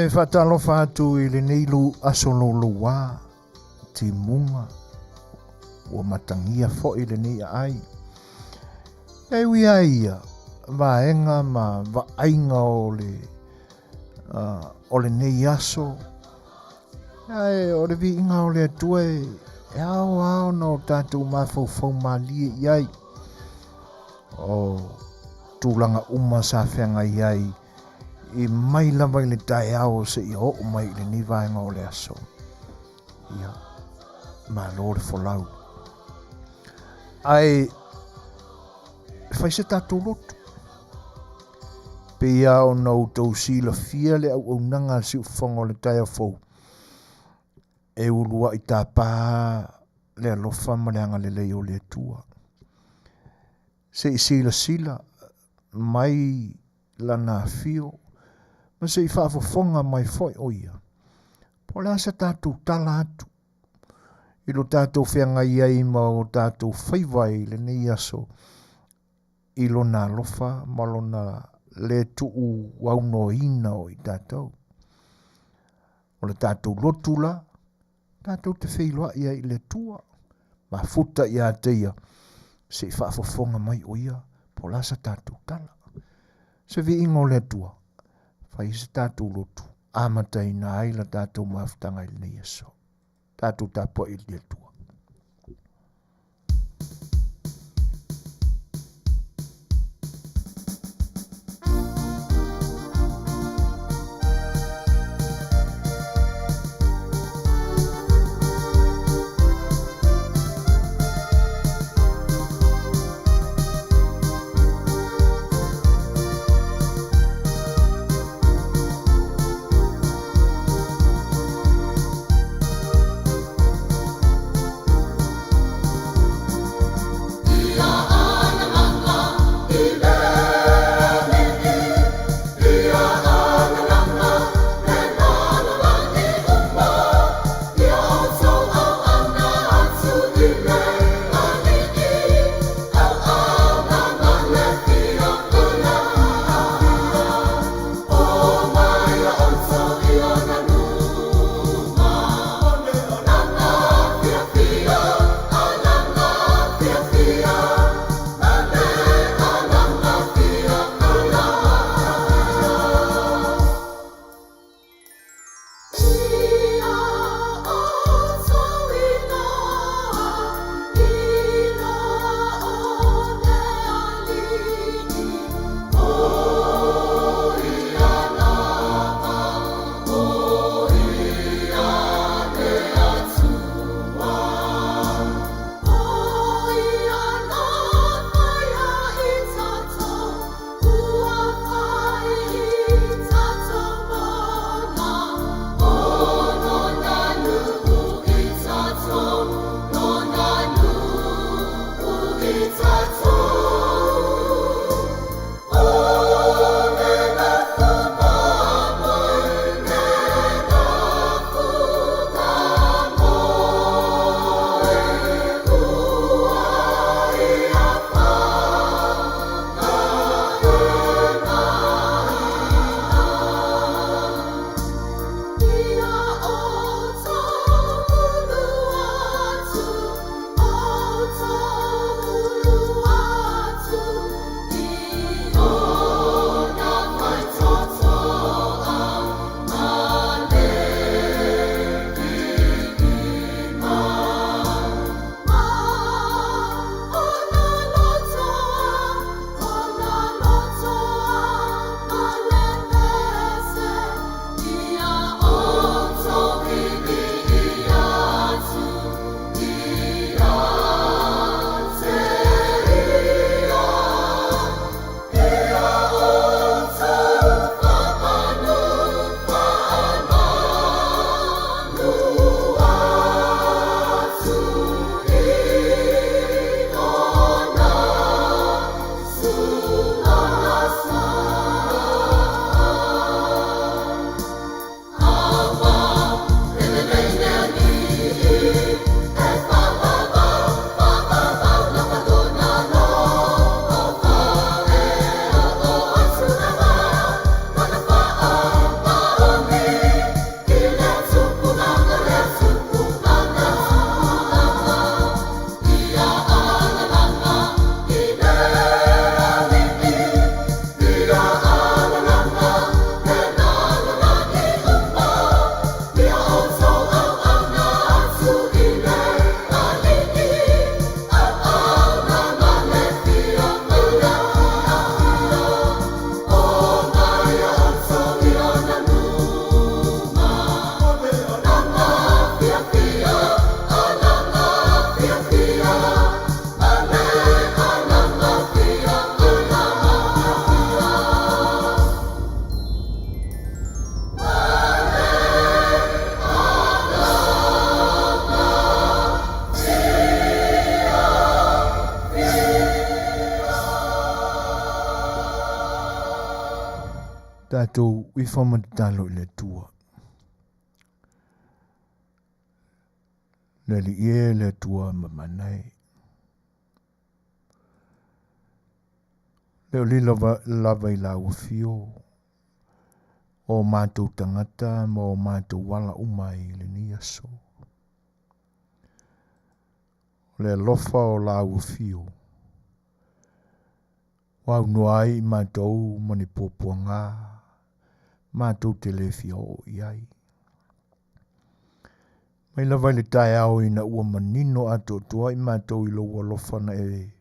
E faatalofa atu i lenei lu aso louloua timuga ua matagia foi lenei aai. E ui ai ia vaega ma vaaiga o le uh, o lenei aso ae o le viiga o le Atua e, e ao ao na o tatou mafaufau malie i ai o tulaga uma sa feagai ai i mai lava i le taeao seia oo mai i lenei vaega o le aso. Ia, malo le folau. Ae fai se tatou lotu. Pei lava ona outou silafia le auaunaga a le siufofoga o le taeao fou, e uluai tapa le alofa ma le agalelei o le Atua. Se i silasila mai lana afio ma se i faafofoga mai foi o ia po o le a se tatou tala atu i lo tatou feagai ai ma o tatou faiva i lenei aso i lona alofa ma lona le tuuaunoaina o i tatou. O le tatou lotu la, tatou te feiloai ai i le Atua, mafuta ia te ia, se i faafofoga mai o ia, po o le a sa tatou tala. Se viiga o le Atua, fai se tatou lotu, amataina ai la tatou mafutaga i lenei aso. Tatou tapuai i le Atua. Tatou ifo ma tatalo i le Atua. Le Alii e le Atua mamana e. Le o lilo lava i lau afio o matou tagata ma o matou ala uma i lenei aso. O le alofa o lau afio ua aunoa ai i matou ma ni puapuaga matou te le fia oo i ai. Mai lava i le taeao ina ua manino atoatoa i matou i lou alofa na e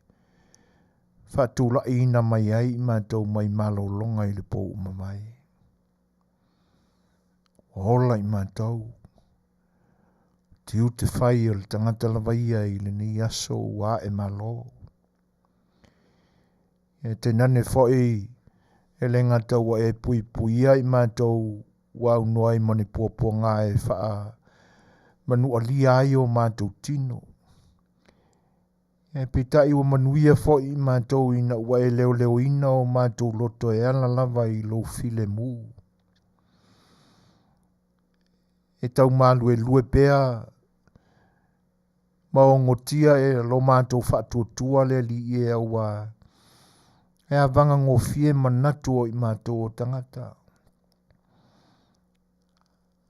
faatulaiina mai ai i matou mai malologa i le po ua mavae. Ua ola i matou tiute fai o le tagata lava ia i lenei aso ua ae malo. E tainane foi e le gata ua e puipuia i matou ua aunoa ai ma ni puapuaga e faamanualia ai o matou tino. E peitai ua manuia foi i matou ina ua e leoleoina o matou loto e ala lava i lou filemu. E tau maluelue pea ma ogotia e lo matou faatuatua le Alii e, auā e avagagofie manatu o i matou o tagata.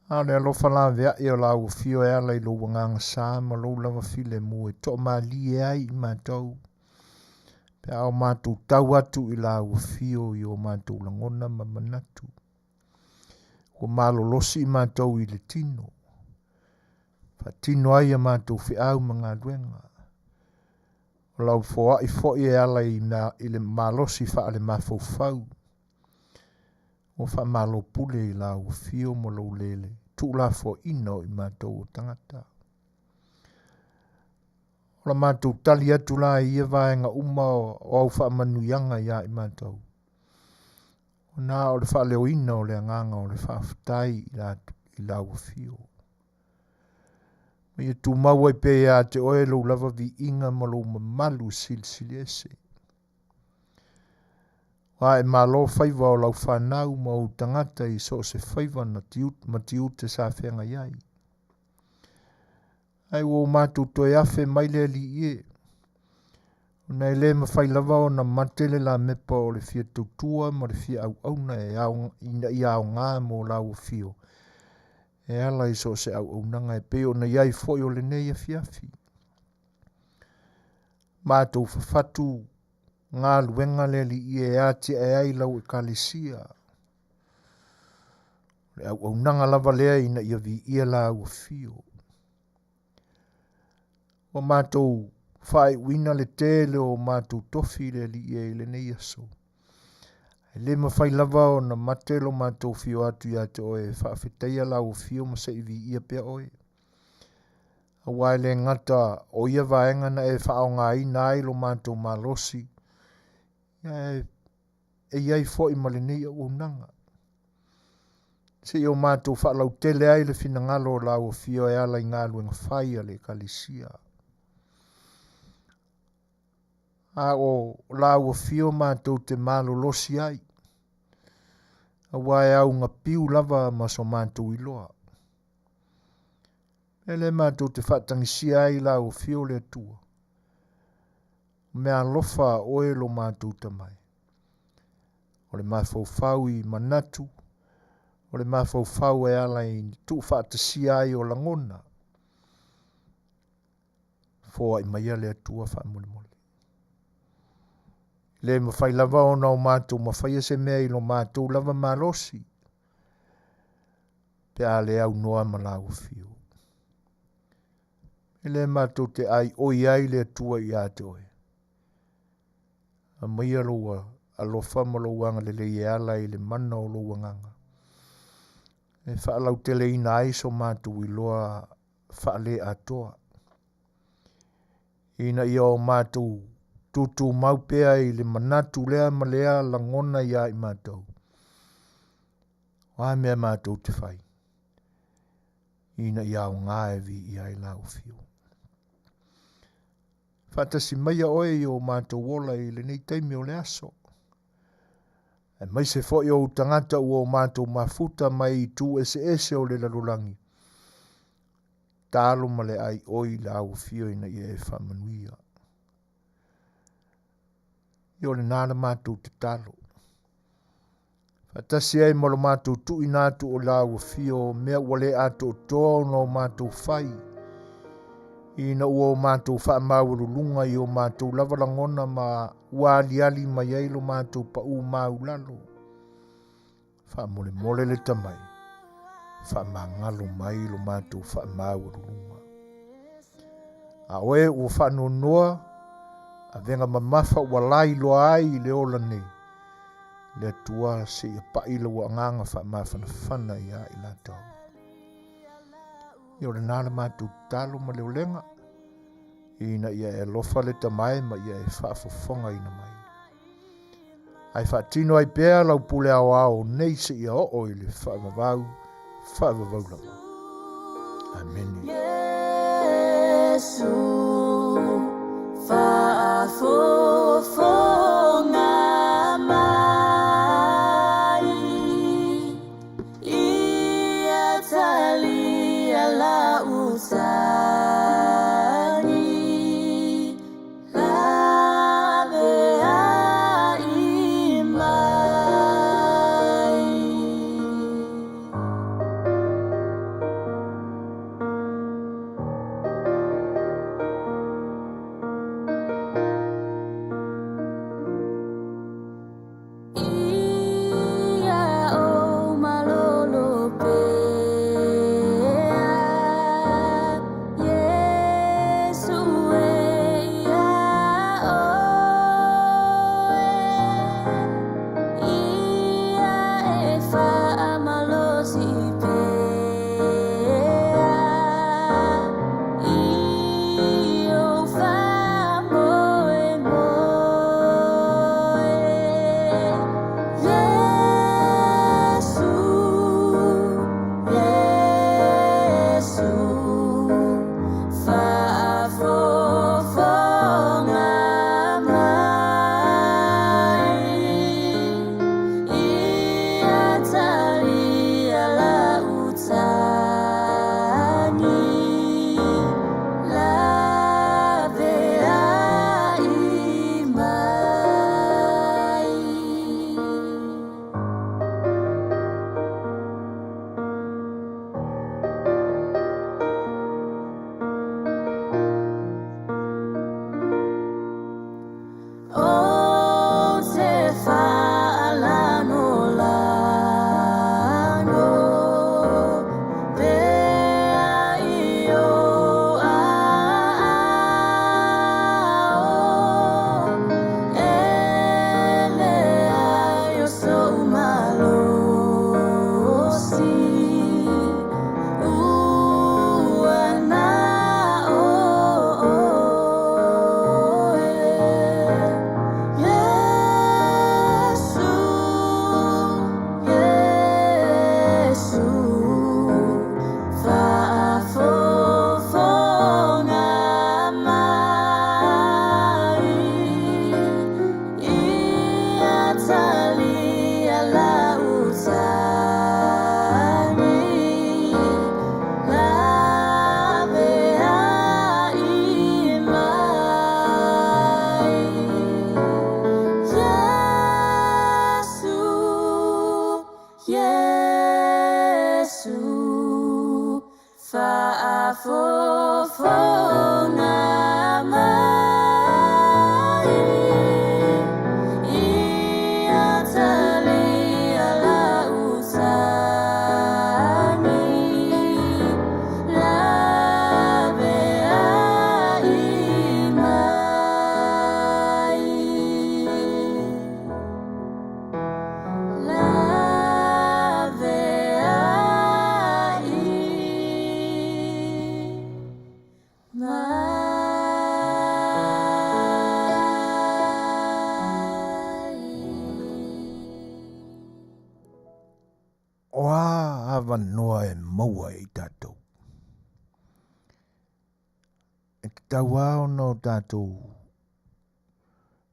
A o le alofa laveai o lau afio e ala i lou agaga sa ma lou lava filemu e toamalie ai i matou pe a o matou tau atu i lau afio i o matou lagona ma manatu. Ua malolosi i matou i le tino, faatino ai a matou feau ma galuega. O lau foai foi e ala i, i le malosi faalemafaufau ua faamalo pule i lau afio ma lou lele tuulafoaina o i matou o tagata. O la matou tali atu la i ia vaega uma o au faamanuiaga ia i matou. Ona o le faaleoina o le agaga o le faafetai i lau afio. Ma ia tumau ai pea ia te oe lou lava viiga ma lou mamalu silisili ese. Ua ae malo faiva o lau fanau ma ou tagata i so o se faiva na tiute, ma tiute sa feagai ai. Ae ua o matou toe afe mai le Alii e, ona e le mafai lava ona mate le lamepa o le fia tautua ma le fia auauna e ao, ina ia aoga mo lau afio e ala i so o se auaunaga e pei ona i ai foi o lenei afiafi. Matou fafatu galuega le Alii e atiae ai lau ekalesia. O le auaunaga lava lea ina ia viia lau afio. Ua matou faaiuina le tele o matou tofi le Alii e i lenei aso. E le mafai lava ona mate lo matou fio atu ia te oe e faafetaia lau afio ma se i viia pea oe. Aua e le gata o ia vaega na e faaaogaina ai lo matou malosi, ae e i ai foi ma lenei auaunaga. Se i o matou faalautele ai le finagalo o lau afio e ala i galuega fai a le ekalesia. A o lau afio matou te malolosi ai, aua e augapiu lava ma so matou iloa. E le matou te faatagisia ai lau afio le Atua. O mea alofa a oe lo matou tamai. O le mafaufau i manatu, o le mafaufau e ala i tuufaatasia ai o lagona. Foai maia le Atua faamolemole. Le mafai lava ona o matou mafaia se mea i lo matou lava malosi, pe a le aunoa ma lau afio. E le matou te ai oi ai le Atua ia te oe. Aumaia lou alofa ma lou agalelei e ala i le mana o lou agaga e faalauteleina ai so matou iloa faale-atoa, ina ia o matou tutumau pea i le manatu lea ma lea lagona ia i matou. O a mea matou te fai, ina ia aoga e viia ai lau afio. Faatasi maia oe i o matou ola i lenei taimi o le aso. Aemaise foi o ou tagata ua o matou mafuta mai itu eseese o le lalolagi, talo ma le aioi i la afio ina ia e faamanuia. Ia o lena la matou tatalo. Faatasi ai ma lo matou tuuina atu o la afio o mea ua le atoatoa ona o matou fai, ina ua o matou faamaualuluga i o matou lava lagona ma ua aliali mai ai lo matou paū maulalo. Faamolemole le tamai, faamagalo mai lo matou faamaualuluga. A oe ua faanoanoa, avega mamafa ua lailoa ai i le ola nei, le Atua seia pai lau agaga faamafanafana ia i latou. Ia o lena le matou tatalo ma le olega, ina ia e alofa le tamae ma ia e faafofogaina mai. Ae faatino ai pea lau pule aoao nei seia oo i le faavavau, faavavau lava. Amene. Iesu, faafofoga mai, ia talia lau tagi. O a avanoa e maua e i tatou? E tatau lava ona o tatou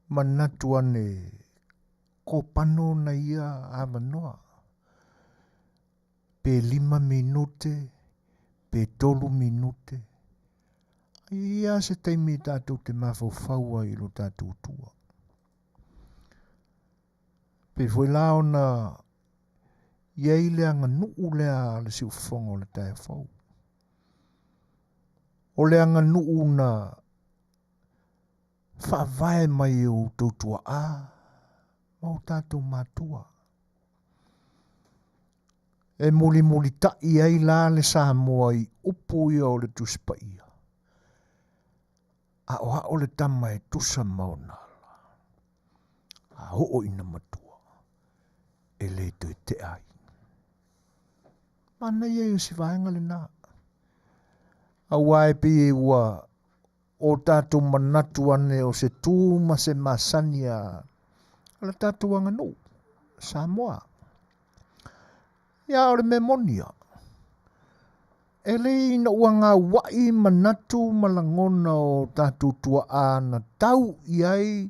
manatu ane. kopano ona ia avanoa, pe 5 minute, pe 3 minute, a i ai lava se taimi tatou te mafaufau ai i lo tatou Atua. Pei foi la ona i ai le aganuu lea a le siufofoga o le taeao fou. O le aganuu na faavae mai e outou tuaa ma o tatou matua. E mulimulita'i ai la le Samoa i upu ia o le Tusi Paia, Aoao le tama e tusa ma ona ala, a oo ina matua, e le toe tea ai. Manaia ia o si vaega lena. Auā e pei ua o tatou manatu ane o se tu ma se masani a la tatou aganuu, Samoa. Ia, o le mea moni ia, e lei ina ua gaua'i manatu ma lagona o tatou tua'a na tau i ai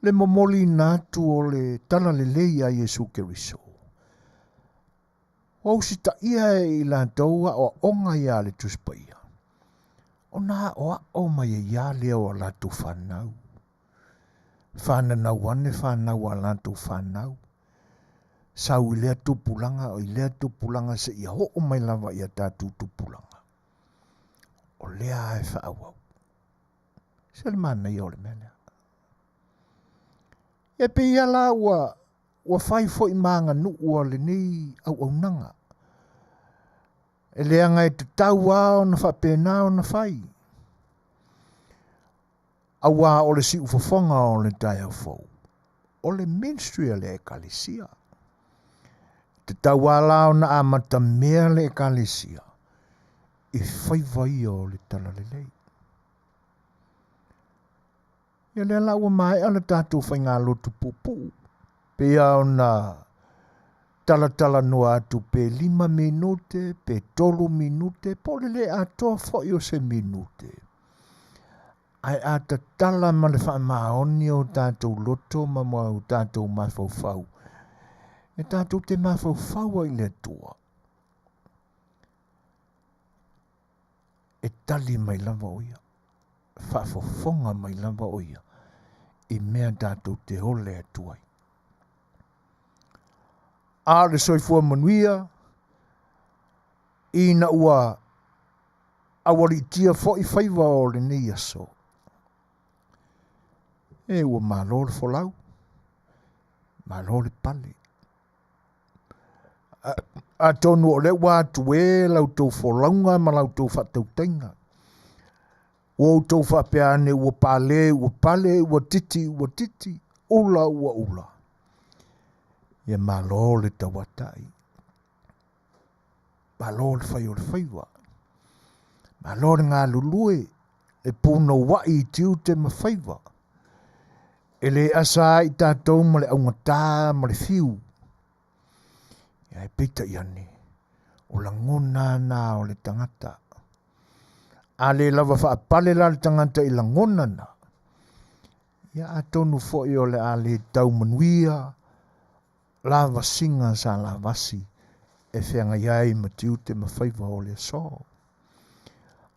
le momoliina atu o le Talalelei a Iesu Keriso. Ua usitaia e i latou aoaoga ia a le Tusi Paia, ona aoao mai ai lava lea o a latou fanau. Fananau ane fanau a latou fanau. Sau i lea tupulaga o i lea tupulaga seia oo mai lava i a tatou tupulaga. O lea lava e faaauau. Se le manaia o le mea lea. E pei lava la ua ua fai foi ma aganuu a lenei auaunaga. E leaga e tatau lava ona faapena ona fai, auā o le siufofoga o le taeao fou, o le ministry a le Ekalesia. E tatau lava la ona amatamea le Ekalesia i faiva ia o le Talalelei. Ia lea la ua maea le tatou faigalotu puupuu, pei lava ona talatalanoa atu pe 5 minute, pe 3 minute, po o le le atoa foi o se minute. Ae a tatala ma le faamaoni o tatou loto ma o tatou mafaufau, e tatou te mafaufau ai i le Atua, e tali mai lava o ia, faafofoga mai lava o ia i mea tatou te ole atu ai. A o le soifua manuia, ina ua aualiitia foi faiva o lenei aso, e ua malo le folau, malo le pale. Atonu o lea ua atu e la outou folauga ma la outou faatautaiga, ua outou faapea ane ua pale ua pale, ua titi ua titi, ula ua ula. Ia malo le tauatai, malo le fai o le faiva, malo le galulue, le punouai i tiute ma faiva. E le asa ai tatou ma le augatā ma le fiu. Ae peitai ane, o lagona na o le tagata. A le lava faapale la le tagata i lagona na, ia atonu foi o le a le tau manuia lavasiga sa lavasi e feagai ai ma tiute ma faiva o le aso.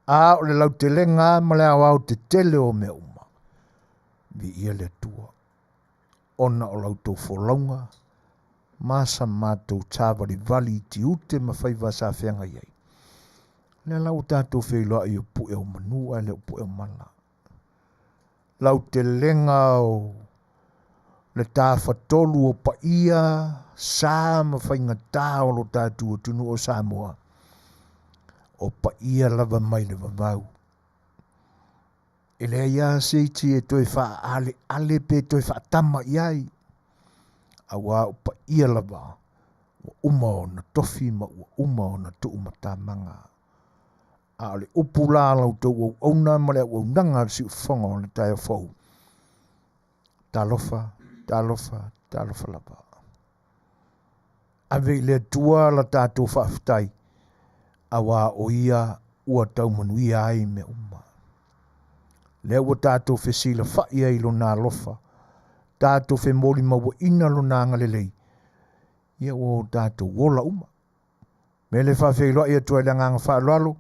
A o le lautelega ma le aoaotetele o mea uma, viia le Atua, ona o la outou folauga ma sa matou savalivali i tiute ma faiva sa feagai ai. Lea la ua tatou feiloai o pue o manu ae le o pue o mala. Lautelega o le tafatolu o paia, sa ma faigatā o lo tatou atunuu o Samoa, o paia lava mai le vavau. E leai lava se isi e toe faaaleale pe toe faatama i ai, auā o paia lava ua uma ona tofi ma ua uma ona tuumatamaga. A o le upu la a la outou auauna ma le auaunaga a le siufofoga o le taeao fou, talofa, talofa, talofa lava. Ave i le Atua la tatou faafetai, auā o ia ua tau manuia ai mea uma. Lea ua tatou fesilafa'i ai i lona alofa. tatou femolimauaina Lona agalelei, ia ua o tatou ola uma. Me le faafeiloai atu ai le agaga faaaloalo,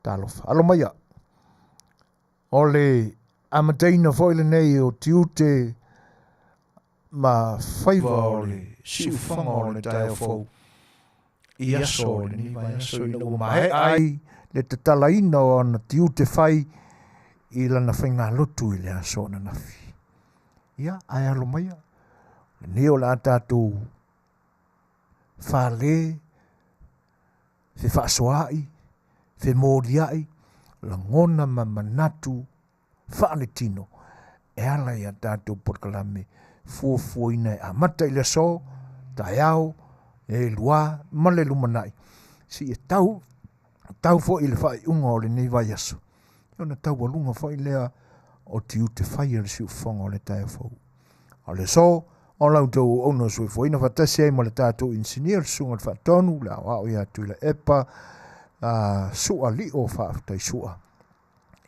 talofa. Alo maia, o le amataina foi lenei o tiute ma faiva o le siufaga o le taeao fou i aso o lenei vaiaso ina ua maea ai le tatalaina o ana tiute fai i lana faigalotu i le aso ananafi. Ia, ae alo maia, lenei o le a tatou fale, fefaasoaai, femoliai, lagona ma manatu faaletino e ala i a tatou polokalame fuafuaina e amata i le aso, taeao, e lua ma le lumanai, seia tau tau foi i le faaiuga o lenei vaiaso, ona taualuga foi lea o tiute fai a le siufofoga o le taeao fou. A o le aso, o la outou auauna o soifuaina faatasi ai ma le tatou inisinia, le Susuga i le Faatonu, le Aoao ia Tuilaepa, Sua Lio, faafetai Sua.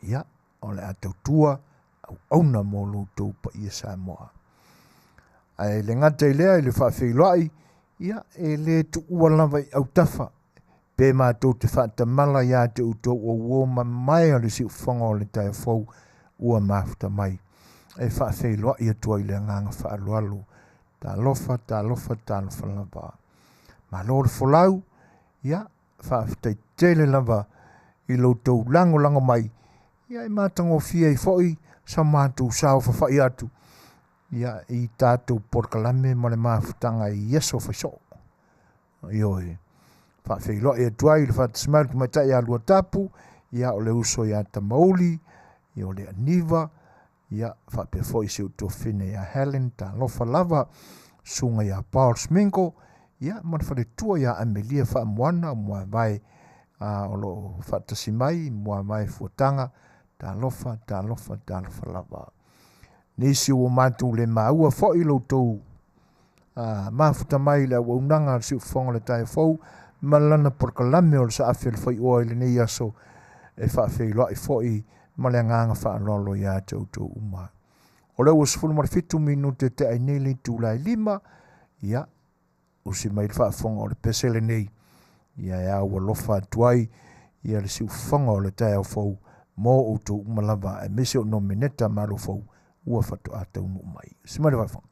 Ia, o le a tautua auauna mo lo outou paia Samoa. Ae le gata i lea i le faafeiloai, ia, e le tuua lava i autafa, pe matou te faatamala ia te outou o uo mamae o le siufofoga o le taeao fou ua mafuta mai. E faafeiloai atu ai le agaga faaaloalo. Talofa, talofa, talofa lava. Malo le folau, ia, faafetai tele lava i lo outou lagolago mai, ia e matagofie ai foi sa matou saofafai atu ia i tatou polokalame ma le mafutaga i aso faisoo. Ioe, faafeiloai atu ai i le faatasi mai o le tamaitai ia Luatapu, ia o le uso ia Tamauli, ia o le Aniva, ia faapea foi si ou tuafafine ia Helen, talofa lava, susuga ia Paul Smingo, ia ma le faletua ia Amelia Faamoana o Muavae, o lo o faatasi mai Muavae Fuataga, talofa, talofa, talofa lava. Nisi ua matou le maua foi lo outou mafuta mai i le auaunaga a le siufofoga o le taeao fou ma lana polokalame o le saafi o le faioa i lenei aso e faafeiloai foi ma le agaga faaaloalo ia te outou uma. O lea ua 17 minute te ai nei le itula e 5, ia, usi mai le faafofoga o le pese lenei, ia e au alofa atu ai ia le siufofoga o le taeao fou mo outou uma lava, aemaise o nomeneta malo fou ua faatoa taunuu mai. Usi mai le faafofoga.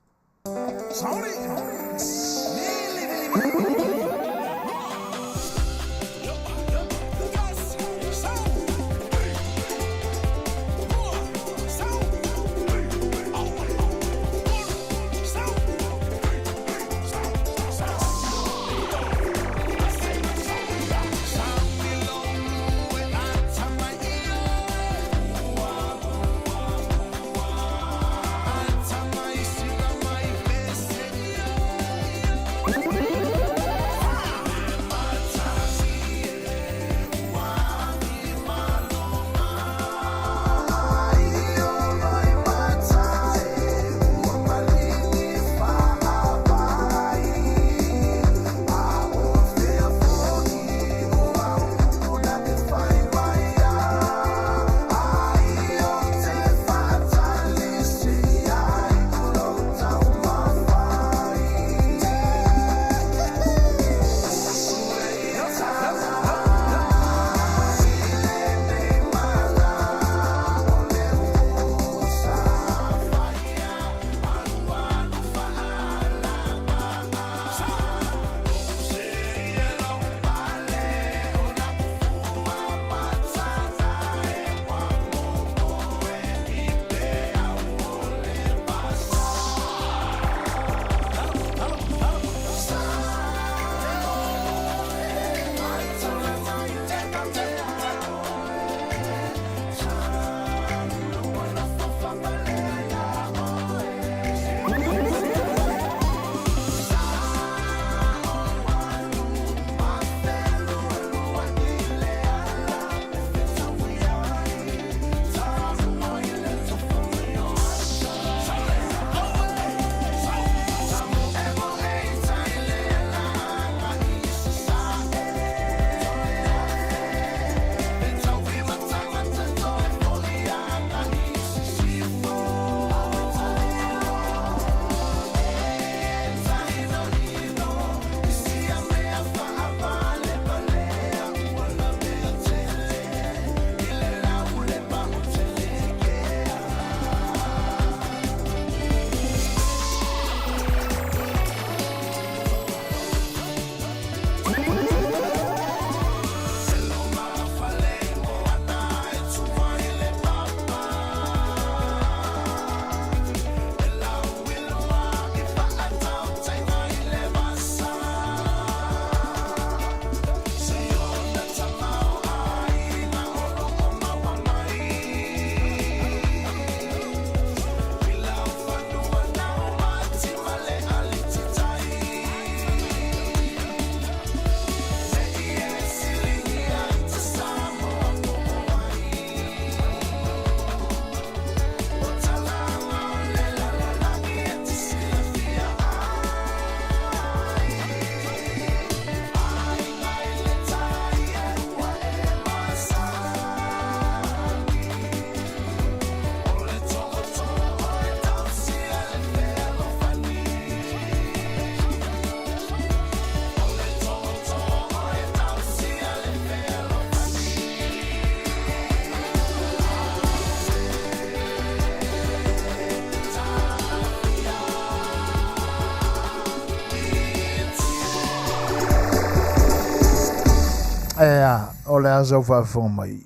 O le a sau faafofoga mai,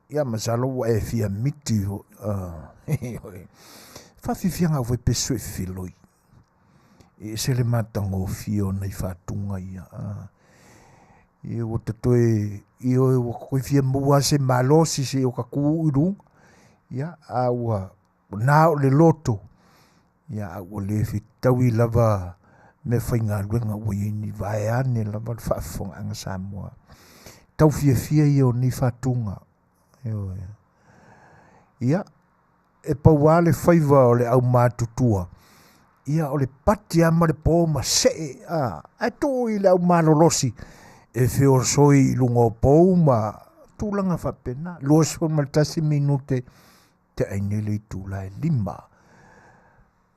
ia masalo ua e fia miti foi. Faafiafiaga au faipesu e feloi. E ese le matagofie o nai fatuga ia. Ia ua ta toe, ioe ua ta toe fia maua lava se malosi seia ta tu i luga. Ia, a ua na o le loto, ia a ua le fetaui lava meafaigaluega ua i ai nei, vaeane lava le faafofogaaga a Samoa. Tau fiafia ia o nei fatuga. Ioe. Ia, e pau lava le faiva o le aumatutua, ia o le pati lava ma le po ma see, ae tuu i le aumalolosi e feosoi i luga o pou ma tulaga faapena. 21 minute tea ai nei le itula e 5.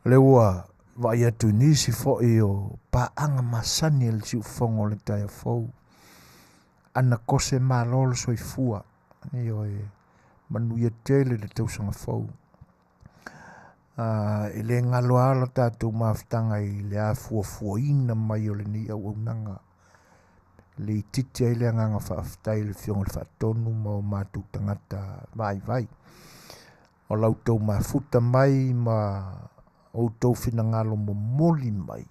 O lea ua vaai atu i nisi foi o paaga masani a le siufofoga o le taeao fou. Ana kose malo le soifua. Ioe, manuia tele le tausaga fou. E le galo lava la tatou mafutaga i le afuafuaina mai o lenei auaunaga. Le itiiti ai le agaga faafetai i le Afioga i le Faatonu ma o matou tagata vaivai. O la outou mafuta mai ma outou finagalo momoli mai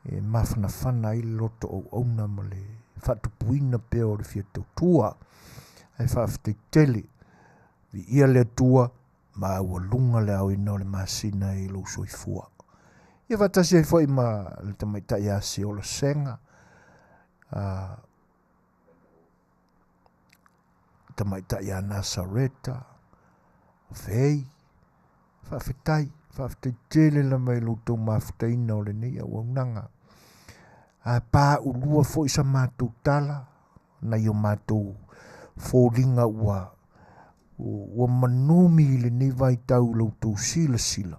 e mafanafana ai le loto auauna ma le faatupuina pea o le fia tautua. Ae faafetai tele, viia le Atua, maualuga le aoina o le masina i lou soifua. Ia faatasi ai foi ma le tamaitai ia Seola Sega, tamaitai ia Nasareta, Fei, faafetai, faafetai tele lava i lo outou mafutaina o lenei auaunaga. A paulua foi sa matou tala, nai o matou foliga ua manumi i lenei vaitau i lo outou silasila,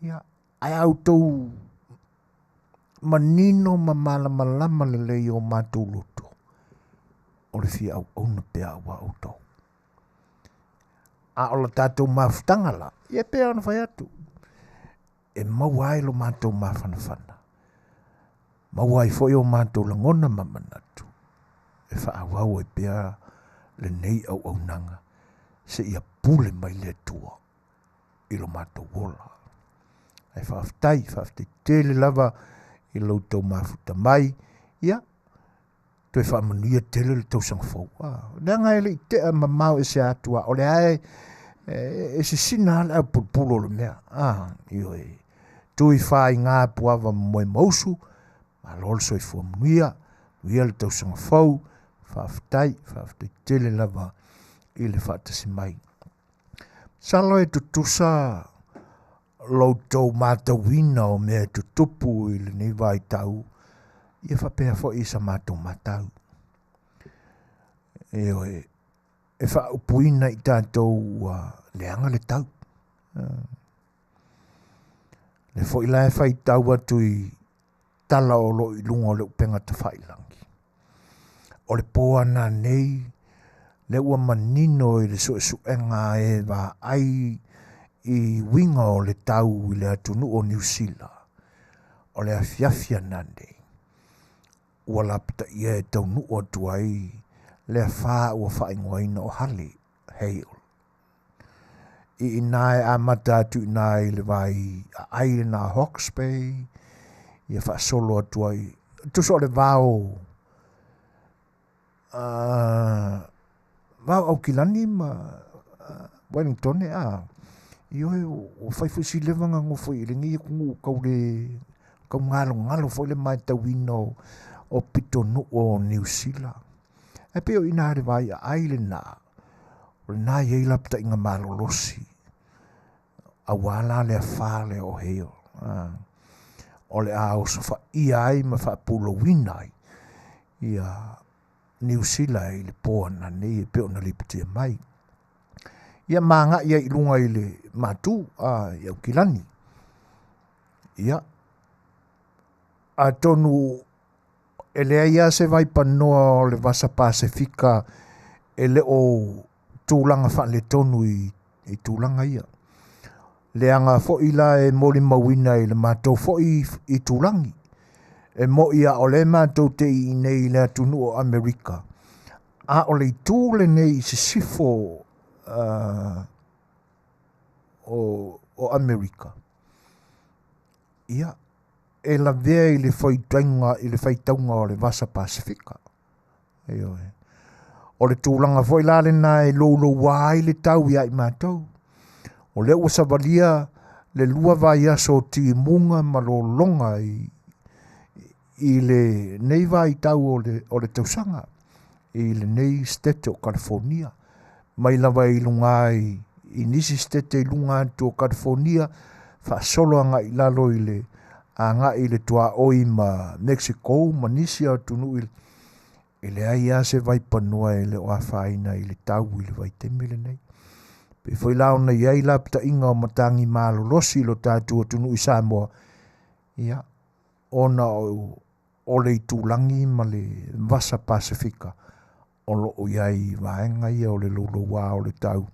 ia, ae a outou manino ma malamalama lelei o matou loto, o le fia auauna pea aua outou. A o la tatou mafutaga la, ia e pei ona fai atu, e maua ai lo matou mafanafana, maua ai foi o matou lagona ma manatu, e faaauau ai pea lenei auaunaga, seia pule mai le Atua i lo matou ola. Ae faafetai, faafetai tele lava i lo outou mafuta mai, ia, toe faamanuia tele le tausaga fou. Leaga e le i tea mamao ese atu a, o lea e sisina lava le apulupulu o le mea. Ioe, tui faiga puava moe mausu, malo le soifua manuia, manuia le tausaga fou, faafetai, faafetai tele lava i le faatasi mai. Masalo e tutusa lo outou matauina o mea e tutupu i lenei vaitau, ia faapea foi i sa matou matau. Ioe, e faaupuina i tatou ua leaga le tau. Le foi la e faitau atu i tala o lo o i luga o le upega tafailagi. O le po ana nei, lea ua manino i le suesuega a e vaai i uiga o le tau i le atunuu o Niu Sila, o le afiafi ana nei, ua lapataia e taunuu atu ai le afa ua faaigoaina o Hale, Hale. I ina e amata atu i ina i le vai aai lena Hawke's Bay, ia faasolo atu ai, tusa o le vao, vao Aukilani ma Wellington a, ioe, ua fai foi si leva ona nofo i lenei atunuu tau le tau galogalo foi le matauina o pitonuu o Niu Sila. Ae pei o i ina le vai aai lena, o lena e i ai lapataiga malolosi, aua la le afa lea o Hale. O le a osofaia ai ma faapulouina ai ia Niu Sila i le po ana nei e pei ona lipotia mai. Ia ma agai ai i luga i le matu, i Aukilani. Ia, atonu e leai lava se vaipanoa o le Vasa Pasefika e le o tulaga faaletonu i tulaga ia. Leaga foi la e molimauina i le matou foi itulagi. E moi a o lea matou te i nei i le atunuu o Amerika, A o le itu lenei i sisifo o Amerika, ia, e lavea i le faitauga, i le faitauga o le Vasa Pasefika. Ioe. O le tulaga foi la lena e louloua ai le tau ia i matou. O lea ua savalia le 2 vaiaso o timuga ma lologa i lenei vaitau o le tausaga, i lenei state o California, mai lava i luga i nisi state i luga atu o California, faasolo agai i lalo i le agai i le tuaoi ma Mexico ma nisi o atunuu e leai lava se vaipanoa e le o afaina i le tau i le vaitaimi lenei. Pe foi la ona i ai lapataiga o matagi malolosi i lo tatou atunuu i Samoa, ia, ona o le itulagi ma le Vasa Pasefika o lo o i ai i vaega ia o le louloua o le tau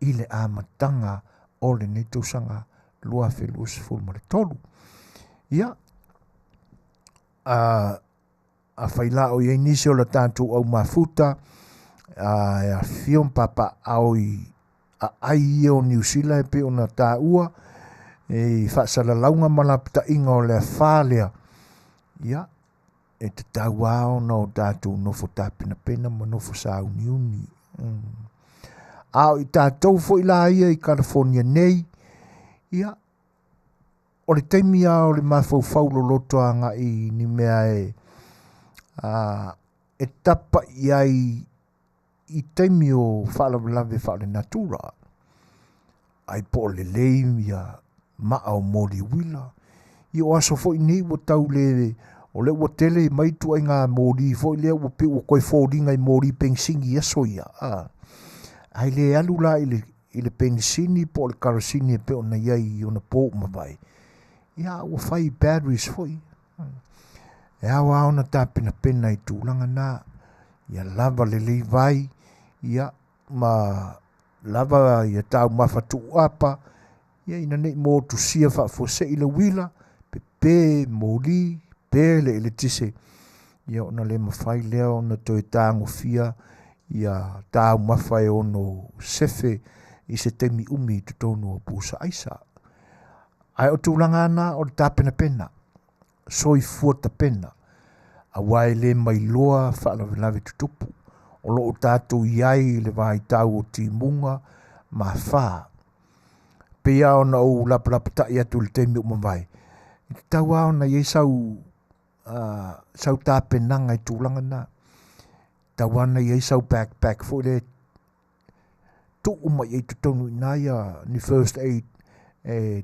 i le amataga o lenei tausaga 2023. Ia, afai la o i ai nisi o le tatou au mafuta, e afifio ma papaaao i aai ia o Niu Sila e pei ona taua, e faasalalauga ma lapataiga o le afa lea, ia, e tatau lava ona o tatou nofo tapenapena ma nofo sauniuni. A o i tatou foi la ia i California nei, ia, o le taimi lava o le mafaufau loloto agai i ni mea e tapa i ai i taimi o faalavelave faalenatura. Ai po o lelei ia maa o moli uila. Ia o aso foi nei ua tau le, o lea ua tele mai tuaiga moli foi lea ua pei ua toe foliga i moli penisini i aso ia. Ai le alu la i le penisini po o le karosini e pei ona i ai i ona po ua mavae. Ia, ua fai batteries foi. E ao lava ona tapenapena i tulaga na. Ia lava lelei vai, ia, ma lava ia taumafa tuuapa, ia ina nei motusia faafuasei le uila, pepe moli, pe le eletise, ia ona le mafai lea ona toe tagofia ia taumafa e ono sefe i se taimi umi i totonu o pusa aisa. Ae o tulaga ana o le tapenapena, soifua tapena, aua e le mailoa faalavelave tutupu. O lo o tatou i ai i le vaitau o timuga ma afa. Pei lava ona ou lapalapatai atu i le taimi ua mavae, e tatau lava ona i ai sau tapenaga i tulaga na. Tatau lava ona i ai sau backpack foi lea tuu uma i ai totonu i ina ia ni first aid e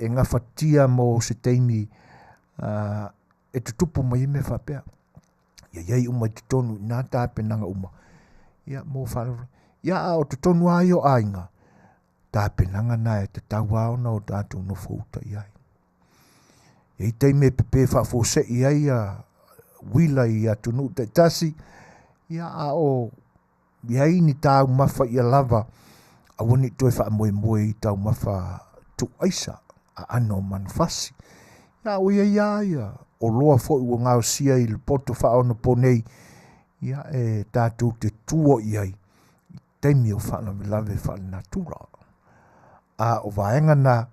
gafatia mo se taimi e tutupu mai ai mea faapea. Ia i ai uma i totonu i ina tapenaga uma, ia mo faalavelave. Ia, a o totonu lava ia o aiga, tapenaga na e tatau lava ona o tatou nofo uta i ai. E i ai taimi e pepe faafuasei ai ia uila i atunuu taitasi, ia a o i ai ni taumafa ia lava, aua ne i toe faamoemoe i taumafa tuuaisa, aano o manufasi. Ia, ua i ai lava ia oloa foi ua gaosia i le poto faaonaponei, ia e tatou te tua i ai i taimi o faalavelave faalenatura. A o vaega na,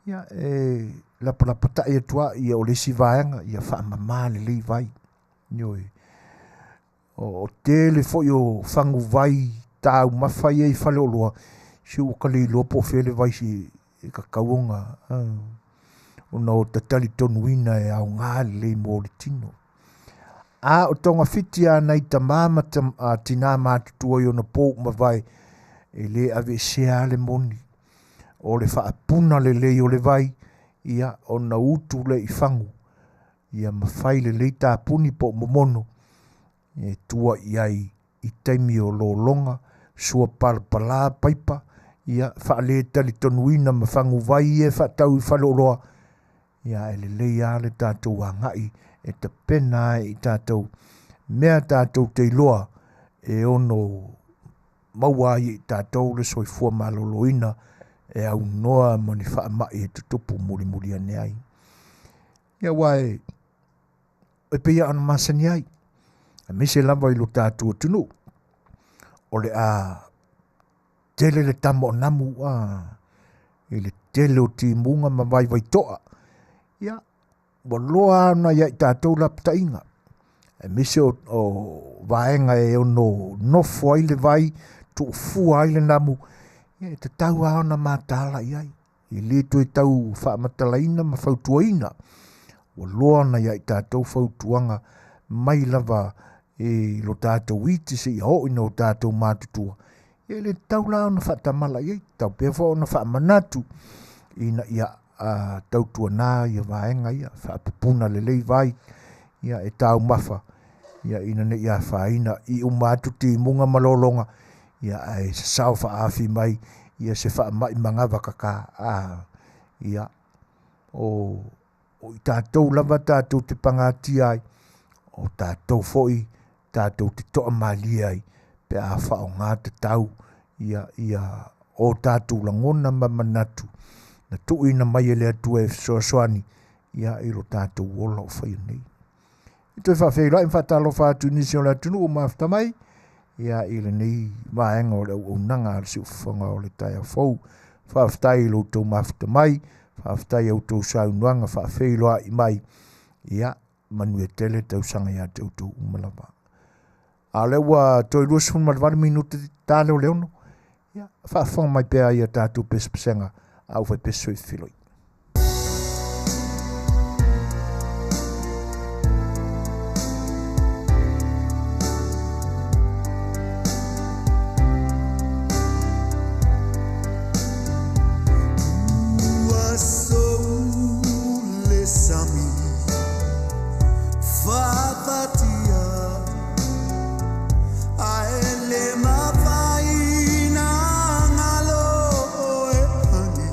ia e lapalapatai atu lava, ia o le isi vaega, ia faamama lelei vai. Ioe. O tele foi o faguvai taumafa ia i faleoloa, si ua ka le iloa po o fea le vai si e tatau ona o talitonuina e aoga lelei mo le tino. A o togafiti a nai tama ma tina matutua i ona po ua mavae, e le aveesea le moni. O le faapuna lelei o le vai, ia ona utu le i fagu, ia mafai lelei tapuni po o momono, e tua i ai i taimi o lologa, sua palapala paipa, ia faale talitonuina ma faguvai ia e faatau i faleoloa, ia e lelei lava le tatou agai e tapena ai i tatou mea tatou te iloa e ono maua ai i tatou le soifua maloloina e aunoa ma ni faamai e tutupu mulimuli ane ai. Ia aua e pei lava ona masani ai, aemaise lava i lo tatou atunuu. o le a tele le tama o namu i le tele o timuga ma vaivaitoa. Ia, ua loa ona ia i tatou lapataiga, aemaise o vaega e ono nofo ai le vai, tuufua ai le namu, ia e tatau lava ona mataala i ai. E le toe tau faamatalaina ma fautuaina, ua loa ona ia i tatou fautuaga mai lava i lo tatou iti seia oo ina o tatou matutua. Ia e le tatau la ona faatamala i ai, tatau pea foi ona faamanatu ina ia tautuana ia vaega ia, faapupuna lelei vai, ia e taumafa, ia ina ne i afaina i uma atu timuga ma lologa, ia ae sasao faaafi mai ia se faamai magava kaka. Ia, o i tatou lava tatou te pagatia ai, o tatou foi tatou te toamalie ai pe a faaaoga tatau ia o tatou lagona ma manatu na tuuina mai e le Atua e fesoasoani ia i lo tatou ola o faia nei. E toe faafeiloai ma faatalofa atu i nisi o le atunuu ua mafuta mai ia i lenei vaega o le auaunaga a le siufofoga o le taeao fou. Faafetai i lo outou mafuta mai, faafetai i a outou saunoaga faafeiloai mai, ia manuia tele tausaga ia te outou uma lava. A o lea ua toe 28 minute ta leo leono, ia faafofoga mai pea ia tatou pesepesega a ua fai pese soi filoi. Ua sou le sami faafatia ae le mafai na galo e age.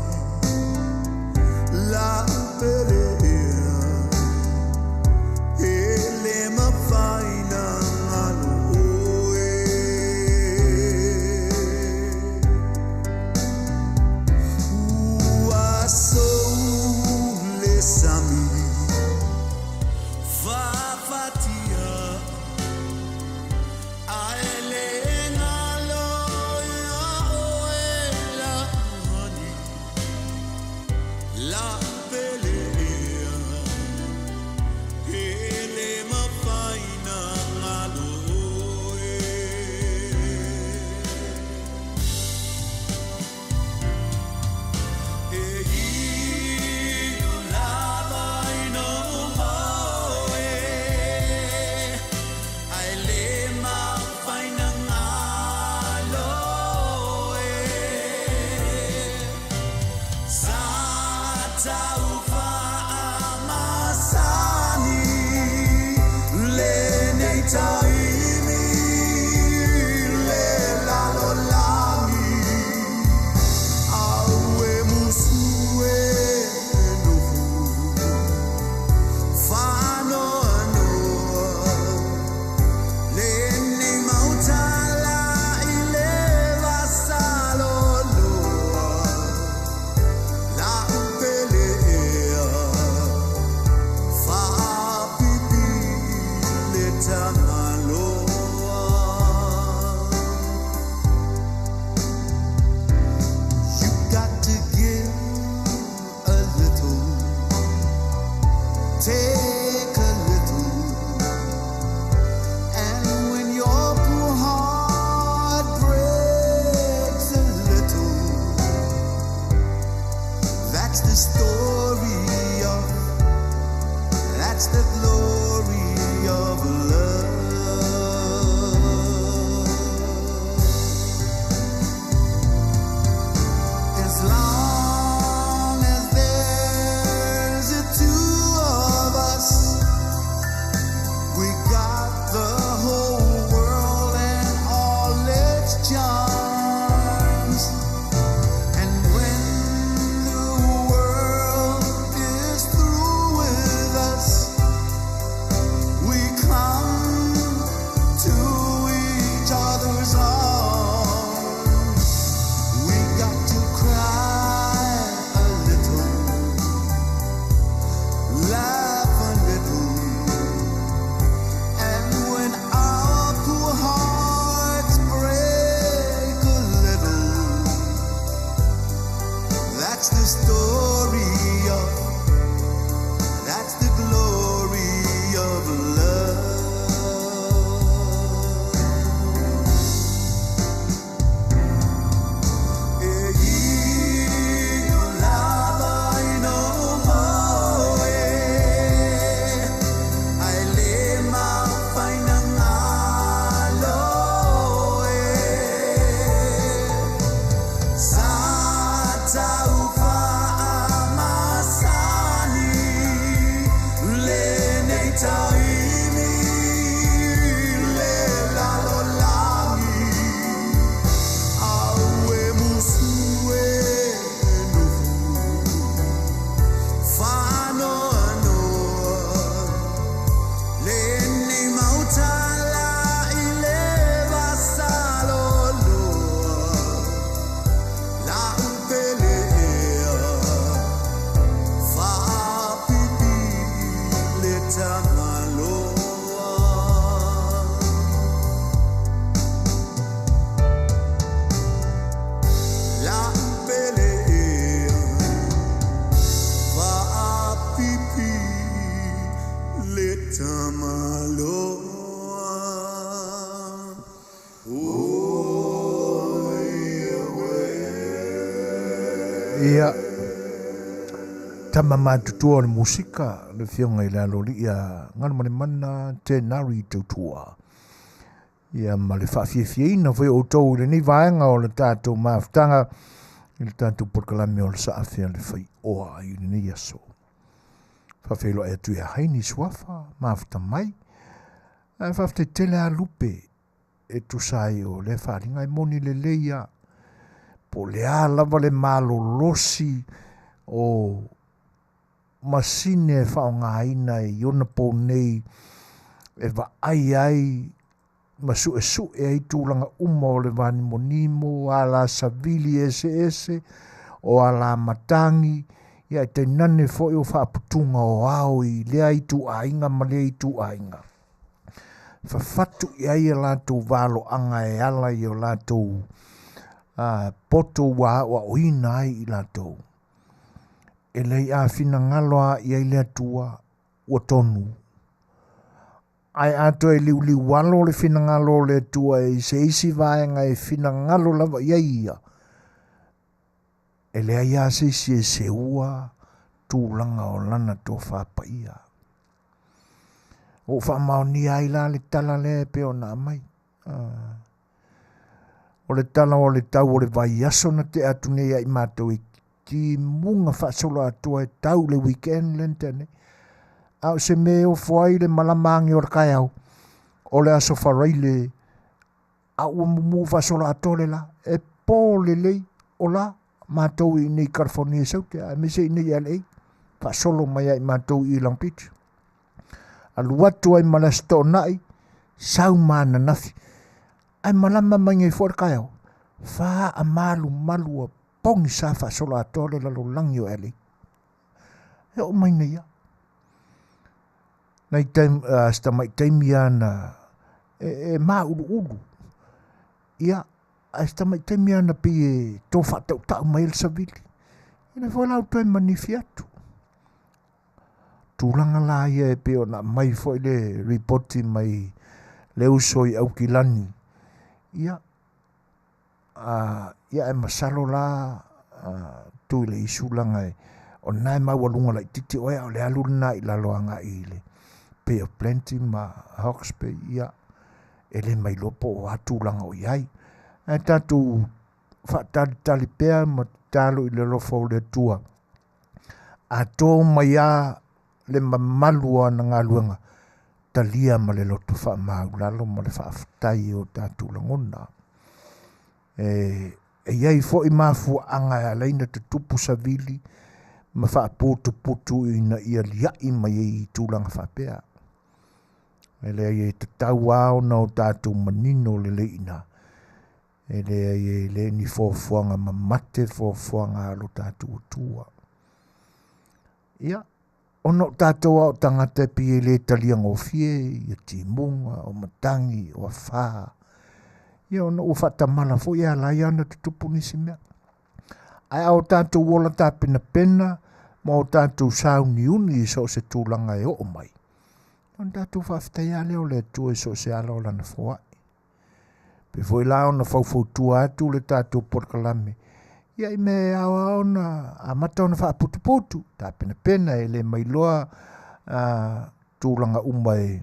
Ia, tama matutua o le musika, le afioga i le Aloalii a Galumalemana Tenari Tautua. Ia ma le faafiafiaina foi o outou i lenei vaega o le tatou mafutaga i le tatou polokalame o le Saafi a le Faioa i lenei aso. Faafeiloai atu ia Haini Suafa, mafuta mai. Ae faafetai tele a Lupe e tusa ai o lea faaaliga e moni lelei a po o le a lava le malolosi o masine e faaaogaina i ona pou nei e vaai ai ma suesue ai tulaga uma o le vanimonimo, ala savili eseese, o ala matagi, ia e tainane foi o faaputuga o ao i lea ituaiga ma lea ituaiga. Fafatu i ai a latou valoaga e ala i o latou poto ua aoaoina ai i latou. E leai a finagalo lava i ai le Atua, ua tonu. Ae a toe liuliualo le finagalo o le Atua i se isi vaega e finagalo lava i ai ia, e leai lava se isi e seua tulaga o lana tofa paia. Ua ou faamaonia ai la le tala lea e pei ona aumai. O le tala o le tau o le vaiaso na tea atu nei ia i matou e timuga faasoloatoa e tau le weekend lea na tea nei. A o se mea e ofo ai le malama age o le taeao, o le aso Faraile a ua mumu faasoloatoa le la, e po lelei o la matou i inei i California i Saute, aemaise i inei i LA, faasolo mai ia i matou i Long Beach. Alu atu ai ma le Aso Toonai, sau ma ananafi, ae malama mai nei foi le taeao, faamalumalu ua pogisa faasoloatoa le lalolagi o LA. E oo mai nei lava. Nai taimi, si tamai taimi lava na e mauluulu. Ia, ae si tamai taimi lava na pei e to faatautau mai ai le savili. Ia lea foi la ua toe manifi atu. Tulaga la ia e pei ona aumai foi le ripoti mai le uso i Aukilani. Ia, ia ae masalo la tu i le isu leaga o lena e maualuga laitiiti oe a o le alu lena i lalo agai i le Bay of Plenty ma Hawke's Bay, ia e le mailoa po o a tulaga o i ai. Ae tatou faatalitali pea ma tatalo i le alofa o le Atua a to mai lava le mamalu o ana galuega, talia ma le loto faamaualalo ma le faafetai i o tatou lagona. E i ai foi mafuaaga e ala ai ona tutupu savili ma faaputuputu ina ia liai mai ai i tulaga faapea. E leai e tatau lava ona o tatou manino lelei i ina. E leai e le ni fuafuaga mamate fuafuaga a lo tatou Atua. Ia, ona o tatou lava o tagata e pei e le talia gofie ia timuga, o matagi, o afa. Ia ona ua faatamala foi e ala ai ona tutupu nisi mea. Ae a o tatou ola tapenapena ma o tatou sauniuni i so o se tulaga e oo mai, ona tatou faafetai lava lea o le Atua i so o se ala o lana foai. Pei foi la ona faufautua atu le tatou polokalame, ia i mea e ao lava ona amata ona faaputuputu, tapenapena e le mailoa tulaga uma e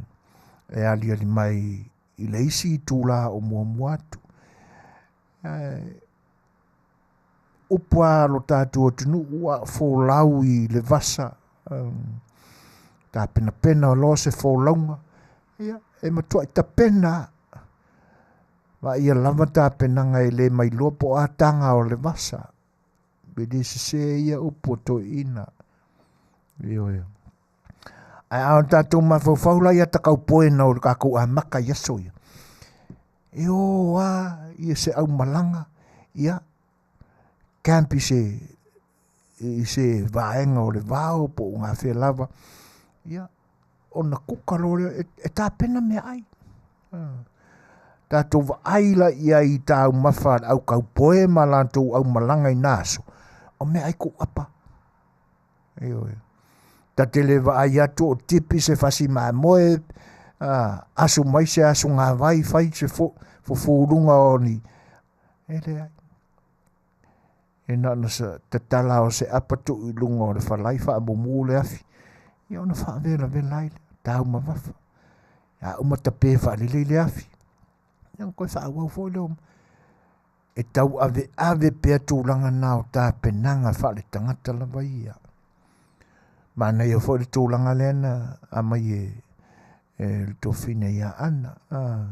aliali mai i le isi itula o muamua atu. Ae upu lava a lo tatou atunuu ua folau i le vasa, tapenapena loa se folauga, ia e matuai tapena lava. Vaaia lava tapenaga e le mailoa po o a taga o le vasa. E le sese ia upu a toeaiina. Ioe. Ae a tatou mafaufau la ia takaupoena o le tatou amata i aso ia, e o lava ia se aumalaga, ia camp i se i se vaega o le vao po o gafea lava, ia ona kuka loa lea e tapena meaai. Tatou vaai la i ai i taumafa a le au kaupoe ma latou aumalaga i na aso, o meaai kuuapa. Ioe. Ta te le vaai atu o tipi se fasi mamoe, asu mai se asu gavai, fai se fufuluga o ni, e leai. E na ona tatala o se apa tuu i luga o le falai faamumu le afi, ia ona faavelavela ai lea, taumamafa. A uma tape faalelei le afi, ia ona toe faaauau foi lea o e tauaveave pea tulaga na o tapenaga faaletagata lava ia. Manaia foi le tulaga lea na aumai e e le toafina ia Ana, a,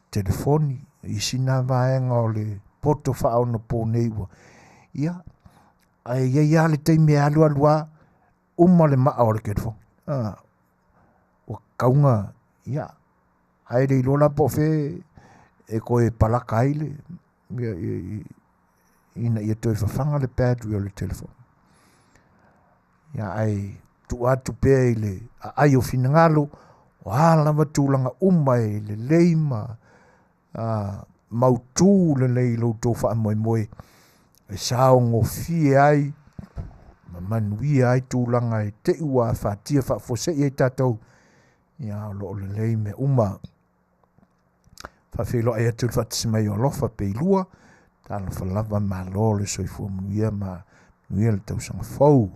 telefoni, isi na vaega o le poto faaonaponei ua, ia, ae i ai lava le taimi e alu alu lava, uma le maa o le telefoni. A, ua tatau ona, ia, ae le iloa la po o fea e toe palaka ai le, ia, ia, ina ia toe fafaga le battery o le telefoni. Ia, ae tuu atu pea i le aai o finagalo, o a lava tulaga uma e lelei ma mautu lelei i lo outou faamoemoe e saogofie ai ma manuia ai tulaga e te i ua afatia faafuasei ai tatou, ia o lo o lelei mea uma. Faafeiloai atu i le faatasi mai o Alofa Peilua, talofa lava malo le soifua manuia ma manuia le tausaga fou.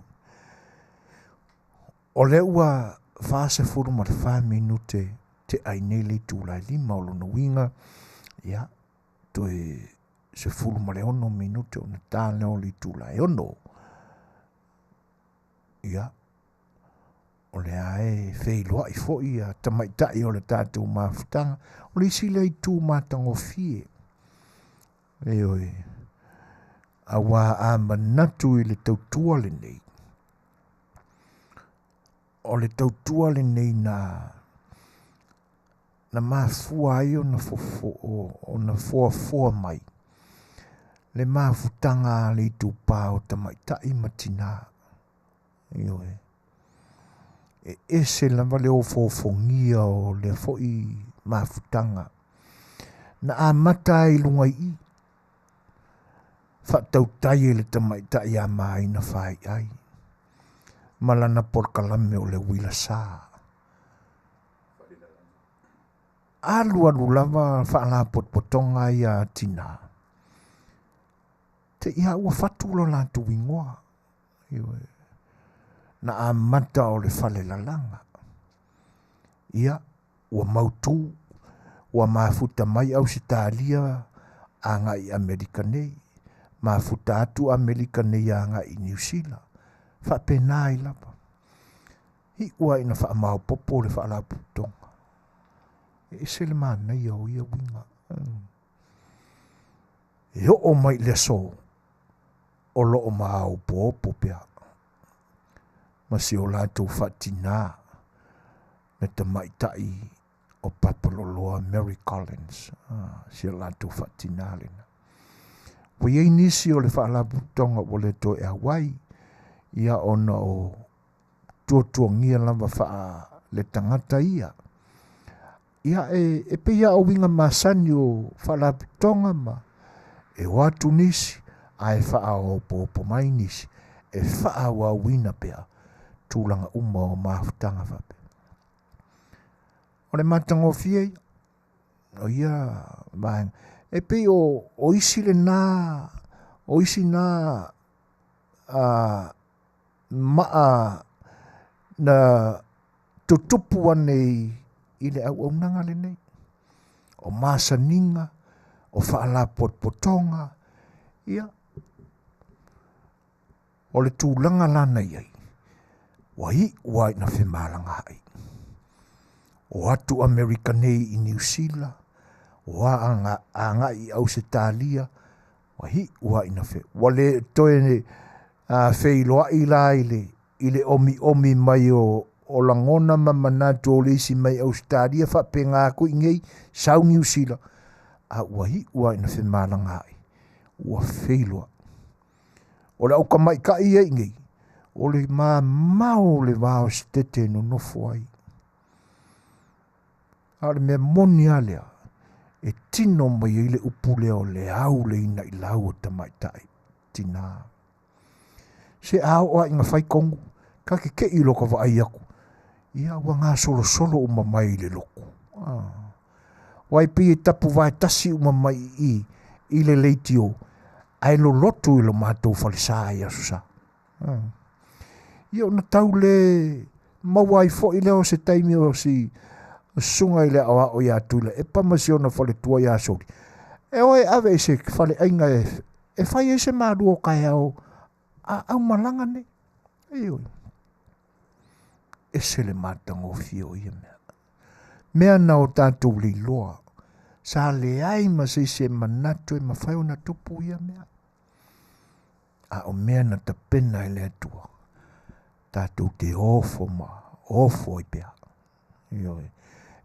O lea ua 44 minute te ai nei le itula e 5 o lona uiga, ia, toe 16 minute ona ta lea o le itula e 6. Ia, o lea e feiloai foi ia tamaitai o le tatou mafutaga. O le isi lea itu matagofie, ioe, auā a manatu i le tautua lenei, o le tautua lenei na na mafua ai ona fofo, ona foafoa mai le mafutaga a le itupa o tamaitai ma tinā. Ioe. E ese lava le ofoofogia o lea foi mafutaga. Na amata ai i luga i i, faatautai e le tamaitai a Maina Faiai ma lana polokalame o le uila sa. Alu alu lava faalapotopotoga ia a tinā, te i a ua fatu lo latou igoa. Ioe. Na amata o le falelalaga. Ia, ua mautu, ua mafuta mai Ausetalia agai i Amerika nei, mafuta atu Amerika nei agai i Niu Sila, faapena ai lava. Iu lava ina faamaopoopo le faalapotopotoga. E ese le manaia o ia uiga. E oo mai i le aso, o lo o maopoopo pea ma si o latou faatina le tamaitai o Papaloloa Mary Collins, si o latou faatina lena. Ua i ai nisi o le faalapotopotoga ua le toe auai, ia ona o tuatuagia lava faa le tagata ia. Ia e, e pei lava o uiga masani o faalapotopotoga ma e o atu nisi ae faaopoopo mai nisi e faaauauina pea tulaga uma o mafutaga faapea. O le matagofie ia o ia vaega. E pei o, o isi lena, o isi na a, maa na tutupu ane i le auaunaga lenei. O masaniga, o faalapotopotoga, ia, o le tulaga la na i ai, ua iu lava ina femalagaai. O atu Amerika nei i Niu Sila, o a agai i Ausetalia, ua iu lava ina fe, ua le toe feiloai la i le, i le omiomi mai o, o lagona ma manatu o le isi mai Ausetalia faapena atu i inei, sau Niu Sila, a ua iu lava ina femalagaai, ua feiloai. O le autamaitai ia i inei, o le mamao o le va o Setete e nonofo ai. A o le mea moni lava lea, e tino mai ai le upu lea o le au le inailau o tamaitai tinā. Se a oo lava ina fai tonu, ta te te i loa ka vaai atu, ia ua gasolosolo uma mai i le lotu. Aua e pei e tapuvae tasi uma mai i i i le leitio, Ae lolotu i lo matou falesa i Aso Sa. Ia ona tau le maua ai foi lea o se taimi o si susuga i le aoao ia Tuilaepa ma si ona faletua ia Soli, e o e ave i se faleaiga e fai ai se malu o taeao a aumalaga nei. Ioe. Ese le matagofie o ia mea. Mea na o tatou leiloa, sa leai ma se isi e manatu e mafai ona tupu ia mea. A o mea na tapena e le Atua, tatou te ofo ma ofo ai pea. Ioe.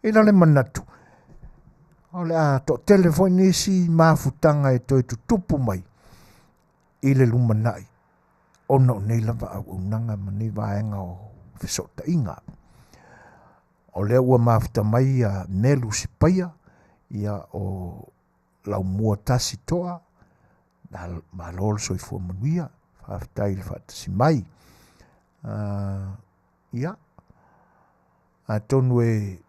E la le manatu, o le a toatele foi nisi mafutaga e toe tutupu mai i le lumanai, ona o nei lava auaunaga ma nei vaega o fesootaiga. O lea ua mafuta mai ia Melu Sipaia, ia o Laumua tasi toa, malo le soifua manuia, faafetai i le faatasi mai. Ia, atonu e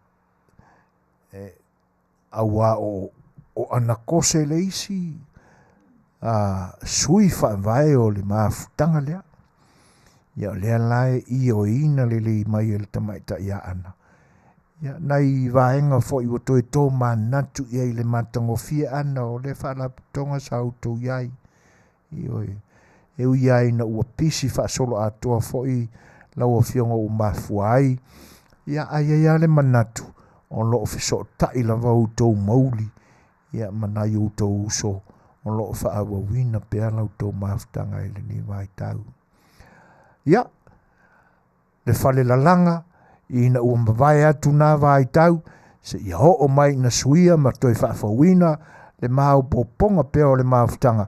auā o Anakose le isi sui faavae o le mafutaga lea. Ia o lea la e ioeina lelei mai e le tamaitai ia Ana. Ia, nai vaega foi ua toe tomanatu i ai i le matagofie ana o lea faalapotopotoga sa outou i ai. Ioe. E ui lava ina ua pisi faasoloatoa foi lau Afioga ua mafua ai, ia, ae i ai lava le manatu o lo o fesootai lava outou mauli, ia, ma nai outou uso o lo o faaauauina pea la outou mafutaga i lenei vaitau. Ia, le falelalaga ina ua mavae atu na vaitau, seia oo mai ina suia ma toe faafouina le maopoopoga pea o le mafutaga,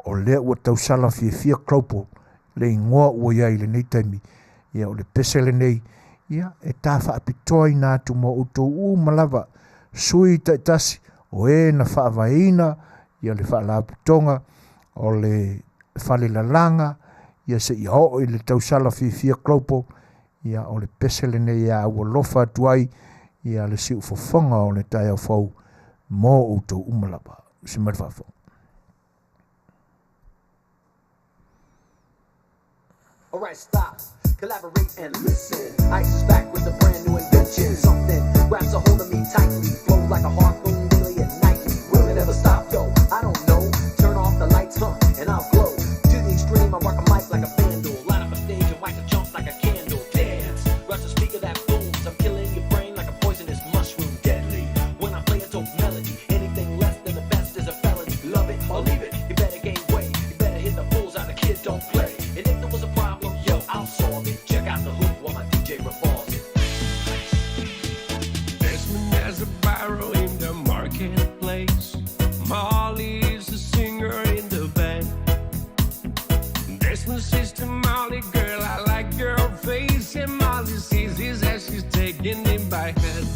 o lea ua tausala fiafia Global le igoa ua i ai i lenei taimi. Ia, o le pese lenei, ia, e ta faapitoaina atu mo outou uma lava, sui taitasi o e na faavaeina ia le faalapotopotoga o le falelalaga, ia seia oo i le tausala fiafia Global. Ia, o le pese lenei e aualofa atu ai ia le siufofoga o le taeao fou mo outou uma lava. Usi mai le faafofoga. Alright, stop, collaborate and listen. Ice is back with a brand new invention. Something grabs a hold of me tightly, flow like a harpoon daily and nightly. Will it ever stop? Yo, I don't know. Turn off the lights, huh, and I'll glow. To the extreme, I rock a mic like a vandal. Light up a stage and wax a chump like a candle. Dance, rush a speaker that booms. I'm killing your brain like a poisonous mushroom. Deadly. When I play a dope melody, anything less than the best is a felony. Love it or leave it. You better gain weight. You better hit the bullseye. The kid don't play. And if there was a problem, yo, I'll solve it. Check out the hook while my DJ revolves it. Desmond has a barrel in the marketplace. Molly is the singer in the band. Desmond says to Molly, girl, I like your face. And Molly sees his as she's taking him by hand.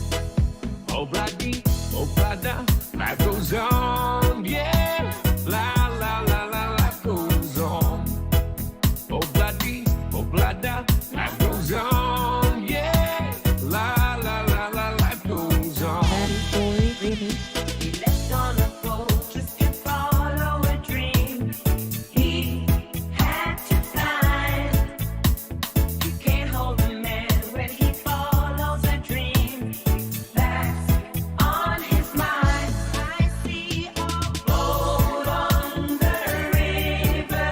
Oh, bloody, oh, blada, life goes on, yeah. La, la, la, la, life goes on. Oh, bloody, oh, blada, life goes on, yeah. La, la, la, la, life goes on. Daddy Boy Remix. He left on a boat just to follow a dream. He had to find. You can't hold a man when he follows a dream. That's on his mind. I see a boat on the river.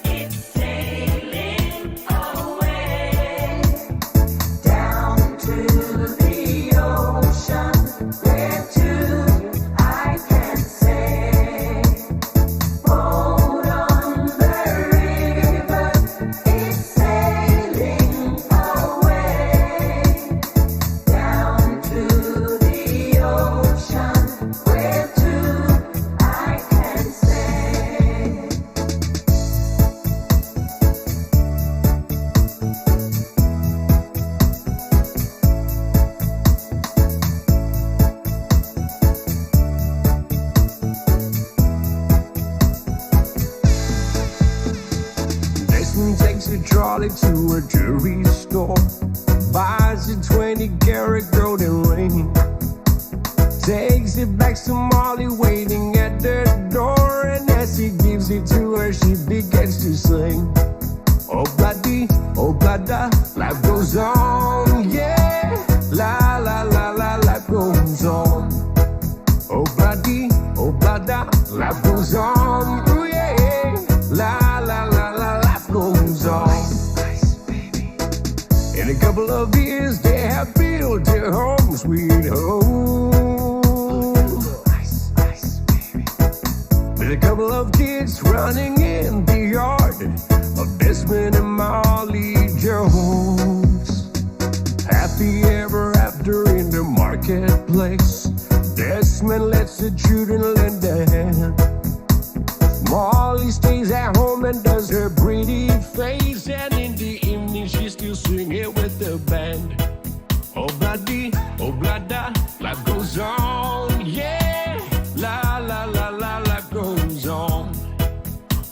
It's sailing away down to the ocean. Where to I can't say. Boat on the river is sailing away down to the ocean. Where to I can't say. Desmond takes a trolley to a jewelry store, buys a 20-karat golden ring, takes it back to Molly waiting at the door, and as he gives gives it to her, she begins to sing. Oh bloody, oh blada, life goes on, yeah. La la la la, life goes on. Oh bloody, oh blada, life goes on, ooh yeah. La la la la, life goes on. Ice, baby. In a couple of years, they have built their home, sweet home. Ice, ice, baby. With a couple of kids running in the yard of Desmond and Molly Jones. Happy ever after in the marketplace. Desmond lets the children lend a hand. Molly stays at home and does her pretty face. And in the evening, she's still singing with the band. Oh, bloody, oh, blada, life goes on, yeah. La, la, la, la, life goes on.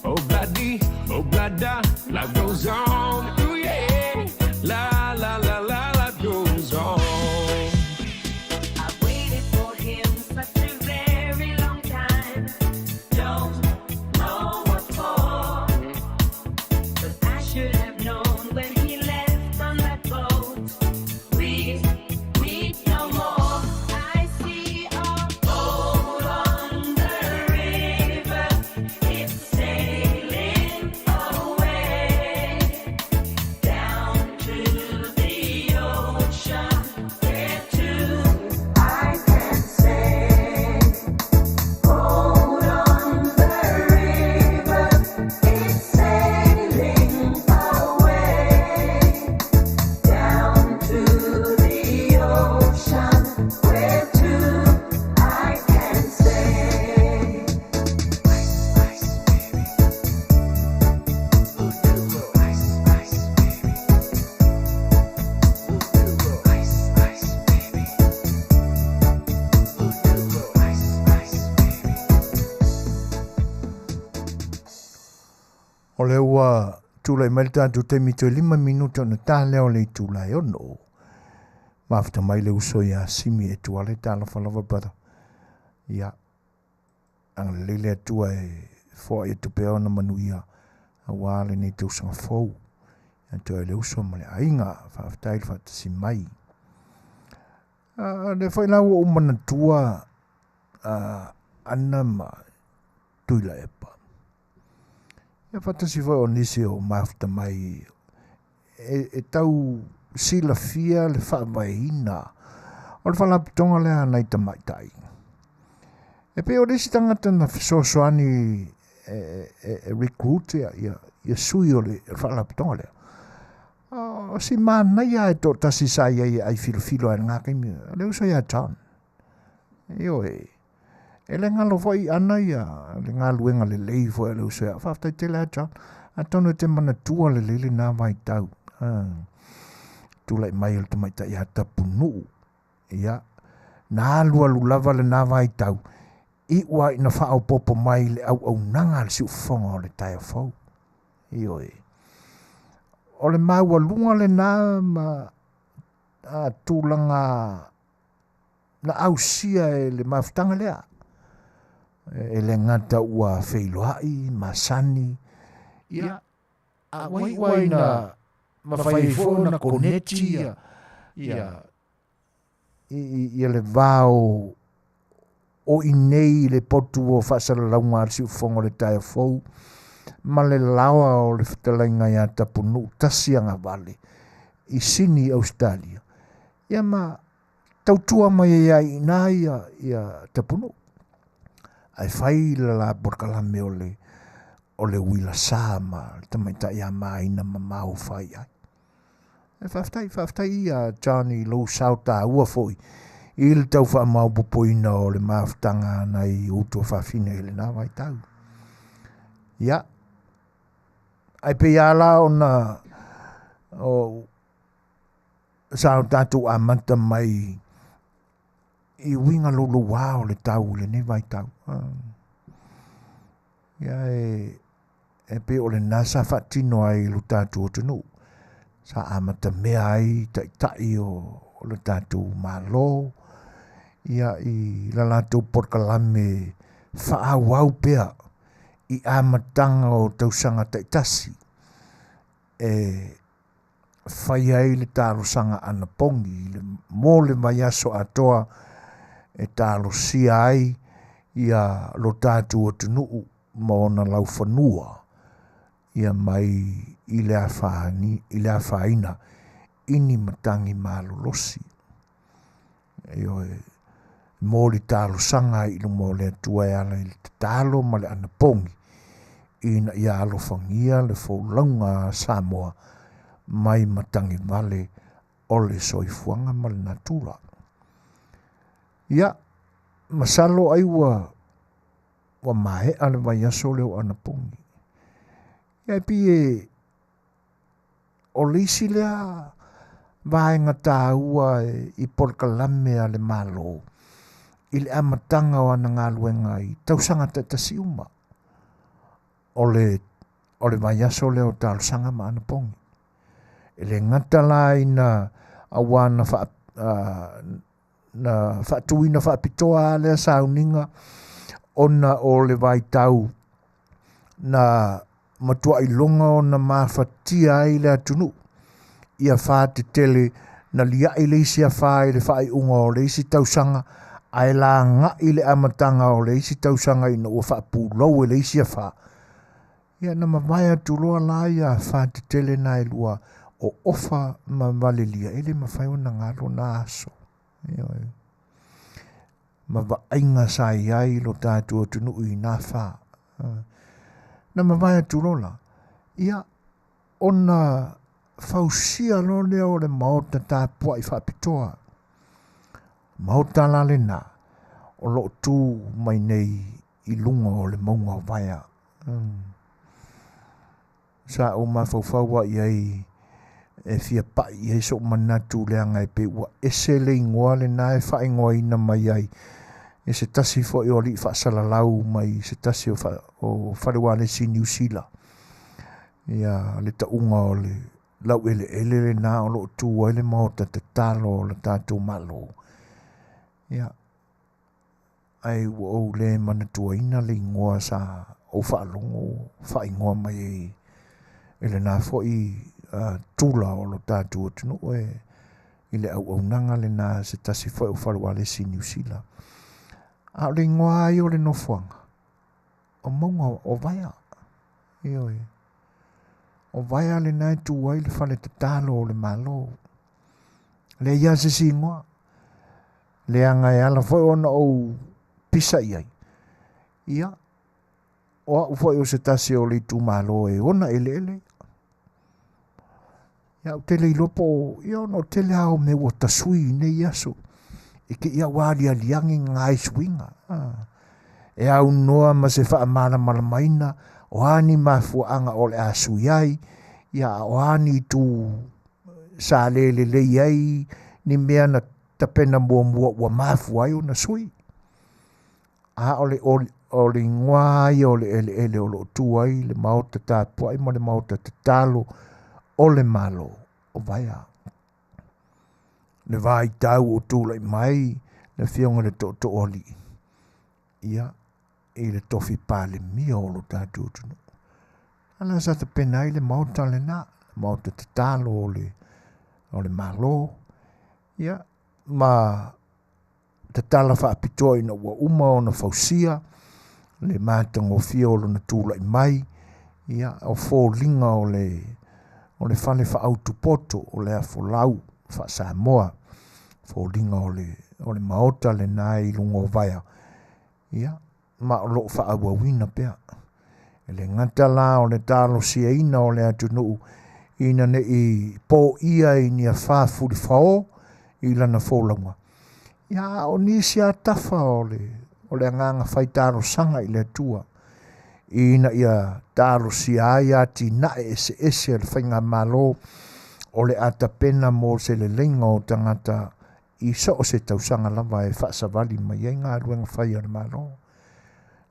Oh, bloody, oh, blada, life goes on, ooh, yeah. La, la, la, la, life goes on. I've waited for him such a very long time. Don't know what for. But I should have known when he left on that boat. We'd meet no more. I see a boat on the river. It's sailing away down to the ocean. Where to? I can't say. Boat on the river, it's sailing away down to the ocean. Where to? I can't say. Ice, ice, baby. Ice, ice, baby. Ice, ice, baby. Ice, ice, baby. O le ua tulai mai le tatou taimi toe 5 minute ona ta lea o le itula e 6. Mafuta mai le uso ia Simi e tuale talofa lava brother. Ia, agalelei le Atua e foai atu pea ona manuia auā lenei tausaga fou. Ia toe le uso ma le aiga, faafetai le faatasi mai. A lea foi la ua ou manatua Ana ma Tuilaepa. Ia faatasi foi o nisi o mafuta mai e tau silafia le faavaeina o le faalapotopotoga lea a nai tamaitai. E pei o le isi tagata na fesoasoani e recruit ia sui o le faalapotopotoga lea. O si manaia e toatasi sa iai e ai filofilo ai i lena taimi, o le uso ia John. Ioe, e le galo foi Ana ia le galuega lelei foi a le uso ia. Faafetai tele lava John. Atonu e te manatua lelei lena vaitau. Tulai mai o le tamaitai ia Tapunuu. Ia, na alualu lava lena vaitau, iu lava ina faaopoopo mai le auaunaga a le siufofoga o le taeao fou. Ioe. O le maualuga lena ma tulaga na ausia e le mafutaga lea. E le gata ua feiloai, masani, ia, a ua iu lava ina mafai ai foi ona koneti ia, ia le va o i inei i le potu o faasalalauga a le siufofoga o le taeao fou ma le laoa o le fetalaiga ia Tapunuu tasi agavale i Sini i Ausetalia, ia ma tautua mai ai lava i ina ia Tapunuu. Ae fai le la polokalame o le uila sa ma le tamaitai amaina mamao fai ai. E faafetai, faafetai ia John i lou sao taua foi i le tau faamaopoopoina o le mafutaga a nai ou tuafafine i lena vaitau. Ia, ae pei lava la ona o sa o tatou amata mai i uiga louloua o le tau i lenei vaitau. Ia e pei o lena sa faatino ai i lo tatou atunuu. Sa amatamea ai taitai o le tatou Malo ia i la latou polokalame faaauau pea i amataga o tausaga taitasi e fai ai le talosaga anapogi i le mo le vaiaso atoa e talosia ai ia lo tatou atunuu ma ona laufanua ia mai i le afaini, i le afaina i ni matagi malolosi. Ioe, mo le talosaga ai i luma o le Atua e ala i le tatalo ma le anapogi ina ia alofagia le folauga a Samoa mai matagi vale o le soifuaga ma le natura. Ia, masalo ai ua ua maea le vaiaso lea o anapogi. Ia e pei e o le isi lea vaega taua i polokalame a le Malo i le amataga o ana galuega i tausaga taitasi uma o le o le vaiaso lea o talosaga ma anapogi. E le gata la ina auā na faa, na faatuina faapitoa lava lea sauniga ona o le vaitau na matuai iloga ona mafatia ai le atunuu i afa tetele na liai le isi afa i le faaiuga o le isi tausaga ae lagai le amataga o le isi tausaga ina ua faapulou e le isi afa. Ia na mavae atu loa la ia afa tetele na e lua o Ofa ma Valelia, e le mafai ona galo na aso. Ioe. Ma vaaiga sa i ai lo tatou atunuu i na fa. Na mavae atu loa la, ia ona fausia loa lea o le maota tapuai faapitoa. Maota la lena o lo o tu mai nei i luga o le mauga o Vaea. Sa ou mafaufau lava i ai e fia pai i ai sou manatu leaga e pei ua ese le igoa lena e faaigoaina mai ai e se tasi foi o alii faasalalau mai se tasi o, fa, o fale ualesi i Niu Sila. Ia le tauga o le laueleele lena o lo o tu ai le maota tatalo o le tatou Malo. Ia, ae ua ou le manatuaina le igoa sa ou faalogo faaigoa mai ai e lena foi tula o lo tatou atunuu e i le auaunaga lena a se tasi foi o fale ualesi i Niu Sila. A o le igoa lava ia o le nofoaga, o mauga o Vaea. Ioe. O Vaea lena e tu ai le fale tatalo o le Malo. Leai lava se isi igoa. Leaga e ala foi ona ou pisa i ai, ia, o au foi o se tasi o le itumalo e ona eleele. Ia, ou te le iloa po o, ia ona o le tele lava o mea ua tasui i nei aso. I te i a ua aliali ane nai suiga. E aunoa ma se faamalamalamaina o a ni mafuaaga o le a sui ai, ia a o a ni itu sa le lelei ai ni mea na tapena muamua ua mafua ai ona sui. A o le, o le igoa lava ia o le eleele o lo o tu ai le maota tapuai ma le maota tatalo o le Malo o Vaea. Le vaitau o tulai mai le afioga i le Tootooalii, ia, i le tofi Palemia o lo tatou atunuu. Ala sa tapena ai le maota lena, le maota tatalo o le, o le Malo, ia, ma tatala faapitoa ina ua uma ona fausia le matagofie o lona tulai mai, ia, o foliga o le, o le fale faautupoto o le afolau faa-Samoa, foliga o le, o le maota lena i luga o Vaea, ia, ma o lo o faaauauina pea. E le gata la o le talosiaina o le atunuu ina ne i poia i ni afa fulifao i lana folauga, ia a o nisi lava tafa o le, o le agaga fai talosaga i le Atua ina ia talosia ai atinae eseese a le faigamalo o le a tapena mo se leleiga o tagata i so o se tausaga lava e faasavali mai ai galuega fai a le Malo.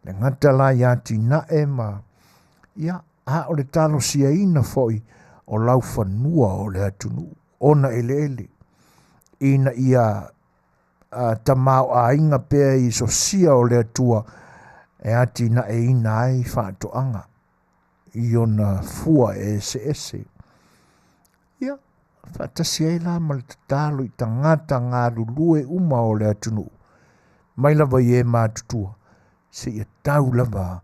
Le gata la i atinae ma, ia, a o le talosiaina foi o laufanua o le atunuu, ona eleele, ina ia tamaoaiga pea i sosia o le Atua. e atinaeina ai faatoaga i ona fua eseese. Ia, faatasi ai la ma le tatalo i tagata galulue uma o le atunuu, mai lava i e matutua, seia tau lava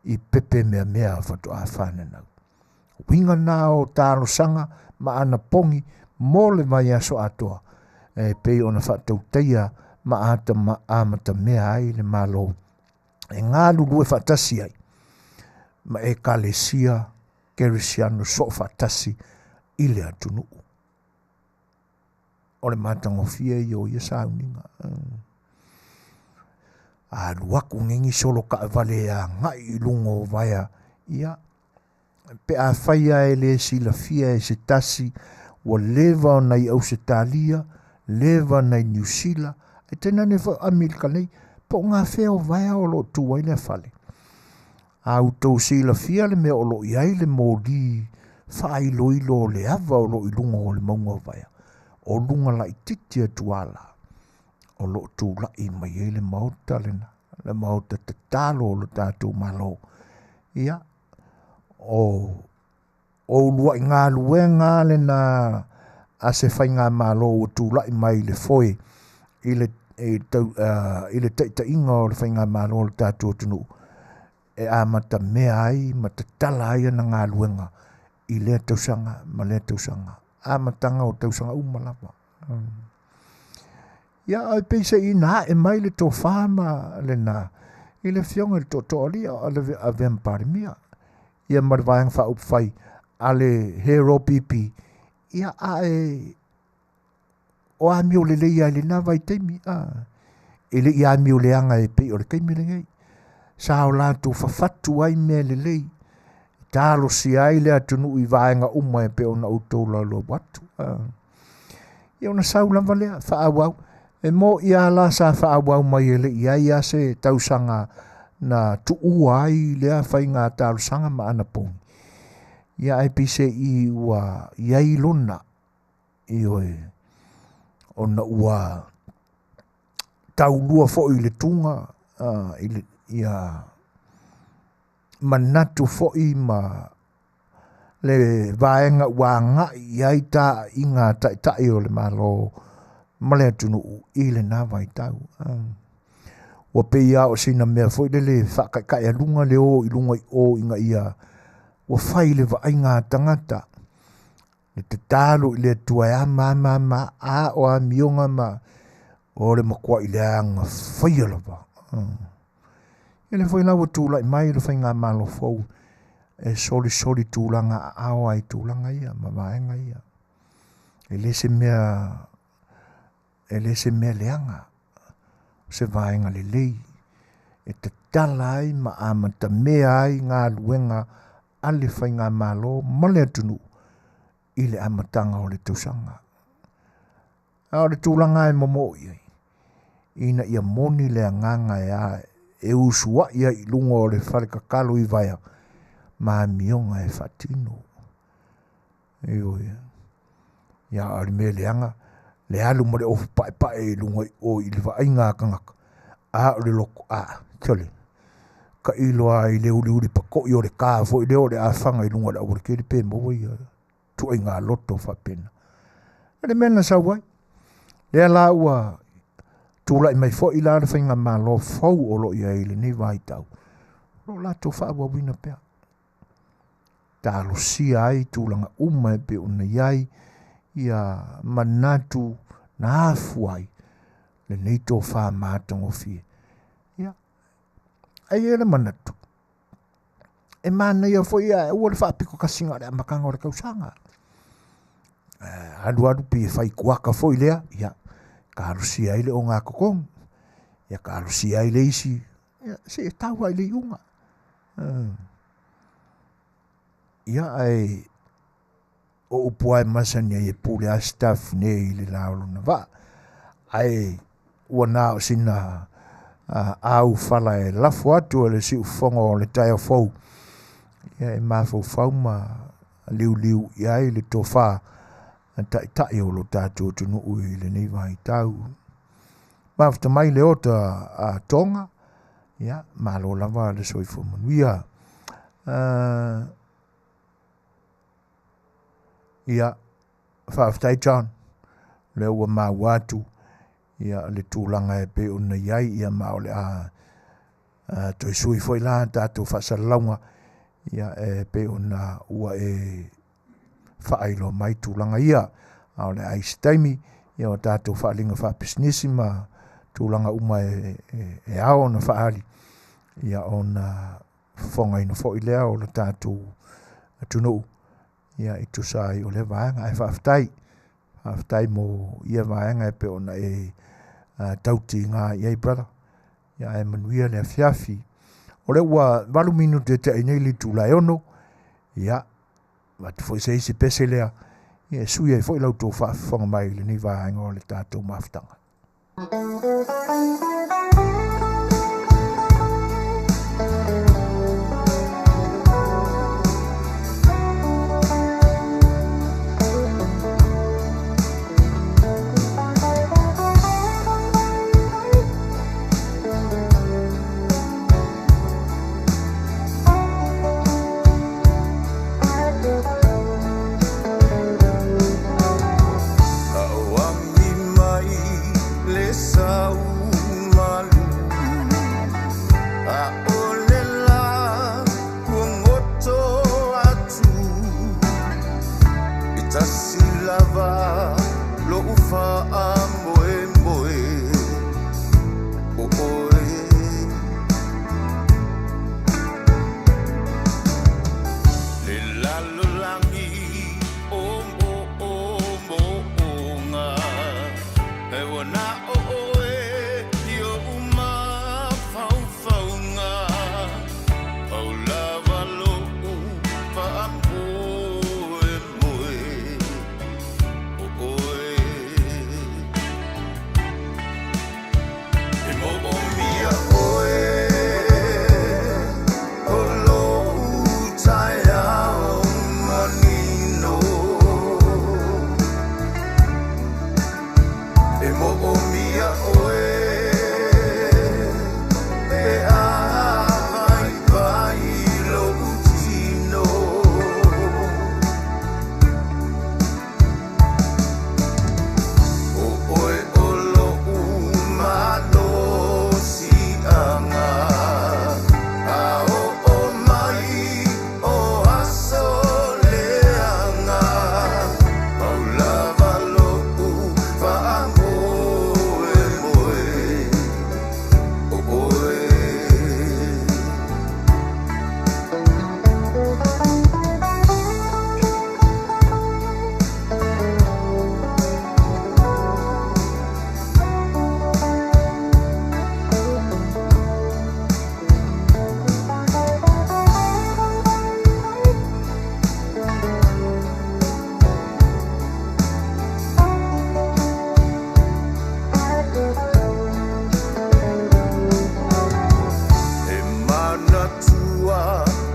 i pepe meamea faatoa fananau. Uiga na o talosaga ma anapogi mo le vaiaso atoa, e pei ona faatautaia ma amatamea ai le Malo e galulue faatasi ai ma Ekalesia Kerisiano soofaatasi i le atunuu. O le matagofie ia o ia sauniga. Alu aku gigi solo kaavale e agai i luga o vaea, ia, pe afai lava e le silafia e se tasi ua leva ona i Ausetalia, leva ona i Niu Sila, ae tainane foi o Amerika nei, po o gafea o vaea o lo o tu ai lea fale. A outou silafia le mea o lo o i ai le moli faailoilo o le ava o lo o i luga o le mauga o Vaea, o luga laitiiti atu lava la, o lo o tulai mai ai le maota lena, le maota tatalo o lo tatou Malo. Ia, o uluai galuega lena a se faigamalo ua tulai mai i le foe i le i le taitaiga o le faigamalo o le tatou atunuu e amatamea ai ma tatala ai ana galuega i lea tausaga ma lea tausaga, amataga o tausaga uma lava. Ia, ae peiseai na ae mai le tofa ma lena i le Afioga i le Tootooalii a o avea ma Palemia, ia ma le Vaega Faaupufai a le HRPP, ia ae o amio lelei lava i lena vaitaimi, a, e le i amio leaga e pei o le taimi lenei. Sa o latou fafatu ai mea lelei, talosia ai le atunuu i vaega uma e pei ona outou laulau atu. A. Ia ona sau lava lea, faaauau. E moni lava la sa faaauau mai e le i ai lava se tausaga na tuua ai lea faiga talosaga ma anapogi. Ia ae peiseai ua i ai lona, ioe, ona ua taulua foi i le tuga, i le, ia manatu foi ma le vaega ua agai i ai taaiga a taitai o le Malo ma le atunuu i lena vaitau. Ua pei lava o sina mea foi lele e faataetaealuga le o i luga i o ina ia ua fai le vaaiga a tagata, le tatalo i le Atua e ama ama ama a o amioga ma o le matuai leaga faia lava. Ia lea foi la ua tulai mai le faigamalo fou e solisoli tulaga aao ai i tulaga ia ma vaega ia. E le se mea, e le se mea leaga, o se vaega lelei e tatala ai ma amatamea ai galuega a le faigamalo ma le atunuu i le amataga o le tausaga. A o le tulaga e momoo i ai, ina ia moni le agaga e a e usuai ai i luga o le fale tatalo i Vaea ma amioga e faatino. Ioe. Ia a o le mea leaga, le alu ma le ofu paepae i luga i o i le vaaiga a tagata, a o le loto, a, sole, tailo lava i le uliuli pato'i o le ta foi lea o le afaga i luga o le aualatele pe maua ia ituaiga loto faapena. O le mea na sau ai, lea la ua tulai mai foi la le faigamalo fou o lo o i ai i lenei vaitau, o lo o latou faaauauina pea. Talosia ai tulaga uma e pei ona i ai ia manatu na afua ai lenei tofa matagofie. Ia, ae i ai le manatu, e manaia foi ae aua le faapito tasi na o le amataga o le tausaga. Alu alu pei e fai kuata foi lea, ia, talosia ai le ogatotonu, ia talosia ai le isi, ia, seia tau lava i le iuga. Ia, ae o upu lava e masani ai e pule lava Sitafune i le la o lona vaa. Ae ua na o sina aufala e lafo atu e le siufofoga o le taeao fou, ia e mafaufau ma liuliu i ai le tofa a taitai o lo tatou atunuu i lenei vaitau. Mafuta mai le ota a Tonga, Ia, malo lava le soifua manuia. Ia, faafetai John, lea ua maua atu ia le tulaga e pei ona i ai, ia ma o le a toe sui foi la tatou faasalalauga, ia e pei ona ua e faailoa mai tulaga ia. A o le a i ai se taimi, ia o tatou faaaliga faapisinisi ma tulaga uma e ao ona faaali, ia ona fofogaina foi lea o le tatou atunuu ia e tusa ai o lea vaega. Ae faafetai, faafetai mo ia vaega e pei ona e tautiga i ai brother. Ia ae manuia le afiafi. O lea ua 8 minute e tea nei le itula e 6, ia, avatu foi se isi pese lea, ia e sui ai foi la outou faafofoga mai i lenei vaega o le tatou mafutaga. Auami mai le sau malu, a o le la kuagoto atu, i tasi lava lo ufa a moe moe o oe. Le lalolagi o mo o mo o ngā, e wana o oe i o uma whauwhaunga, au lava lo u wha moe moe o oe. E mo o mia oe, o lo u tai ao manino. E mo o mia oe, e a vai vai lo u tino. O oe o lo u malo si anga, a o o mai o aso leanga, au lava lo u wha moe moe o oe. E manatua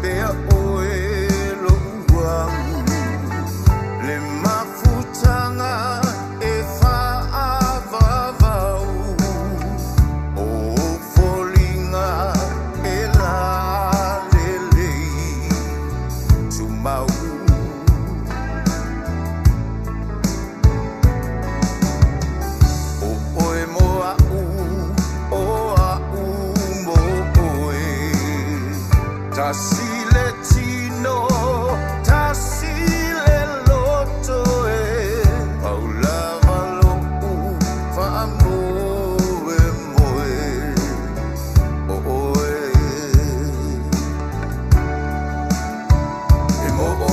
pea oe lo uau, le mafutanga e whaavavau, o folinga e la lelei tumau. O oe mo au, o au mo oe, tasi le tino, tasi le loto e, au lava lo u wha moe moe o oe. E mo o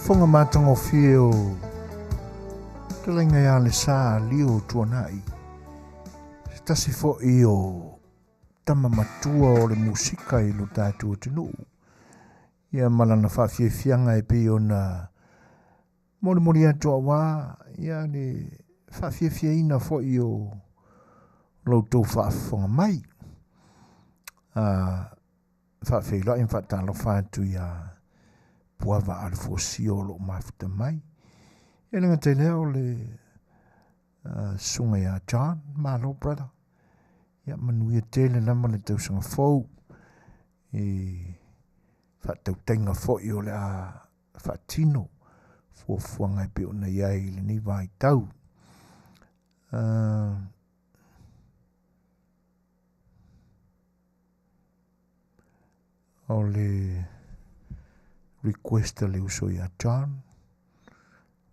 Faafofoga matagofie o Fetalaiga ia Lesa Lio Tuanai, se tasi foi o tama matua o le musika i lo tatou atunuu, ia ma lana faafiafiaga e pei ona molimoli atu aua ia le faafiafiaina foi o lo outou faafofoga mai. Faafeiloai ma faatalofa atu ia Puava Alefuasio o lo o mafuta mai. E le gata i lea o le susuga ia John, malo brother. Ia manuia tele lava le tausaga fou i faatautaiga foi o le a faatino fuafuaga e pei ona i ai i lenei vaitau. O le request a le uso ia John,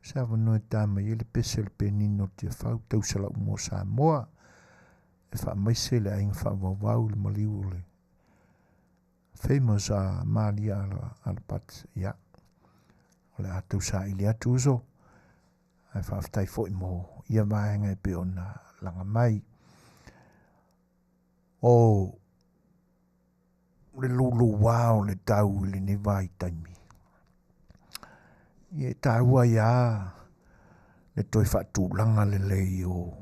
se avanoa e ta mai ai le pese o le penina o Tiafau, tausala uma o Samoa, e faamaise le aiga faavauvau i le maliu o le famous a Malia Alapat. Ia, o le a tausaili atu uso, ae faafetai foi mo ia vaega e pei ona laga mai. O le louloua o le tau i lenei vaitaimi, ia e taua ai lava le toe faatulaga lelei o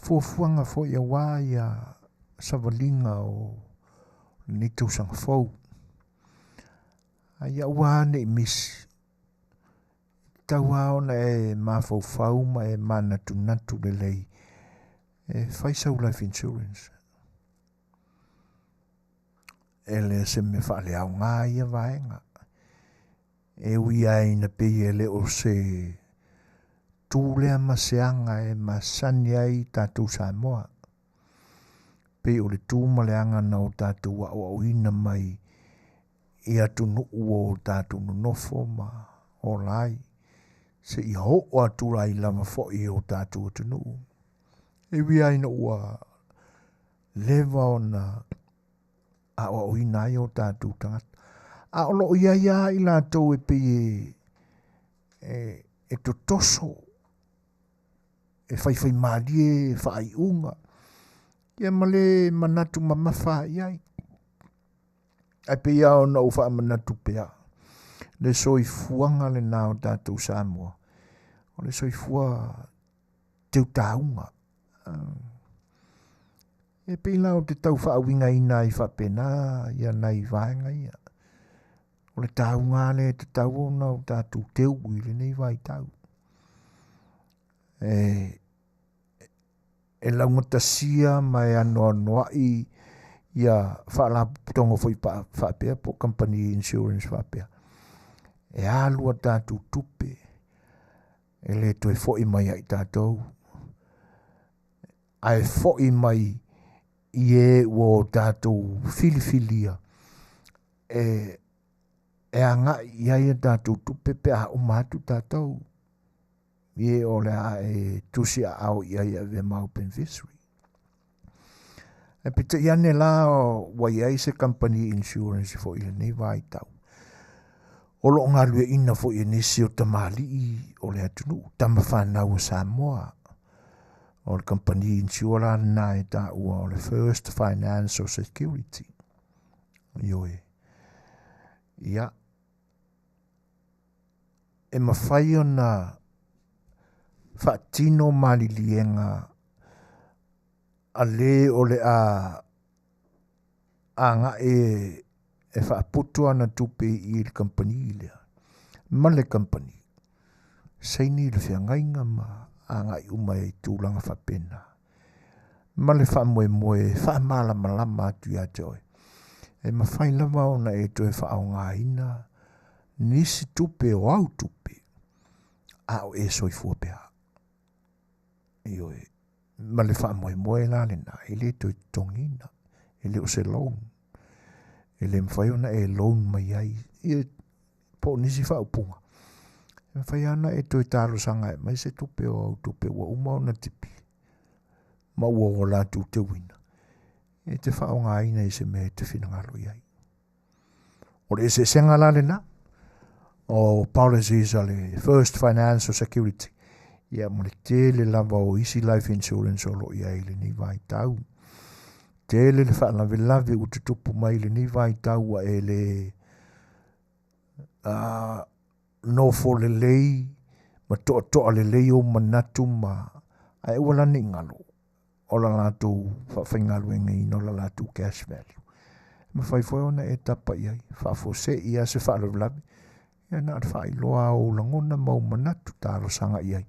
fuafuaga foi aua ia savaliga o lenei tausaga fou. A ia aua lava ne i misi, e tatau lava ona e mafaufau ma e manatunatu lelei e fai sau life insurance. E le o se mea faaleaoga ia vaega. E ui lava ina pei e le o se tu lea ma se aga e masani ai tatou Samoa. Pei o le tu ma le aga na o tatou aoaoina mai i atunuu o tatou nonofo ma ola ai, seia oo atu ai lava foi i o tatou atunuu. E ui lava ina ua leva ona aoaoina ai o tatou tagata, a o lo o i ai lava i latou e pei e totoso, e faifaimalie faaiuga, ia ma le manatu mamafa i ai. Ae pei lava ona ou faamanatu pea, le soifuaga lena o tatou Samoa, o le soifua teutauga. E pei la ou te tau faauigaina ai faapena ia nai vaega ia. O le tauga lea e tatau ona o tatou teu i lenei vaitau. E laugatasia ma e anoanoai ia faalapotopotoga foi faapea po o kamupani insurance faapea. E alu a tatou tupe, e le toe foi mai ia i tatou, ae foi mai i e ua o tatou filifilia e agai i ai a tatou tupe pe a uma atu tatou, i e o le a e tusi aao i ai e avea ma au beneficiary. Ae peitai ane la ua i ai se kamupani insurance foi i lenei vaitau, o lo o galueaiina foi e nisi o tamalii o le atunuu, tama fanau a Samoa. O le kamupani insurance lena e taua o le First Financial Security. Ioe. Ia, e mafai ona faatino maliliega a le o le a agai e faaputu ana tupe i le kamupani lea ma le kamupani, saini le feagaiga ma agai uma i tulaga faapena, ma le faamoemoe e faamalamalama atu ia te oe, e mafai lava ona e toe faaaogaina nisi tupe o au tupe a o e soifua pea. Ioe, ma le faamoemoe la lena, e le toe totogiina, e le o se loan, e le mafai ona e loan mai ai, ia, po o nisi faaupuga, e mafai lava ona e toe talosaga e aumai se tupe o au tupe ua uma ona tipi ma ua o latou teuina, e te faaaogaina i se mea e te finagalo i ai. O le eseesega la lena. O policies a le First Financial Security, ia ma le tele lava o isi life insurance o lo o i ai i lenei vaitau. Tele le faalavelave ua tutupu mai i lenei vaitau ua e le nofo lelei ma toatoa lelei ou manatu ma ae aua la ne i galo o la latou faafaigaluegaina o la latou cash value. E mafai foi ona e tapa i ai, faafuasei lava se faalavelave, ia na o le faailoa lava o ou lagona ma ou manatu talosaga i ai,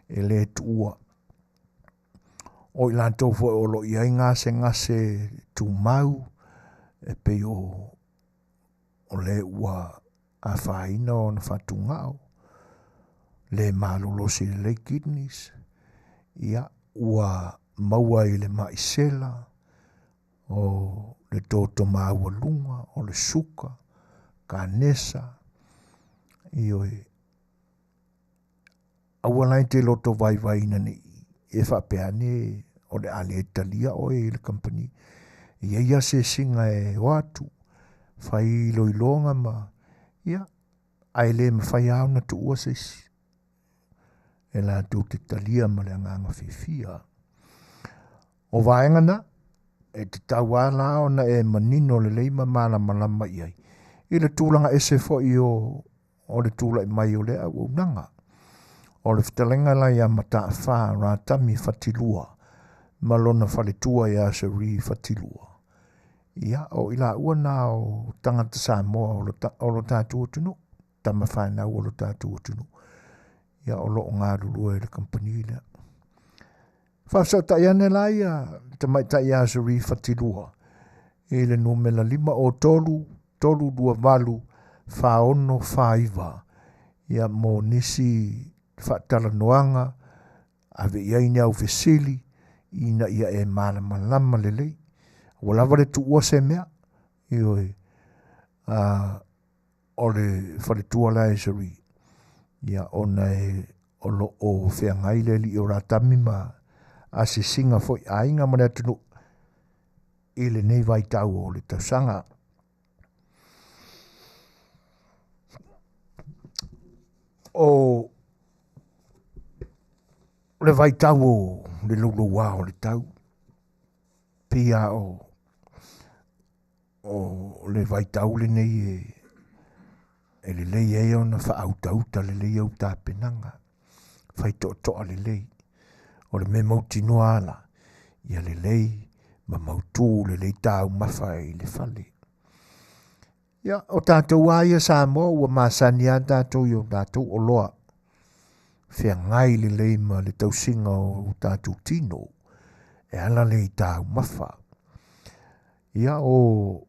e le tuua. O i latou foi o lo o i ai gasegase tumau, e pei o o le ua afaina ona fatugao, le malolosi lelei kidneys, ia, ua maua i le mai sela, o le toto maualuga, o le suka, kanesa, ioe. Aua la e te loto vaivaiina ne i e faapea ane o le a le talia oe i le kamupani. E i ai asiasiga e o atu, fai iloiloga ma, ia, ae le mafai lava ona tuua se isi e latou te talia ma le agaga fiafia. O vaega na, e tatau lava la ona e manino lelei ma malamalama i ai i le tulaga ese foi o o le tulai mai o lea auaunaga. O le fetalaiga la ia Mataafa Ratami Fatilua ma lona faletua ia Cherie Fatilua, ia, o i laua na o tagata Samoa o lo, o lo tatou atunuu, tama fanau o lo tatou atunuu, ia o lo o galulue i le kamupani lea. Faafesootai ane la ia tamaitai ia Cherie Fatilua i le numera 503 328 4649 ia mo nisi faatalanoaga ave i ai ni au fesili ina ia e malamalama lelei. Ua lava le tuua se mea, ioe, o le faletua la e Cherie, ia ona e o lo o feagai le alii o Ratami ma asiasiga foi aiga ma le atunuu i lenei vaitau o le tausaga. O le vaitau o le louloua o le tau, pei lava o, o le vaitau lenei e, e lelei ai ona faautauta lelei au tapenaga, fai toatoa lelei. O le mea mautinoa lava la, ia lelei ma mautu lelei taumafa i le fale. Ia, o tatou lava ia Samoa ua masani lava tatou i o tatou oloa feagai lelei ma le tausiga o tatou tino e ala lea i taumafa. Ia, o,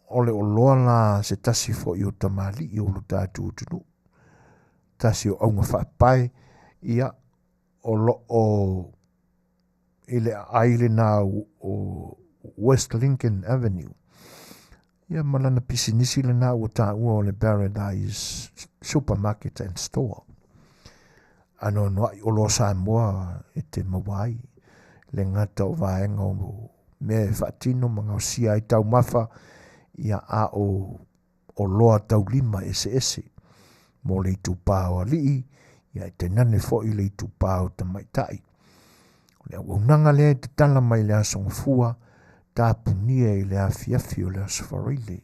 o le oloa la se tasi foi o tamalii o lo tatou atunuu, tasi o auga faapae, ia, o lo o i le aai lena o West Lincoln Avenue. Ia ma lana pisinisi lena ua taua o le Paradise Supermarket and Store. Anoanoai oloa Samoa e te maua ai le gata o vaega o mea e faatino ma gaosia ai taumafa, ia a o oloa taulima eseese mo le itupa o alii, ia e tainane foi le itupa o tamaitai. O le auaunaga lea e tatala mai le Aso Gafua, tapunia i le afiafi o le Aso Faraile.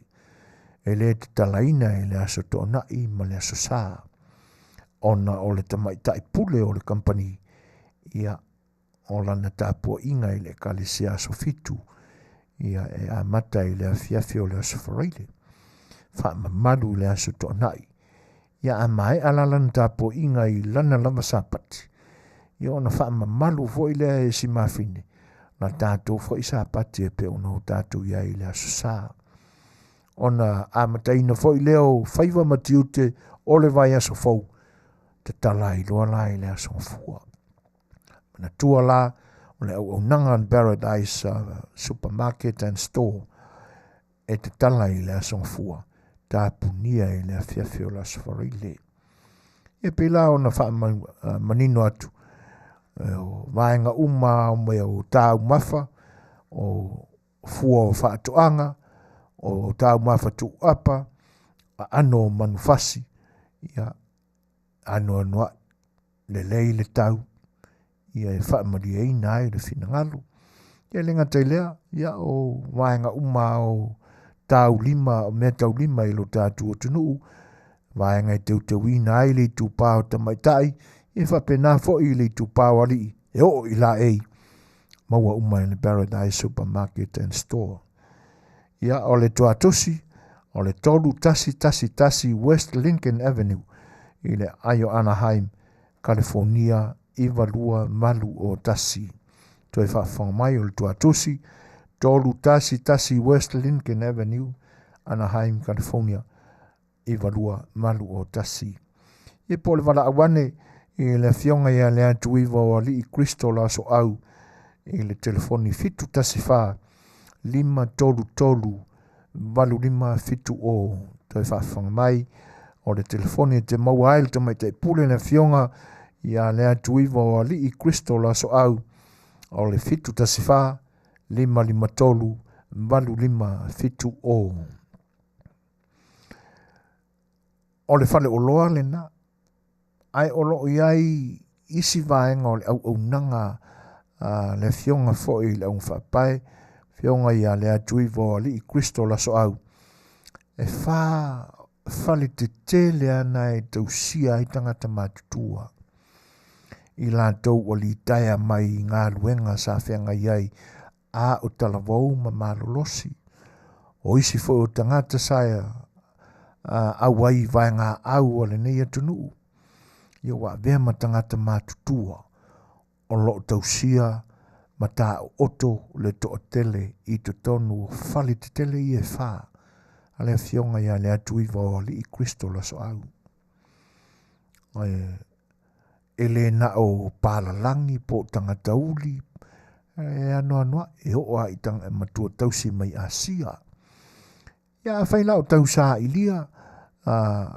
E le tatalaina i le Aso Toonai ma le Aso Sa, ona o le tamaitai pule o le kamupani, ia, o lana tapuaiga i le Ekalesia Aso Fitu, ia e amata i le afiafi o le Aso Faraile, faamamalu i le Aso Toonai. Ia a maea la lana tapuaiga i lana lava Sapati, ia ona faamamalu foi lea e si mafine la tatou foi Sapati e pei ona o tatou i ai i le Aso Sa. Ona amataina foi lea o faiva ma tiute o le vaiaso fou, tatala ai loa la i le Aso Gafua. Manatua la, o le auaunaga a le Paradise Supermarket and Store e tatala i le Aso Gafua, tapunia i le afiafi o le Aso Faraile. E pei la ona faamanino atu, o vaega uma o mea o taumafa, o fua o faatoaga, o taumafa tuuapa, aano o manufasi, ia, anoanoai, lelei le tau, ia e faamalieina ai le finagalo. Ia e le gata i lea, ia o vaega uma o taulima, o mea taulima i lo tatou atunuu, vaega e teuteuina ai le itupa o tamaitai, ia faapena foi i le itupa o alii e oo i laei, maua uma i le Paradise Supermarket and Store. Ia, o le tuatosi, o le 3111 West Lincoln Avenue i le aai o Anaheim, Kalifonia 92801. Toe faafofoga mai o le tuatosi, 311 West Lincoln Avenue, Anaheim, California 92801. Ia po o le valaau ane i le afioga ia Leatuiva o Alii Kristo Lasoau i le telefoni 714 533 8570. Toe faafofoga mai o le telefoni e te maua ai le tamaitai pule le afioga ia Leatuiva o Alii Kristo Lasoau o le 714 553 8570. O le faleoloa lena, ae o lo o i ai isi vaega o le auaunaga a le afioga foi i le augafaapae, afioga ia Leatuivaoalii Kristo Lasoau, e fa fale tetele ana e tausia ai tagata matutua i latou ua litaea mai i galuega sa feagai ai a o talavou ma malolosi. O isi foi o tagata sa auai i vaegaau a lenei atunuu, ia ua avea ma tagata matutua o lo o tausia ma taooto le toatele i totonu o fale tetele ia e fa a le afioga ia Leatuivaoalii Kristo Lasoau. E le na o palalagi po o tagata uli, e anoanoai, e oo lava i tagata matua tausi mai Asia. Ia afai la o tausailia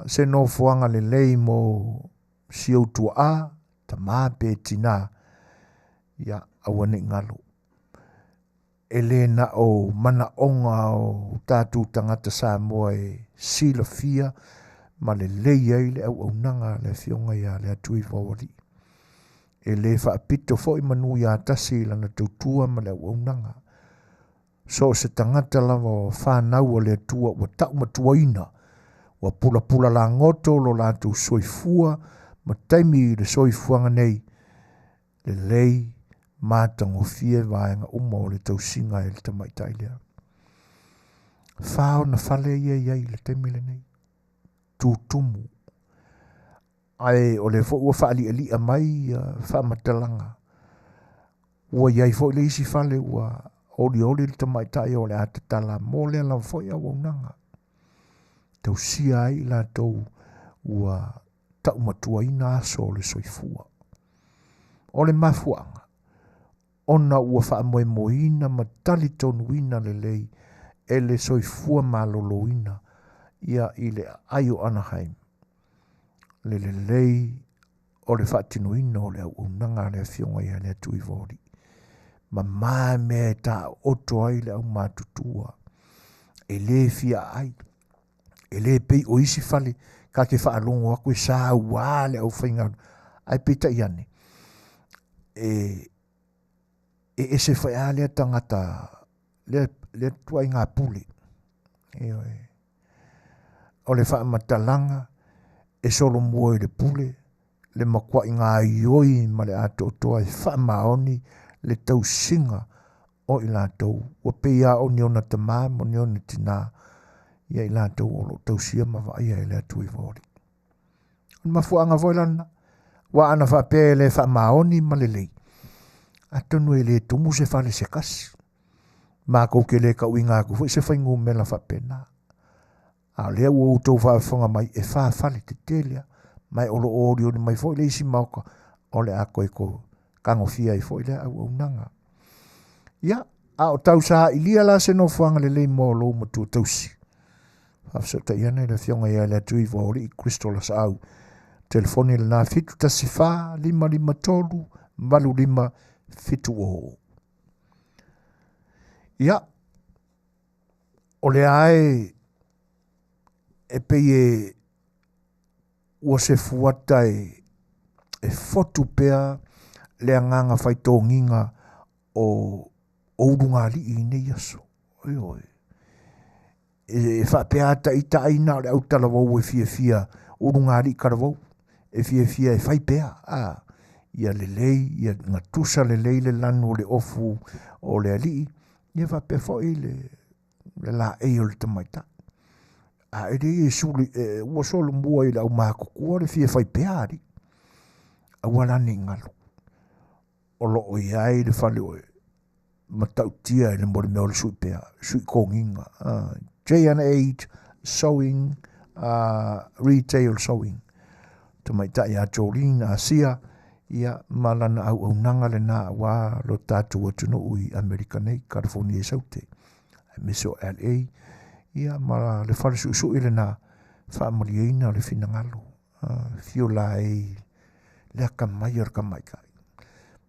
se nofoaga lelei mo si ou tuaa, tamā pe tinā, ia aua ne i galo. E le na o manaoga o tatou tagata Samoa e silafia ma lelei ai le auaunaga a le afioga ia Leatuivaoalii. E le faapito foi manu ia tasi i lana tautua ma le auaunaga. So o se tagata lava o fanau a le Atua ua taumatuaina, ua pulapula lagoto lo latou soifua ma taimi i le soifuaga nei, lelei matagofie vaega uma o le tausiga e le tamaitai lea. Fa ona fale ia i ai i le taimi lenei, tutumu. Ae o lea foi ua faalialia mai faamatalaga. Ua i ai foi le isi fale ua olioli le tamaitai o le a tatala mo lea lava foi auaunaga. Tausia ai i latou ua taumatuaina aso o le soifua. O le mafuaaga, ona ua faamoemoeina ma talitonuina lelei e le soifua maloloina ia i le aai o Anaheim le lelei o le faatinoina o le auaunaga a le afioga ia Leatuivaoalii. Mamā mea e taooto ai le aumatutua, e le fia ai, e le pei o isi fale ka te faalogo atu e sauā le aufaigaluega, ae peitai ane, e ese foi lava lea tagata, lea ituaiga pule. Ioe. O le faamatalaga e solomua i le pule, le matuai gaoioi ma le atoatoa e faamaoni le tausiga o i latou ua pei lava o ni ona tamā ma ni ona tinā ia i latou o lo o tausia ma vaaia e le Atuivaoalii. O le mafuaaga foi la lena, aua ana faapea e le faamaoni ma lelei, atonu e le tumu se fale se kasi. Matou te le tauiga atu foi se fuainumera faapena. A o lea ua outou faafofoga mai e fa fale tetele lava, ma o lo o olioli mai foi le isi maota o le a toe tagofia ai foi lea auaunaga. Ia, a o tausailia la se nofoaga lelei mo lou matua tausi. Faafesootai ane le afioga ia Leatuivaoalii Kristo Lasaau. Telefoni lena 714 553 8570. Ia, o lea e e pei e ua se fuata e, e fotu pea le agaga faitogiga o, o ulugalii i nei aso. Ioe. E, e faapea ata ita ai na o le autalavou e fiafia ulugalii talavou e fiafia e fai pea a ia lelei ia gatusa lelei le lanu o le ofu o le alii ia faapea foi le le laei o le tamaitai. A e le e suli, e, ua solomua i le aumatutua le fia fai pea alii. Aua la ne i galo. O lo o i ai le fale o matautia i le mo le mea o le sui pea, sui togiga. J&H Sewing, Retail Sewing. Tamaitai ia Jolene Asia, ia ma lana auaunaga lena aua lo tatou atunuu i Amerika nei, California i Saute, aemaise o LA, ia ma le fale suisui lena, faamalieina le finagalo, fio laei le akamai o le tamaitai.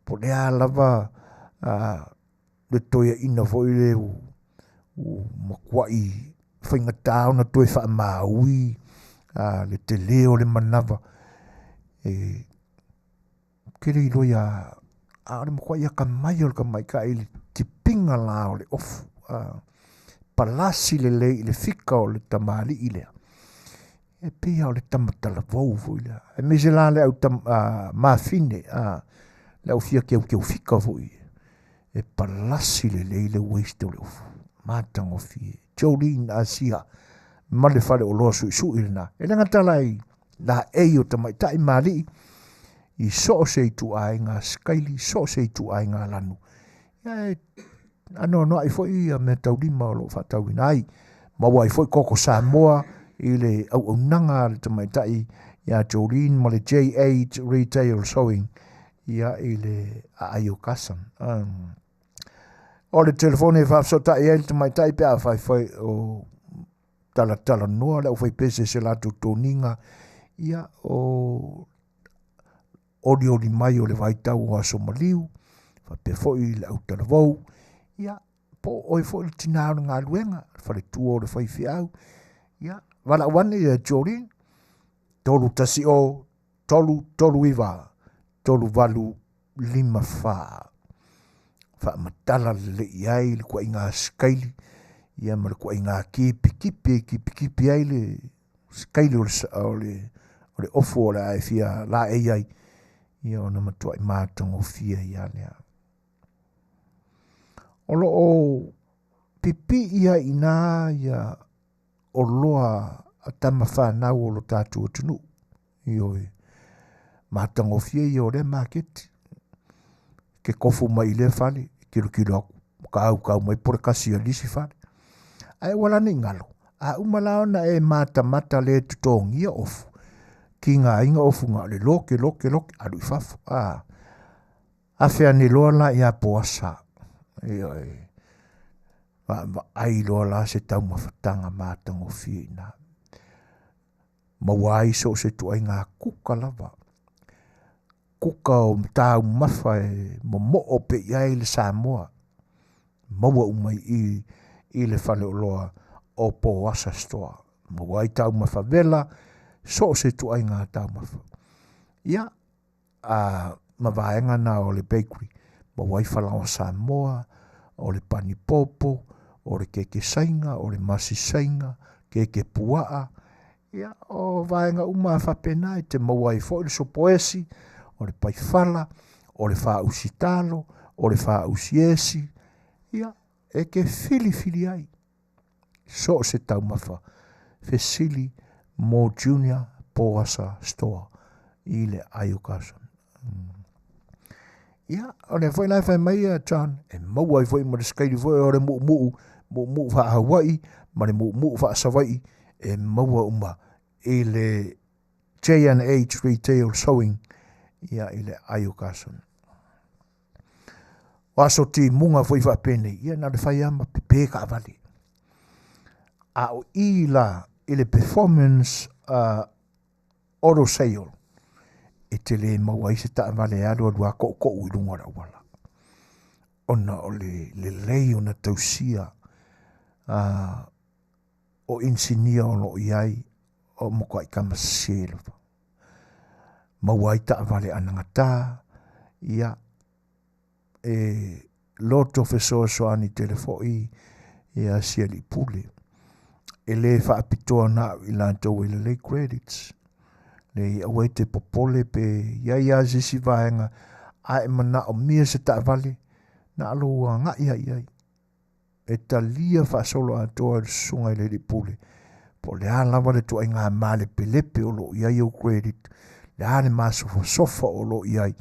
Po o le a lava le toeaina foi le ua matuai faigata ona toe faamaui le tele o le manava e te le iloa ia a o le matuai akamai o le tamaitai i le tipiga la o le ofu a palasi lelei i le fika o le tamalii lea e pei lava o le tama talavou foi lea aemaise la le au tam, a, mafine a le au fia keukeu fika foi e palasi lelei le waist o le ofu matagofie Jolene Asia ma le faleoloa suisui lena e le gata la i laei o tamaitai ma alii i so o se ituaiga sikaili, so o se ituaiga lanu. Ia e anoanoai foi ia meataulima o lo o faatauina ai. Maua ai foi koko Samoa i le auaunaga a le tamaitai ia Jolene ma le J8 Retail Sewing ia i le aai o Carson. Um, o le telefoni e faafesootai ai le tamaitai pe a faifai o talatalanoa le aufaipese i se latou toniga, ia o olioli mai o le vaitau o aso maliu, faapea foi le autalavou, ia po o oe foi le tina o le galuega, le faletua o le faifeau, ia valaau ane ia Jolene, 310 339 38 54. Faamatala lelei i ai le tuaiga sikaili ia ma le tuaiga kipikipi e kipikipi ai le sikaili o le, o le, o le ofu o le a e fia laei ai ia ona matuai matagofie ai lava lea. O lo o pipii ai i ina ia oloa a tama fanau o lo tatou atunuu. Ioe. Matagofie ia o lea maketi. Ke kofu mai i lea fale, kilokilo atu, kaukau mai po le kasi a le isi fale. Ae ua lana i galo, a uma la ona e matamata le totogia ofu, kigaina ofu na o le loke, loke, loke, alu i fafo. A, afe ane loa la ia Poasa. Ioe. Vaavaai loa la se taumafataga matagofie i ina. Maua ai so o se ituaiga kuka lava. Kuka o taumafa e momoo pea i ai le Samoa. Maua uma i i i le faleoloa o Poasa Store. Maua ai taumafa vela, so o se ituaiga taumafa. Ia, a ma vaega na o le bakery, maua ai falaoa Samoa, o le panipopo, o le keke saina, o le masi saina, keke puaa, ia, o vaega uma faapena e te maua ai foi le sopoesi, o le paifala, o le faausi talo, o le faausi esi, ia, e te filifili ai so o se taumafa fesili mo Junior Poasa Store i le aai o Carson. Ia, o lea foi la e fai mai ia John, e maua ai foi ma le sikaili foi o le muumuu, muumuu faa-Hawaii ma le muumuu faa-Savaii, e maua uma i le J&H Retail Sewing ia i le aai o Carson. O aso timuga foi faapenei, ia na o le fai lava ma pepe taavale. A o i la i le performance auto sale, e te le maua ai se taavale e alu alu a toutou i luga o le auala. Ona o le lelei ona tausia o inisinia o lo o i ai O matuai tama sese lava. Maua ai taavale anagata, ia, e loto fesoasoani tele foi ia si alii pule. E le faapitoa na au i latou e lelei credits. Leai, aua e te popole pe i ai lava se isi vaega a e manaomia se taavale, na o lou agai lava i ai. E talia faasoloatoa e le susuga i le alii pule, po o le a lava le ituaiga malepelepe o lo o i ai ou credit, le a le masofasofa o lo o i ai,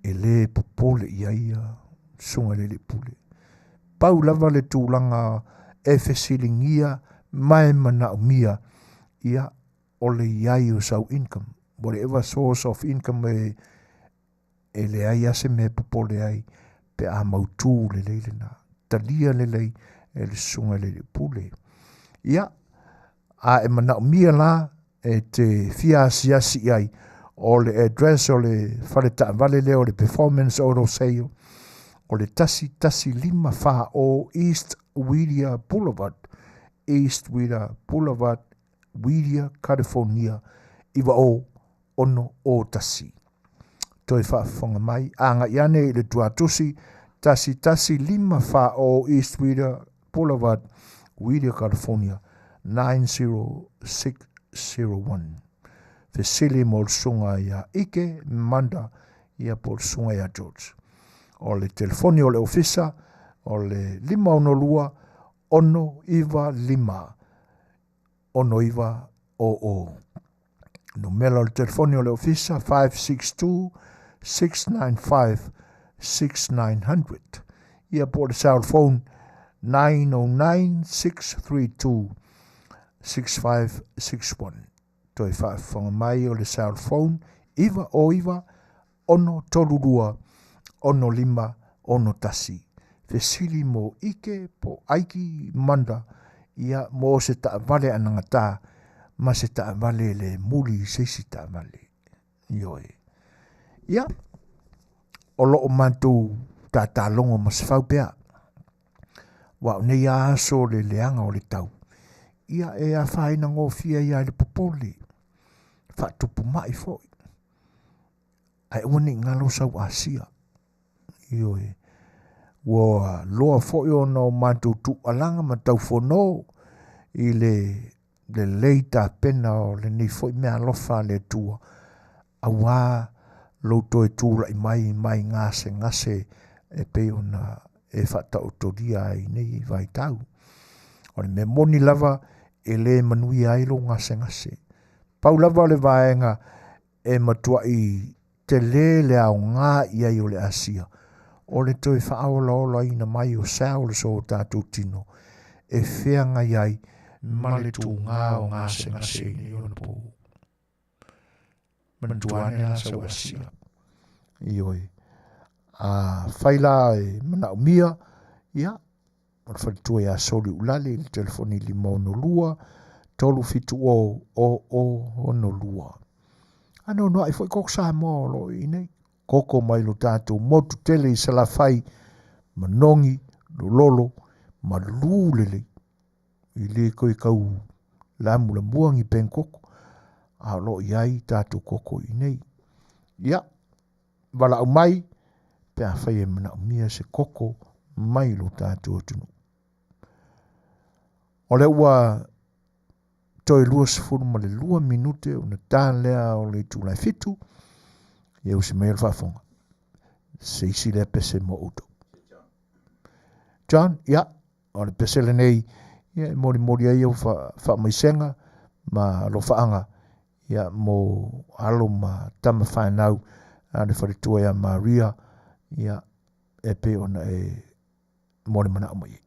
e le popole i ai ia susuga i le alii pule. Pau lava le tulaga e fesiligia ma e manaomia, ia, o le i ai o sau income, whatever source of income e e leai lava se mea e popole ai pe a mautu lelei lena. Talia lelei e le susuga i le alii pule. Ia, a e manaomia la e te fia asiasi i ai, o le address o le fale taavale lea o le Performance Auto Sale, o le 11540 East Whittier Boulevard, East Whittier Boulevard, Whittier, California, 90601. Toe faafofoga mai, agai ane i le tuatusi 11540 East Whittier Boulevard, Whittier, California, 90601. Fesili mo le susuga ia Ike Manda, ia po o le susuga ia George. O le telefoni o le ofisa, o le 562 695 6900. Numera o le telefoni o le ofisa 562 695 6900. Ia po o le cell phone 909 632 6561. Toe faafofoga mai o le cell phone 909 632 6561. Fesili mo Ike po Aiki Manda ia mo se taavale anagata ma se taavale le muli i se isi taavale. Ioe. Ia, o lo o matou tatalogo ma se fau pea. Aua o nei lava aso o le leaga o le tau, ia e afaina gofie ai lava i le popole, faatupu mai foi. Ae aua ne i galo sau Asia. Ioe. Ua loa foi ona o matou tuualaga ma taufono i le lelei tapena o lenei foi meaalofa a le Atua, aua lou toe tulai mai mai gasegase e pei ona e faataotolia ai nei vaitau. O le mea moni lava e le manuia ai lou gasegase. Pau lava o le vaega e matuai tele le aoga i ai o le Asia, o le toe faaolaolaina mai o cells o tatou tino e feagai ai ma le tuga o gasegase i nei ona po. Manatua ane la sau Asia. Ioe. A fai la e manaomia, ia, O le faletua ia Soliulale i le telefoni 562 370 0062. A noanoai foi koko Samoa o lo o i nei. Koko mai lo tatou motu tele i Salafai, manogi, lololo, malū lelei. I le koe kau lamulamua ni pen koko, a o lo o i ai tatou koko i nei. Ia, valaau mai pe afai e manaomia se koko mai lo tatou atunuu. O lea ua toe 22 minute ona ta lea o le itula e fitu, ia usi mai o le faafofoga. Se isi lea pese mo outou. John, ia, o le pese lenei, ia e molimoli ai au faamaisega ma alofaaga ia mo alo ma tama fanau a le faletua ia Maria, ia e pei ona e molimanaʻo mai ai.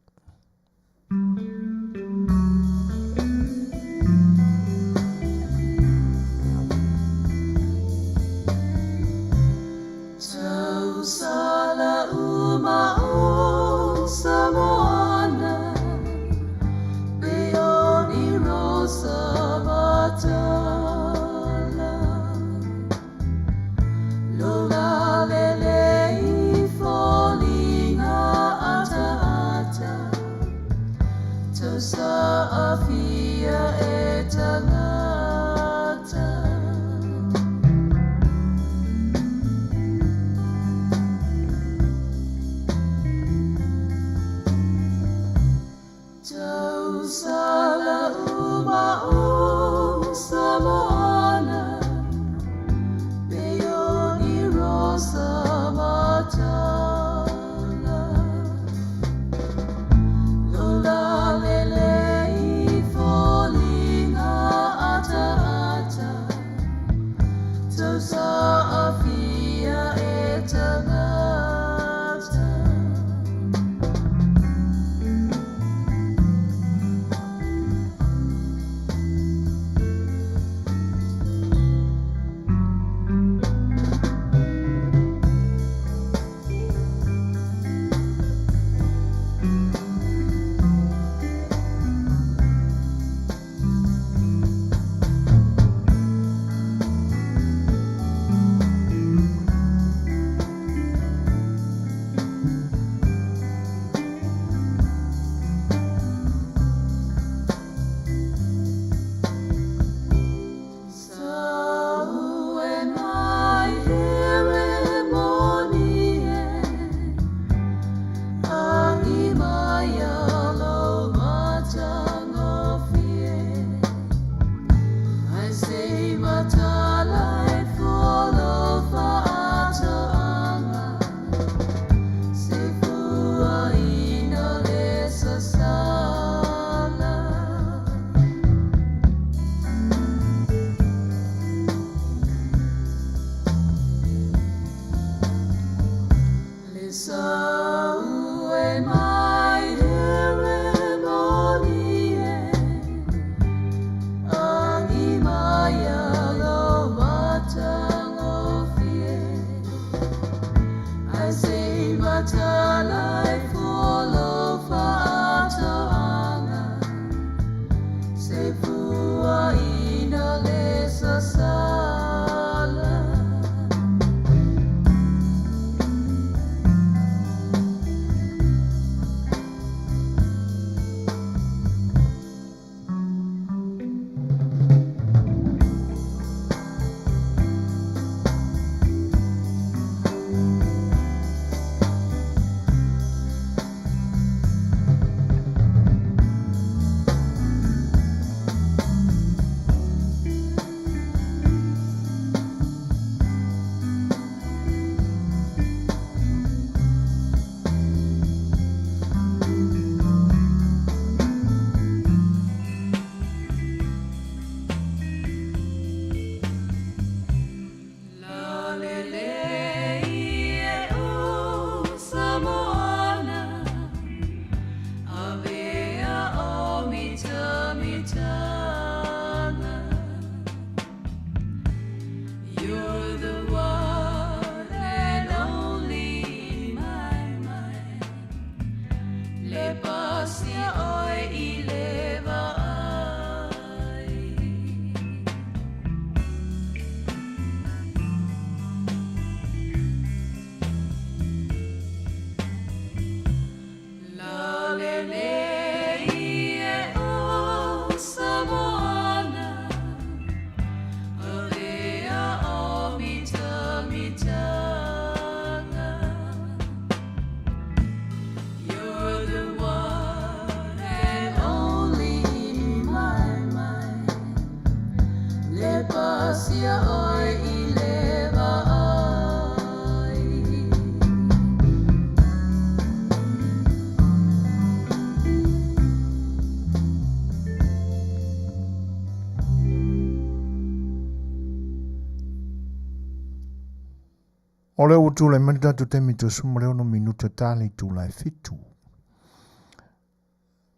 O lea ua tulai mai le tatou taimi tusa ma le 6 minuta ta le itula e 7.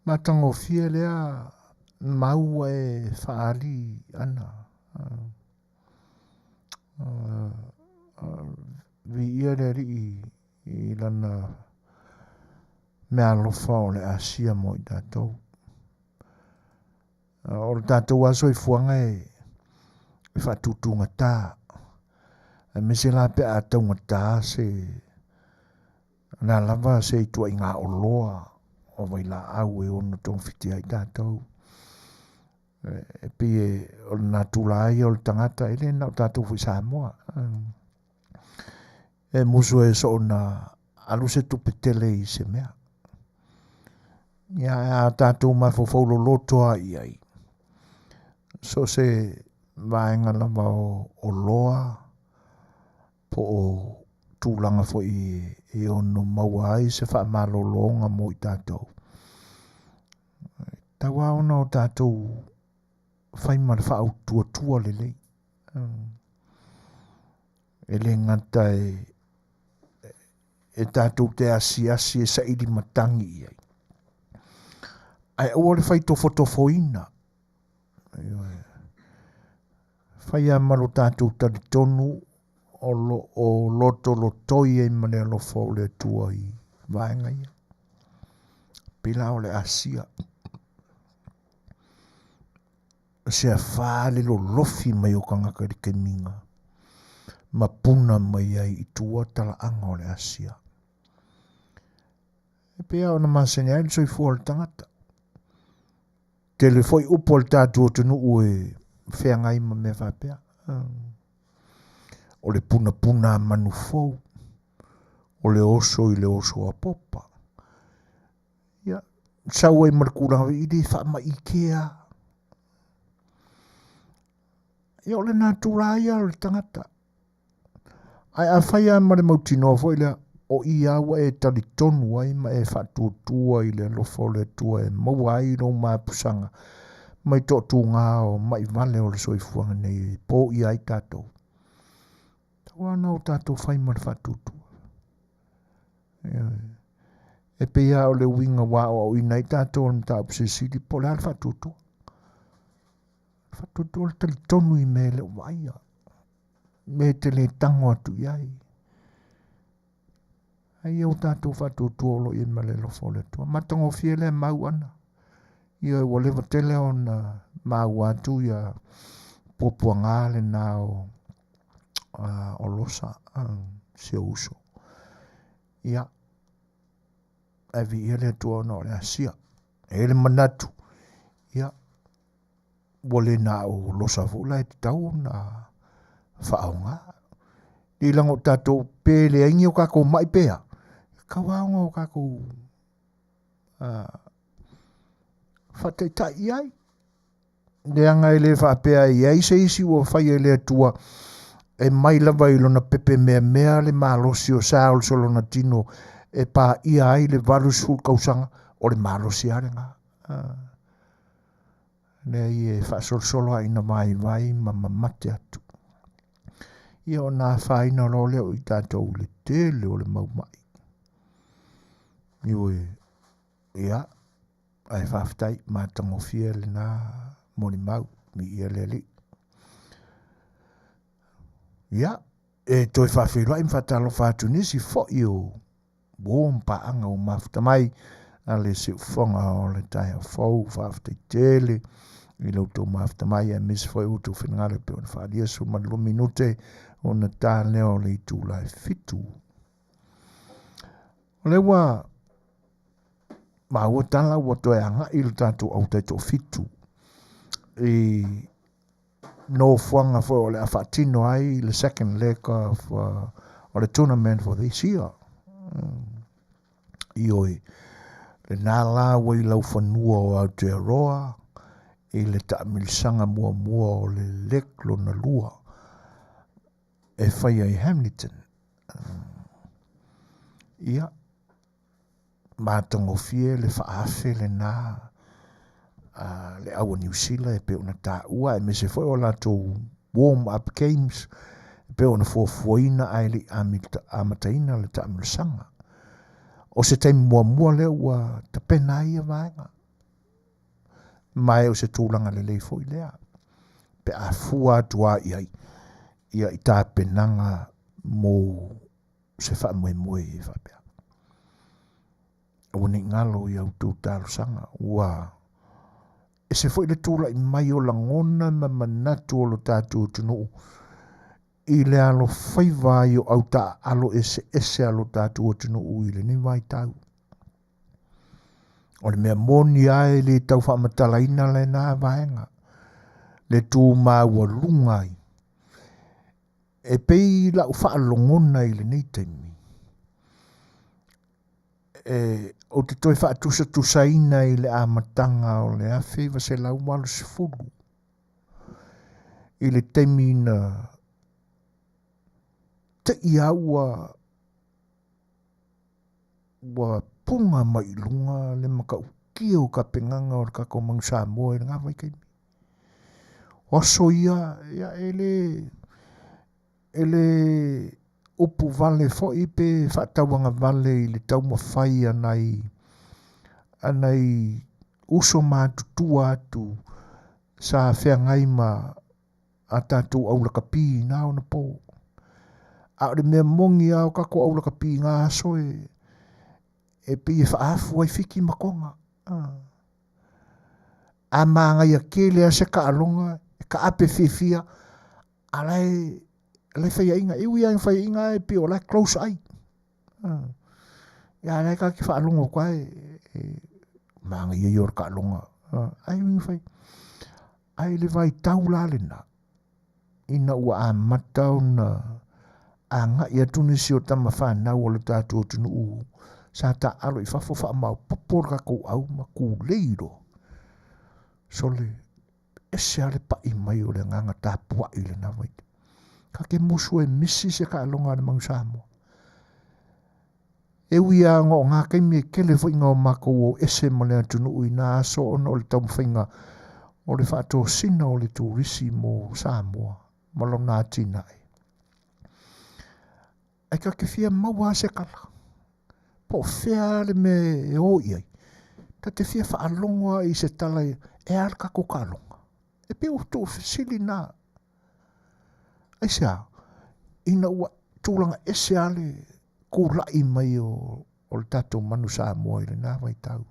Matagofie lea mau e faaali ana. Viia le Alii i lana meaalofa o le asia mo i tatou. O le tatou lava soifuaga e faatutugata, aemaise la pe a taugata se na lava se ituaiga oloa o vailaau e ono togafiti ai tatou. E pei o le natura ia o le tagata, e le na o tatou foi Samoa. E musu e soona alu se tupe tele i se mea. Ia a tatou mafaufau loloto lava i ai, so o se vaega lava o oloa po o tulaga foi e ono maua ai se faamalologa mo i tatou. E tatau lava ona o tatou fai ma le faautuatua lelei. E le gata e e tatou te asiasi e saili matagi i ai. Ae aua le fai tofotofoina. Ioe. Fai lava ma lo tatou talitonu o lo o lotolotoi ai ma le alofa o le Atua i vaega ia. Pei la o le Asia. Se afā le lolofi mai o tagata i le taimiga ma puna mai ai i tua talaaga o le Asia. E pei lava ona masani ai le soifua o le tagata. Tele foi upu a le tatou atunuu e feagai ma mea faapea. O le punapuna a manu fou, o le oso i le oso a popa. Ia, sau ai ma le tulaga i le faamaitea. Ia o le natura ia o le tagata. Ae afai lava ma le mautinoa foi lea, o i lava ua e talitonu ai ma e faatuatua i le alofa o le Atua e maua ai lou mapusaga mai toatuga o mai vale o le soifuaga nei e poia ai tatou. Tau lava ona o tatou fai ma le faatuatua. E pei lava o le uiga ua aoaoina ai tatou o le mataupu silisili po o le a le faatuatua. Faatuatua le talitonu i mea e le o vaaia, mea e te le tago atu i ai. Ae ia o tatou faatuatua o lo o i ai ma le alofa o le Atua. Matagofie lea mau ʻana. Ia ua leva tele ona maua atu ia puapuaga lena o o Losa, si ou uso. Ia, ae viia le Atua ona o le Asia. E i ai le manatu, ia, ua le na o Losa foi la e tatau ona faaaoga. I leaga o tatou pe leai ni o tatou mai pe a, e tatau lava ona o tatou faataitai i ai. Leaga e le faapea e i ai se isi ua faia e le Atua e mai lava i lona pepe meamea le malosi o cells o lona tino e paia ai le 80 tausaga, o le malosi lava lena. Leai e faasolosolo lava ina vaivai ma mamate atu. Ia ona afaina loa lea o i tatou i le tele o le mau mai. Ioe, ia, Ae faafetai, matagofie lena molimau, viia le Alii. Ia, e toe faafeiloai ma faatalofa atu nisi foi o uo ma paaga ua mafuta mai a le siufofoga o le taeao fou. Faafetai tele i lo outou mafuta mai aemaise foi o outou finagalo e pei ona faaalia 12 minute ona ta lea o le itula e 7. O lea ua maua tala ua toe agai le tatou au taitoafitu i nofoaga foi o le a faatino ai le second leg of o le tournament for this year. Ioe, lena la ua i laufanua o Aotearoa i le taamilisaga muamua o le leg lona lua e faia i Hamilton. Ia, matagofie le faaafe lena a le au a Niu Sila e pei ona taua aemaise foi o latou warm up games e pei ona fuafuaina ae le i amataina le taamilosaga. O se taimi muamua lea ua tapena ai ia vaega. Ma e o se tulaga lelei foi lea pe a fua atu lava i ai ia i tapenaga mo se faamoemoe e faapea. Aua ne i galo i a outou talosaga, ua ese foi le tulai mai o lagona ma manatu o lo tatou atunuu i le alofaiva ai o au taaalo eseese a lo tatou atunuu i lenei vaitau. O le mea moni lava e le tau faamatalaina lena vaega, le tu maualuga ai. E pei lau faalogona i lenei taimi, e, ou te toe faatusatusaina i le amataga o le 1980, i le taimi na te'i lava ua ua puga mai i luga le matautia o tapenaga o le tatou Manu Samoa i lena vaitaimi. O aso ia, ia e le... E le upu vale foi pe faatauagavale i le taumafai a nai a nai uso matutua atu sa feagai ma a tatou aulakapi i na ona po. A o le mea moni lava o tatou aulakapi i na aso e e pei e faaafu ai Fiti ma Toga. A manaia tele lava se taaloga, e taape fiafia, a la e la e faiaina. E ui lava ina faiaina ae pei o la e close eye. Ia a la e ta te faalogo atu lava e manaia ia o le taaloga. Ae ui ina fai. Ae i le vaitau la lena, ina ua amata ona agai atu nisi o tama fanau o le tatou atunuu sa taaalo i fafo faamaopoopo le tatou au ma tulei loa. Sole, ese lava le pai mai o le agaga tapuai i lena vaitaimi. Ta te musu e misi se taaloga a le Manu Samoa. E ui lava ona o na taimi e tele foi na o matou o ese ma le atunuu i na aso ona o le taumafaiga o le faatosina o le turisi mo Samoa ma lona atinae. Ae ta te fia maua lava se tala, po o fea lava le mea e o i ai, ta te fia faalogo lava i se tala e a le tatou taaloga. E pei o tuufesili na. Aisea? Ina ua tulaga ese lava le tulai mai o le tatou manu Samoa i lena vaitau.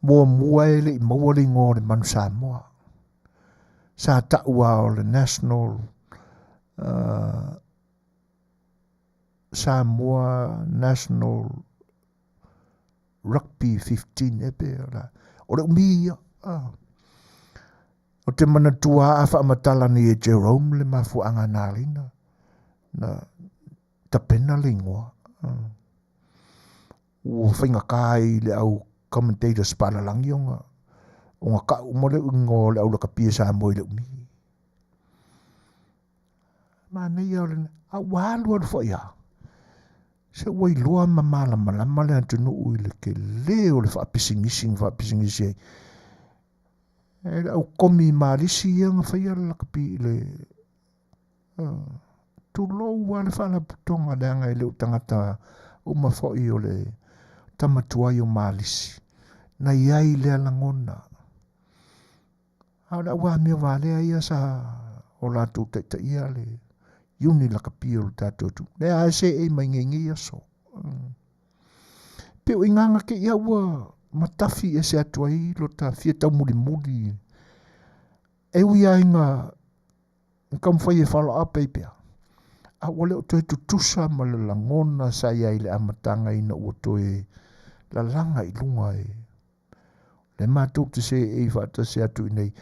Muamua e le i maua le igoa o le manu Samoa. Sa taua o le National Samoa National Rugby 15 e pe o O le umi ia. Ah. O te manatua a faamatala nei e Jerome le mafuaaga na ala ai na na tapena le igoa. Ua faigata ai i le au commentators palalagi ona ona tau uma le igoa o le au lakapi a Samoa i le umi. Manaia o le a ua alu alu foi lava. Se ua iloa ma malamalama le atunuu i le tele o le faapisinisi na faapisinisi ai. E le au komi malisi ia na faia le lakapi i le tulou lava le faalapotopotoga leaga e le o tagata uma foi o le tama tuai o Malisi na i ai lea lagona. A o le au amio valea ia sa o latou taitaia le iuni lakapi o le tatou atunuu. Lea lava e seei mai nei i nei aso. Pei o i ina na te i au ua matafi ese atu ai lo ta fia taumulimuli. E ui lava ina taumafai e follow up ai pea, a ua le o toe tutusa ma le lagona sa i ai i le amataga ina ua toe lalaga i luga e le matou te seei faatasi atu i inei.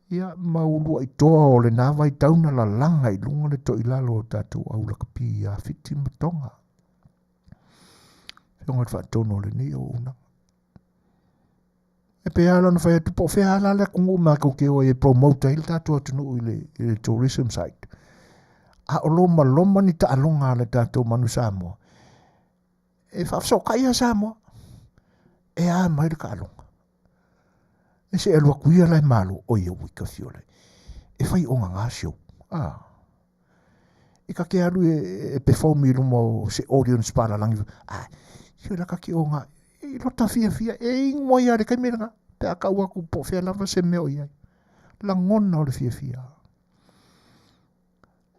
Ia, ma uluai toa o lena vaitau na lalaga i luga le toilalo o tatou au lakapi ia Fiti ma Toga. Afioga i le Faatonu o lenei auaunaga. E pei lava ona fai atu, po o fea la le atunuu matou te o ai e promote ai le tatou atunuu i le, i le tourism site. A o lomaloma ni taaloga a le tatou manu Samoa, e faafesootai lava Samoa. E a mai le taaloga. E se alu atu ia la e malo, oi au i ka fiole. E fai o ngā show. Ah. I ka ke alu e, e perform i luma o se audience palalagi. Ah, sio la ka ki o ngā. I lota fiafia, e ingoa ia le taimi lena, pe a tau atu po o fea lava se mea o i ai. Lagona o le fiafia.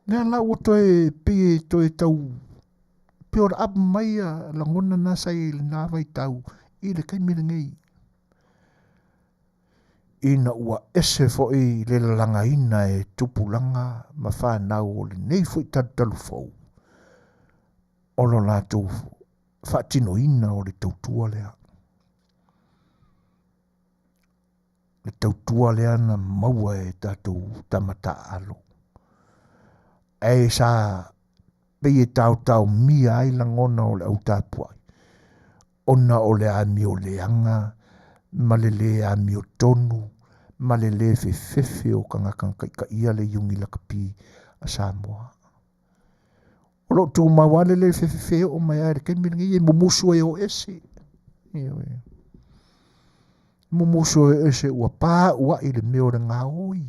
Lea la ua toe pei e toe tau build up mai ia lagona na sa i ai i lena vaitau i le taimi lenei. Ina ua ese foi le lalagaina e tupulaga ma fanau o lenei foi talutalu fou o lo latou faatinoina o le tautua lea. Le tautua lea na maua e tatou tama taaalo. Ae sa pei e taotaomia ai lagona o le au tapuai, ona o le amio leaga ma le lē amiotonu ma le lē fefefe o tagata na taitaia le iuni lakapi a Samoa. O lo o tumau lava le lē fefefe e oo mai lava i le taimi lenei e mumusu e o ese. Ioe. Mumusu e o ese ua pāuaʻi le mea o le gaoi.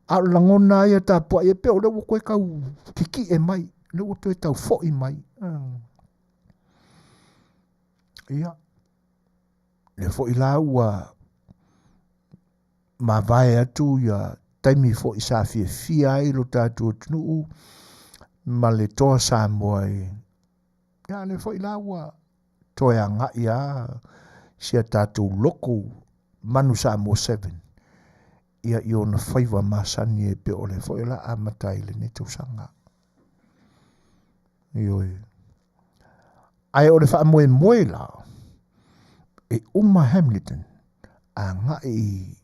A o le lagona lava ia tapuai e pei o lea ua toe tau kikie mai, lea ua toe tau foi mai. Ia, lea foi la ua mavae atu ia taimi foi sa fiafia ai lo tatou atunuu ma le toa Samoa i ia lea foi la ua toe agai lava si a tatou lotu Manu Samoa 7 ia i ona faiva masani e pei o lea foi o le a amata ai i lenei tausaga. Ioe. Ae o le faamoemoe la, e uma Hamilton agai i,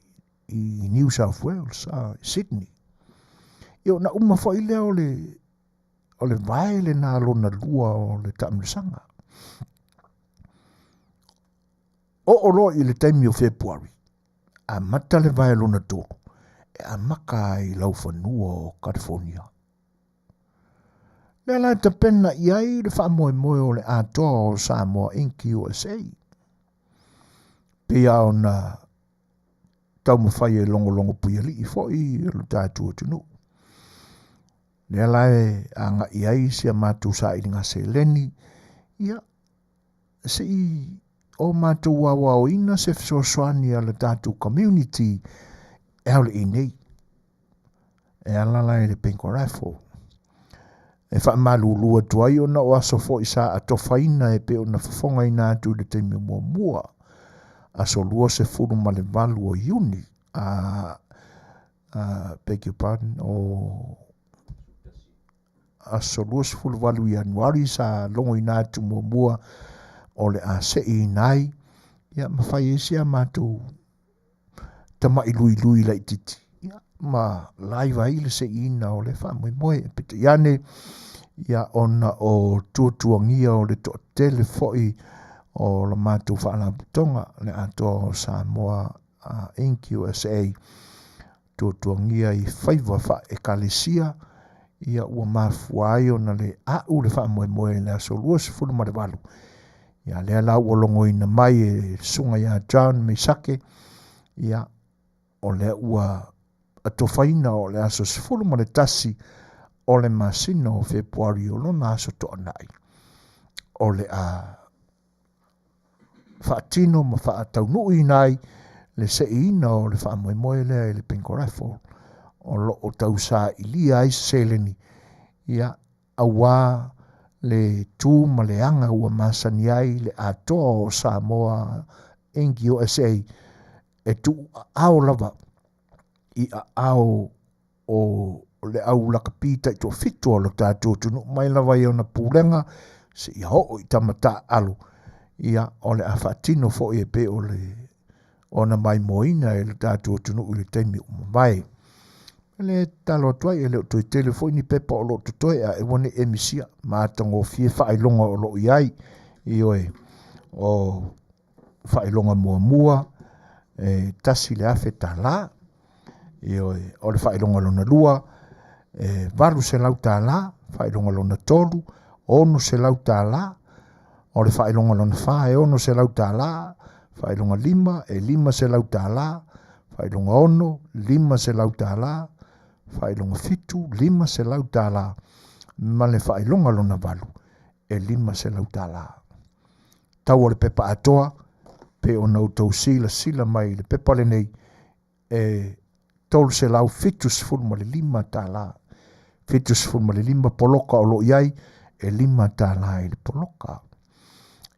i New South Wales, Sydney. Ia ona uma foi lea o le, o le vae lena lona lua o le taamilosaga. Oo loa i le taimi o Fepuari, amata le vae lona tolu, e amata ai i laufanua o California. Lea la e tapena i ai le faamoemoe o le atoa o Samoa Inc. USA. Pei lava ona taumafai e logologo puialii foi lo tatou atunuu. Lea la e agai ai si a matou sailiga seleni, ia, se i o matou aoaoina se fesoasoani a le tatou community e ao le i nei. E ala la i le Bingo Raffle. E faamalulu atu ai ona o aso foi sa atofaina e pei ona fofogaina atu i le taimi muamua, aso 28 o Iuni, a, a, beg your pardon, o aso 28 Ianuari sa logoina atu muamua o le a seiina ai, ia ma fai ai si a matou tama'i luilui laitiiti, ia, ma live ai le seiina o le faamoemoe. Peitai ane, ia, ona o tuatuagia o le toatele foi o la matou faalapotopotoga, le atoa o Samoa Inc. USA, tuatuagia i faiva faa-ekalesia, ia ua mafua ai ona le a'u le faamoemoe i le aso 28. Ia lea la ua logoina mai e le susuga ia John Mesake, ia o lea ua atofaina o le aso 11 o le masina o Fepuari o lona aso toanai, o le a faatino ma faataunuuina ai le seiina o le faamoemoe lea i le Bingo Raffle o lo o tausailia ai se seleni, ia, aua le tu ma le aga ua masani ai le atoa o Samoa Inc. USA e tuuaao lava i aao o le au lakapi taitoafitu o lo tatou atunuu mai lava i ona pulega seia oo i tama taaalo, ia, o le a faatino foi e pei o le ona maimoaina e lo tatou atunuu i le taimi ua mavae. O le tatalo atu ai, e le o toe tele foi ni pepa o lo o totoe, a e ua ne i e misia, matagofie faailoga o lo o i ai. Ioe, o faailoga muamua, e $1,000. Ioe, o le faailoga lona lua, e $800, faailoga lona tolu, $600, o le faailoga lona fa, e $600, faailoga lima, e $500, faailoga ono, $500, faailoga fitu, $500, ma le faailoga lona valu, e $500. Tau o le pepa atoa, pe ona outou silasila mai i le pepa lenei, e $375. 75 poloka o lo o i ai, e $5 i le poloka.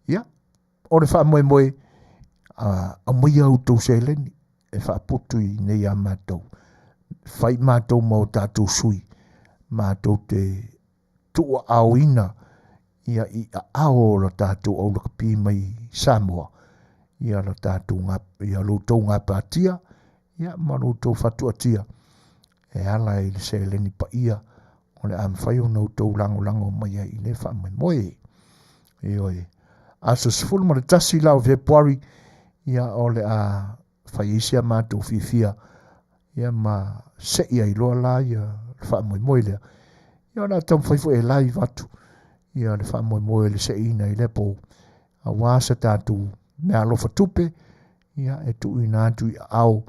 Ia, o le faamoemoe, aumaia a outou seleni e faaputu i nei a matou. Fai matou ma o tatou sui, matou te tuuaaoina ia i aao o la tatou au lakapi mai Samoa, ia la tatou ia lo outou gapatia, ia ma lo outou fatuatia, e ala i le seleni paia o le a mafai ona outou lagolago mai ai i lea faamoemoe. Ioe. Aso 11 la o Fepuari, ia o le a fai ai si a matou fiafia, ia ma sei ai loa la ia le faamoemoe lea. Ia o le a taumafai foi e live atu ia le faamoemoe le seiina i lea po, aua se tatou meaalofa tupe, ia e tuuina atu i aao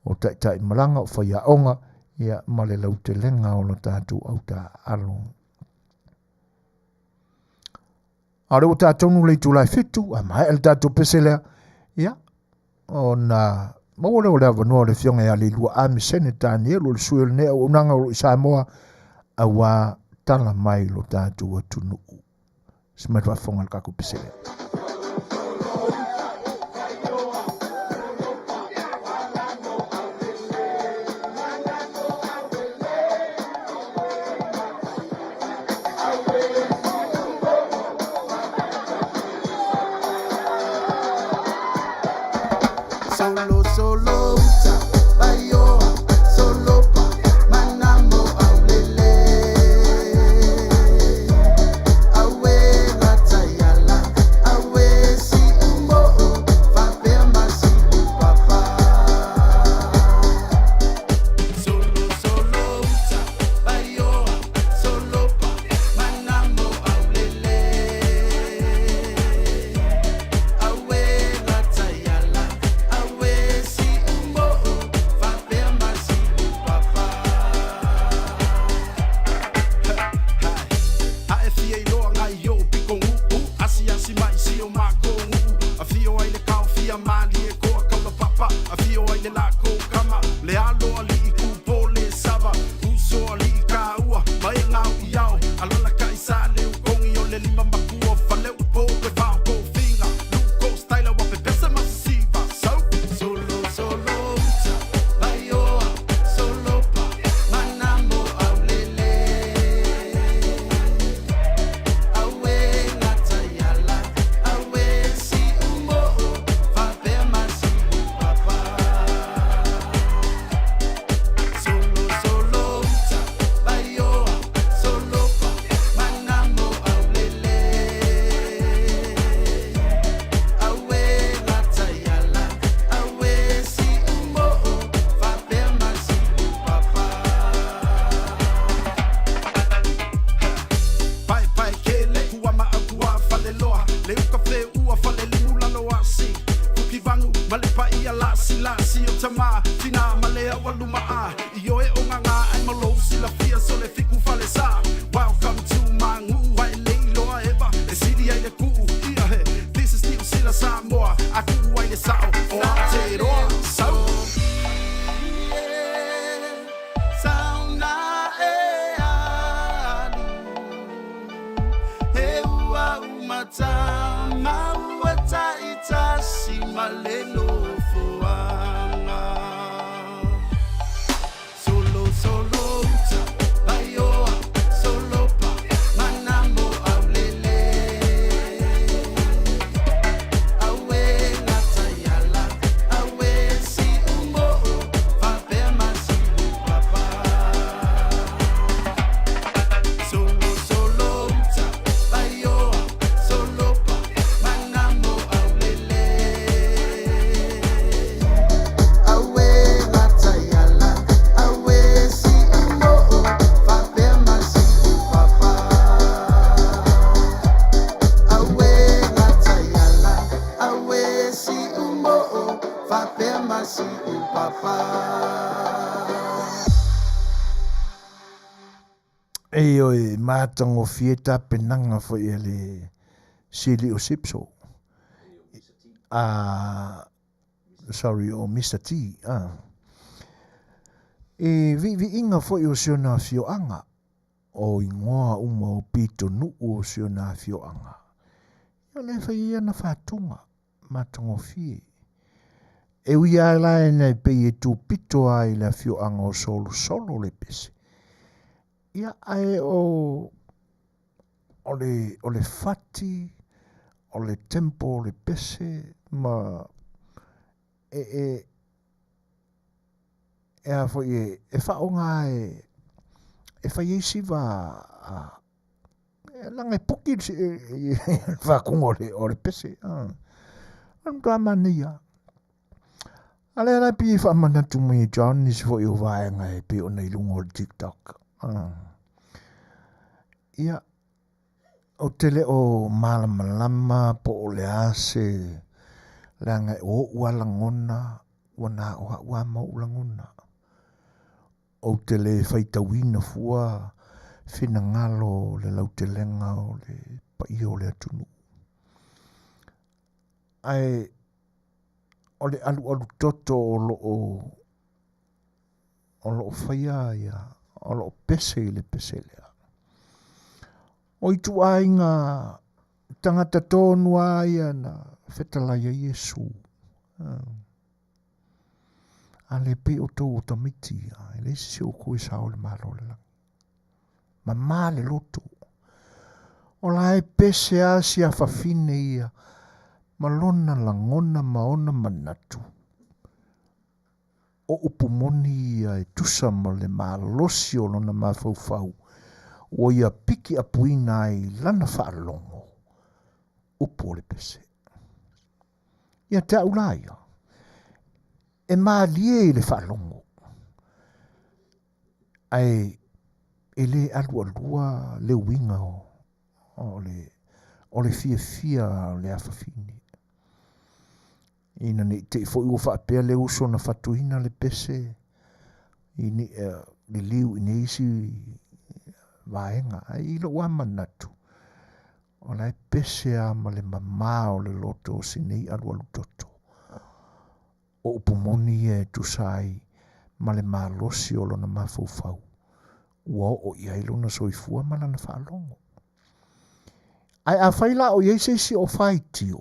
o taitai malaga o faiaoga, Ia, ma le lautelega o lo tatou au taaalo. A o lea ua tatonu le itula e fitu, a maea le tatou pese lea, ia, ona maua lea o le avanoa o le afioga ia Leilua A. Mesene Tanielu, o le sui o lenei auaunaga o lo o i Samoa, auā tala mai lo tatou atunuu. Se mai faafofoga i le tatou pese lea. Solo solo uta baioa solo pa manamo aulele awe lataiala awe si umoo fapea masi upapa Solo solo uta baioa solo pa manamo aulele awe lataiala awe si umoo fapea masi upapa Ae fia iloa ngai o piko nuu Asiasi mai si o mako nuu Afio ai le kao fia malie koa kaula papa Afio ai le lako kama Le alo alii ku pole sava Uso alii kaua Mai ngau iao Alala kai sa le ukongi o le lima makua Fale upo e vao ko finga Luko style wa pepesa masiva So Solo solo uta Baioa solo pa Manamo aulele Awe lataiala awe si umoo fapea masi upapa Solo solo uta baioa solo pa manamo aulele Awe lataiala awe si umoo fapea masi upapa Pae pae kele kua ma au kua fale loa Le uka fe ua fale limu lalo asi Fuki vangu ma le paia lasi lasi o tama Tina ma le au aluma a I oe o ngā ai malo silafia so le fiku fale sa Welcome to my nuu ai le iloa eva E sili ai le kuu ia he This is Niu Sila Samoa A kuu ai le sao o Aotearoa So Sauna e alu He ua umata maua taitasi ma le nofoaga Solo solo uta baioa solo pa manamo aulele Awe lataiala awe si umoo fapea masi upapa Solo solo uta baioa solo pa manamo aulele Awe lataiala awe si umoo fapea masi upapa Awe lataiala awe si umoo fapea masi upapa Ioe, matagofie tapenaga foi a le sili o Sipso. Ah, sorry, o Mr. T. Ah. I viiviiga foi o si ona afioaga, o igoa uma o pitonuu o si ona afioaga. Ia o lea e fai ai ana fatuga, matagofie. E ui lava la ina e pei e tupito lava i le afioaga o Solosolo le pese, ia ae o o le o le fati, o le tempo o le pese ma e e e a foi e e faaaoga e e fai ai siva a leaga e puki le faatuga o le pese. O le matua manaia. A lea la e pei e faamanatu mai e John nisi foi o vaega e pei ona i luga o le TikTok. Ia, ou te le o malamalama po o le a se leaga o ou lava lagona, ua na o au lava ma ou lagona. Ou te le faitauina fua finagalo o le lautelega o le paia o le atunuu. Ae o le alualu toto o lo o o lo o faia ia o lo o pese i le pese lea. O ituaiga tagata tonu lava ia na fetalai ai Iesu. A le pei outou o tamaiti ia, e leai se isi o outou e sao i le Malo o le lagi. Mamā le loto. O la e pese lava si afafine ia ma lona lagona ma ona manatu. O upu moni ia e tusa ma le malosi o lona mafaufau ua ia pikiapuina ai lana faalogo upu o le pese. Ia te au la ia, e malie i le faalogo, ae e le alualua le uiga o, o le, o le fiafia o le afafine. Ina ne i te i foi ua faapea le uso na fatuina le pese i ni, uh, liliu i nisi vaega. Ai i lou lava manatu, o la e pese lava ma le mamā o le loto o si nei alualu toto. O upu moni ia e tusa ai ma le malosi o lona mafaufau ua oo i ai lona soifua ma lana faalogo. Ae afai la o i ai se isi o faitio,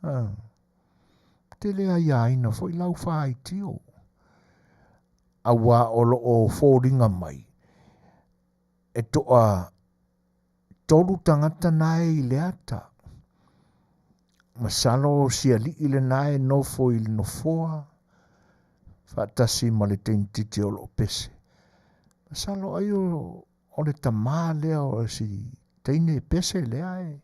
ah, te le aiaina foi lau faitio, auā o lo o foliga mai e toa tolu tagata na e i le ata. Masalo o si aliʻi lena e nofo i le nofoa faatasi ma le teinititi o lo o pese. Masalo ai o, o le tamā lea o si teine pese lea e,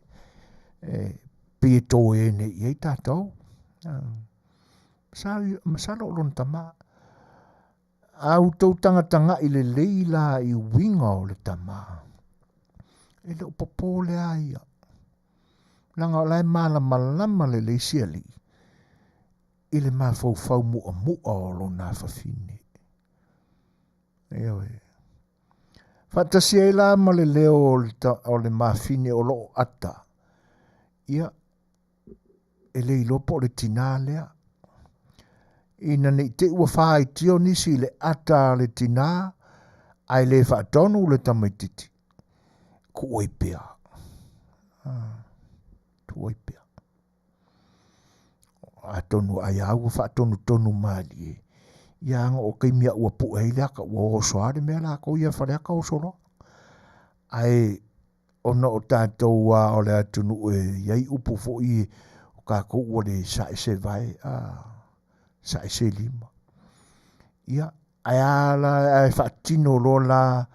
e pei e toe nei i ai tātou. Masalo, masalo o lona tamā. A outou tagatagai lelei la i uiga o le tama, e le o popō lea ia. Leaga o la e malamalama lelei si alii i le mafaufau mu'amu'a o lona afafine. Ioe. Faatasi ai la ma le leo o le, ta, o le mafine o lo o ata, ia, e le iloa po o le tinā lea. Ina ne i te i ua faaitio nisi i le ata a le tinā, ae le faatonu le tamaititi, tuu ai pea. Ah, tuu ai pea. Atonu ai a ua faatonutonu malie, ia aga o taimi a ua pue ai le ata, ua oso lava le mea latou ia Faleata oso loa. Ae ona o tatou a o le atunuu e i ai upu foi o tatou ua le sae se vae, a sae se lima. Ia, ae a la, ae faatino loa la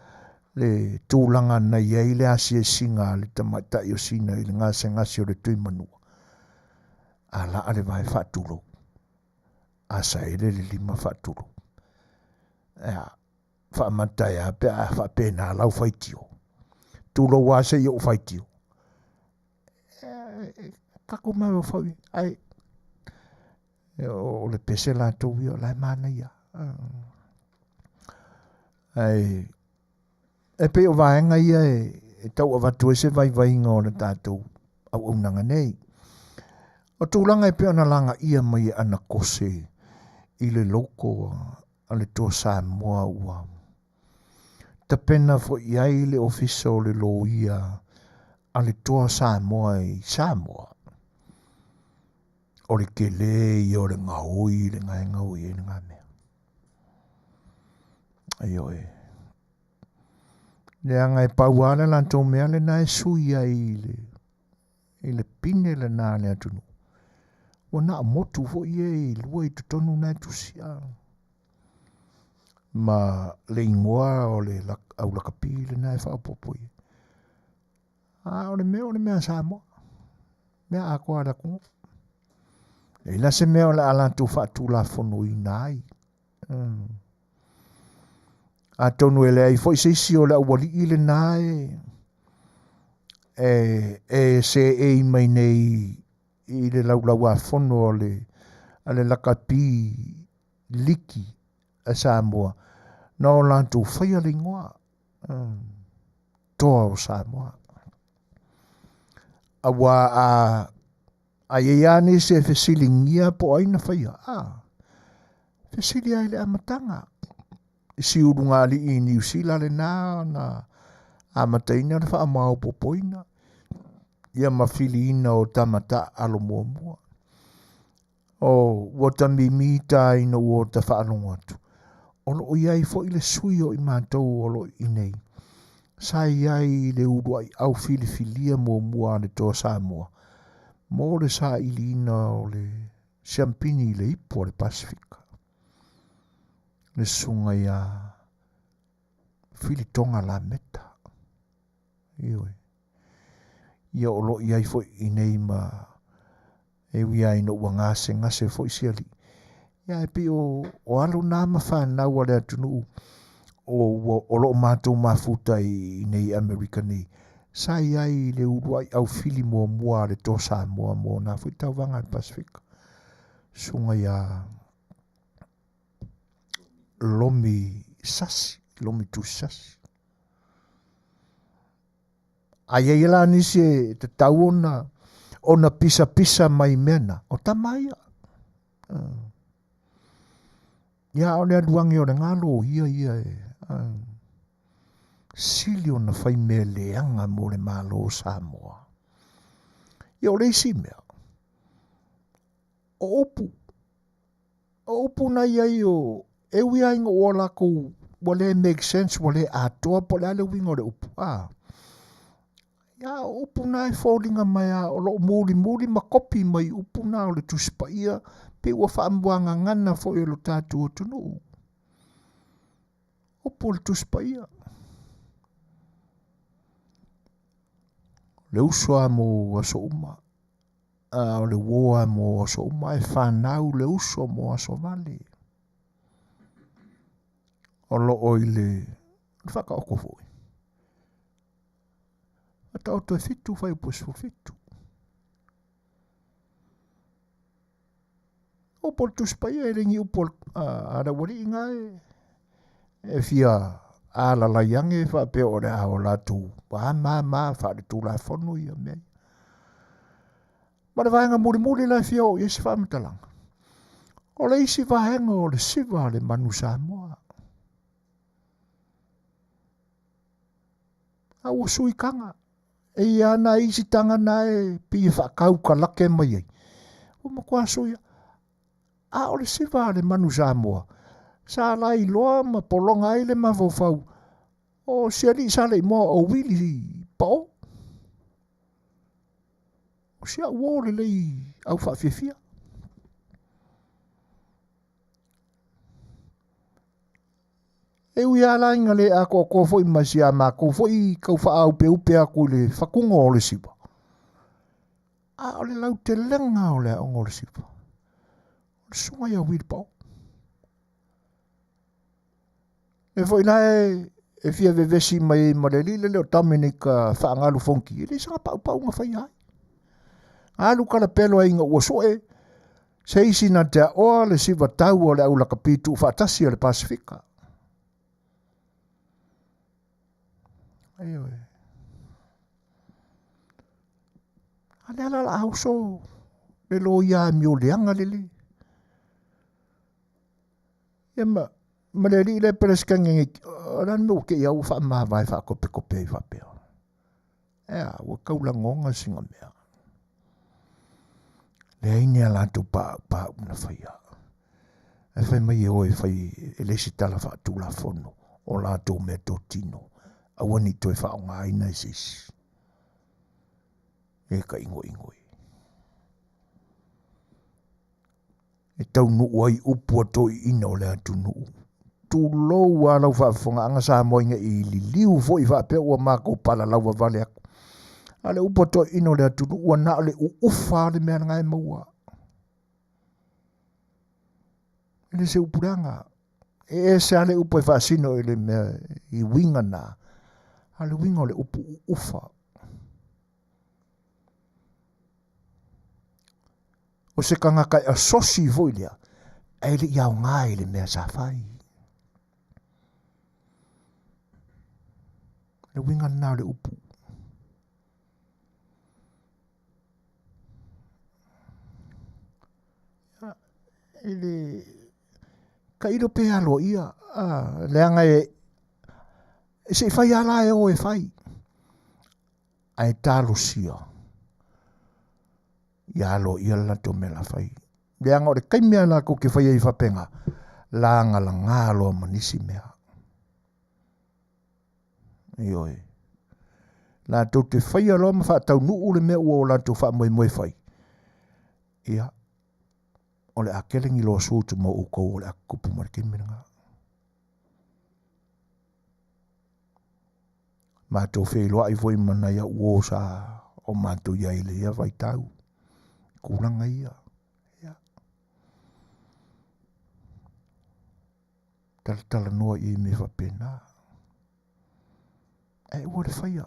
le tulaga na i ai le asiasiga a le tamaitai o Sina i le gasegase o le Tuimanua. A laa le vae faatulou, a saele le lima faatulou. Ea, faamata e a pe a faapena lau faitio. Tulou lava se i ou faitio. E, tatou mafaufau i ai, ae o le pese latou ia o la e manaia. Ae e pei o vaega ia e, e tau avatu ai se vaivaiga o le tatou auaunaga nei. O tulaga e pei ona lagaia mai e Anakose i le loko a le Toa Samoa ua tapena foi i ai le Ofisa o le Loia a le Toa Samoa i Samoa. O le tele ia o le gaoi le na e gaoi ai lena mea. Ioe. Leaga e pau lava le latou mea lena e sui ai i le i le pine lena a le atunuu. Ua na o motu foi ia e lua i totonu na e tusi a. Ma le igoa o le au lakapi lena e faaopoopo i ai. A o le mea o le mea a Samoa. Mea atoa a le atunuu. Leai la se mea o le a latou faatulafonoina ai. Mm. Atonu e leai foi se isi o le aualii lena e, e, e seei mai nei i le laulauafono a le, a le lakapi liki a Samoa. Na o latou faia le igoa Toa o Samoa. Auā a a i ai lava nisi e fesiligia po o ai na faia, a, fesili lava i le amataga. I si ulugalii i Niu Sila lena na amataina le faamaopoopoina ia ma filiina o tama taaalo muamua. O ua ta mimi ta ina ua ta faalogo atu, o lo o i ai foi le sui o i matou o lo o i nei, sa i ai i le uluai au filifilia muamua a le Toa Samoa mo le sailiina o le siampini i le ipu a le Pasefika, le susuga ia Filitoga Lameta. Ioe. Ia o lo o i ai foi i nei ma e ui lava ina ua gasegase foi si alii, ia ae pei o, o alo na ma fanau a le atunuu o, ua, o lo o matou mafuta i, i nei Amerika nei, sa i ai i le uluai aufili muamua a le Toa Samoa mo na foi tauvaga a le Pasefika. Susuga ia Lomi Sasi, Lomi Tusi Sasi. A i ai la nisi e tatau ona ona pisapisa mai mea na, o tama ia. Ia o le aluange o le galo ia ia e sili ona fai mea leaga mo le Malo o Samoa. Ia o le isi mea, o upu, O upu na i ai o, e ui lava ina ua latou, ua le make sense, ua le atoa po o le a le uiga o le upu, a. Ia, o upu na e foliga mai lava o lo o mulimuli ma kopi mai upu na o le Tusi Paia, pei ua faamuagagana foi e lo tatou atunuu. Upu o le Tusi Paia. Le uso a mo aso uma. A o le uo lava mo aso uma, ae fanau le uso mo aso vale. O lo o i le, le faataoto foi. Faataoto e fitu fuaiupu e 17. Upu o le Tusi Paia e le ni upu a le aualii na e, e fia alalai ane faapea o le a o latou a ma ma faaletulafono ia mea ia. Ma le vaega mulimuli la e fia oo i ai se faamatalaga, o le isi vaega o le siva a le manu Samoa. A ua sui taga, e ia ana isi taga na e pei e faataukalake mai ai, ua matua sui lava. A o le siva a le manu Samoa, sa lailoa ma pologa ai le mafaufau o si alii sa le imoa o Wili Pao. O si au uo lelei au faafiafia. E ui lava la ina le atoatoa foi ma si a matou foi tau faaupeupe atu i le fatuga o le siva, a o le lautelega o le aoga o le siva, o le susuga ia Wili Pao. E foi la e, e fia vevesi mai ai ma le alii lele o Dominic Faagalu Fonki, e leai sana paupau na faia ai. Alu kalapelo ai ina ua sue, se isi na te aoa le siva tau o le au lakapi tuufaatasi a le Pasefika. Ioe. A lea la la uso le loia amio leaga lele. Ia ma, ma le alii lea Peresetene nei, o le a le mea ua te i au ua faamavae faatopetope ai faapea? E a, ua tau lagona sina mea. Leai ni a latou paaupaau na faia. Ae fai mai e o e fai e le isi tala faatulafono o latou meatotino, aua ne i toe faaaogaina e se isi. E ka igoigo e. E taunuu ai upu a toeaiina o le atunuu. Tulou lava lau faafofogaaga Samoa ina i liliu foi faapea ua matou palalau vale atu. A o le upu a toeaiina o le atunuu ua na o le uufa lava le mea lena e maua. E le se upu leaga. E ese lava le upu e faasino i le mea i uiga na. A o le uiga o le upu uufa. O se tagata e asosi foi lea, ae le i aoga i le mea sa fai. Le uiga lena o le upu. E le tailo pe aloaia, leaga e se i fai lava la e o e fai, ae talosia ia aloaia le latou mea la fai. Leaga o le taimi lava latou te fai ai faapena, lagalaga loa ma nisi mea. Ioe. Latou te faia loa ma faataunuu le mea ua o latou faamoemoe fai, ia, o le a tele ni lawsuit mo outou o le a tutupu mai le taimi lena. Matou feiloai foi ma nai au uo sa o matou i ai i le ia vaitau, tulaga ia. Ia. Talatalanoa i ai mea faapena. Ae aua le faia.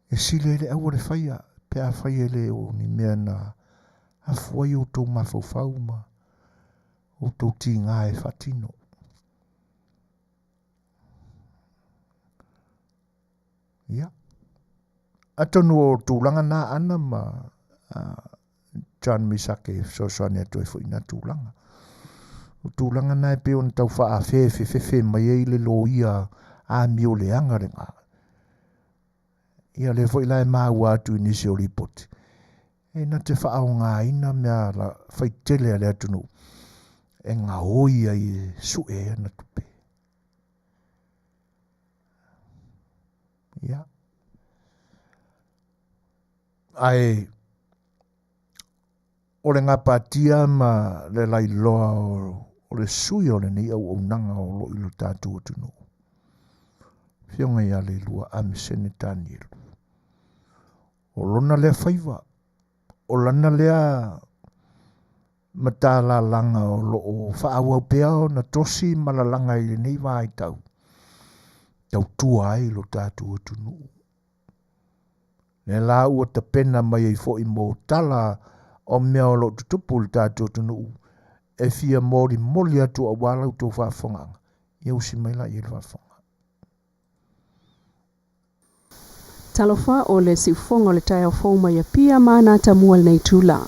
E sili ai le aua le faia pe afai e le o ni mea na afu ai outou mafaufau ma outou tiga e faatino. Ia. Atonu o tulaga na ana ma John Misake e fesoasoani atu ai foi i na tulaga. O tulaga na e pei ona tau faafefefefe mai ai le loia amio leaga lena. Ia lea foi la e maua atu i nisi o lipoti, e na te faaaogaina mea la faitele a le atunuu e gaoi ai e sue ai ana tupe. Ia. Ae o le gapatia ma le lailoa o le sui o lenei auaunaga o lo o i lo tatou atunuu, Afioga ia Leilua Amesene Tanielu, o lona lea faiva, o lana lea matalalaga o lo o faaauau pea ona tosi ma lalaga i lenei vaitau, tautua ai lo tatou atunuu. Lea la ua tapena mai ai foi mo tala o mea o lo o tutupu i le tatou atunuu e fia molimoli atu aua la outou faafofogaaga. Ia usi mai la i ai le faafofoga. Talofa o le siufofoga o le taeao fou mai Apia ma Anata Mua i lenei itula.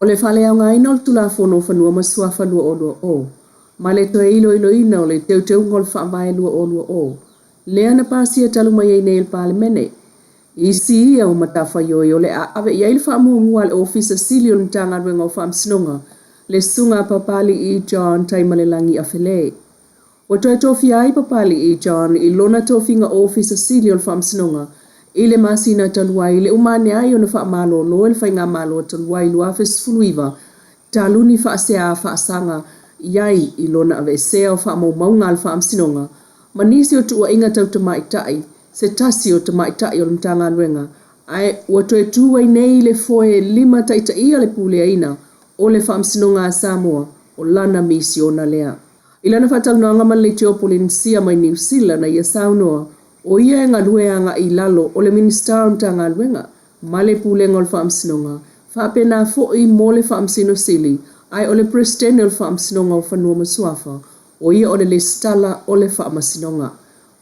O le faaleaogaina o le Tulafono o Fanua ma Suafa 2020, ma le toe iloiloina o le Teuteuga o le Faavae 2020, lea na pasia talu mai ai nei e le Palemene. Isi ia o matafaioi o le a ave i ai le faamuamua a le Ofisa Sili o le Matagaluega o Faamasinoga, le Susuga a Papali'i John Taimalelagi Afelē. Ua toe tofia ai Papali'i John i lona tofiga Ofisa Sili o le Faamasinoga i le masina talu ai le uma ane ai ona faamalolo e le Faigamalo talu ai 2019 talu ni faasea faasaga i ai i lona aveesea o faamaumauga a le Faamasinoga ma nisi o tuuaiga tau tamaitai, se tasi o tamaitai o le Matagaluega, ae ua toe tu ai nei le foe limataitaia le puleaina o le Faamasinoga a Samoa, o lana misiona lea. I lana faatalanoaga ma le Leitio Polenisia mai Niu Sila na ia saunoa, o ia e galue agai i lalo o le Minisita o le Matagaluega ma le Pulega o le Faamasinoga, faapena foi mo le Faamasino Sili, ae o le Peresetene o le Faamasinoga o Fanua ma Suafa, o ia o le Lesitala o le Faamasinoga.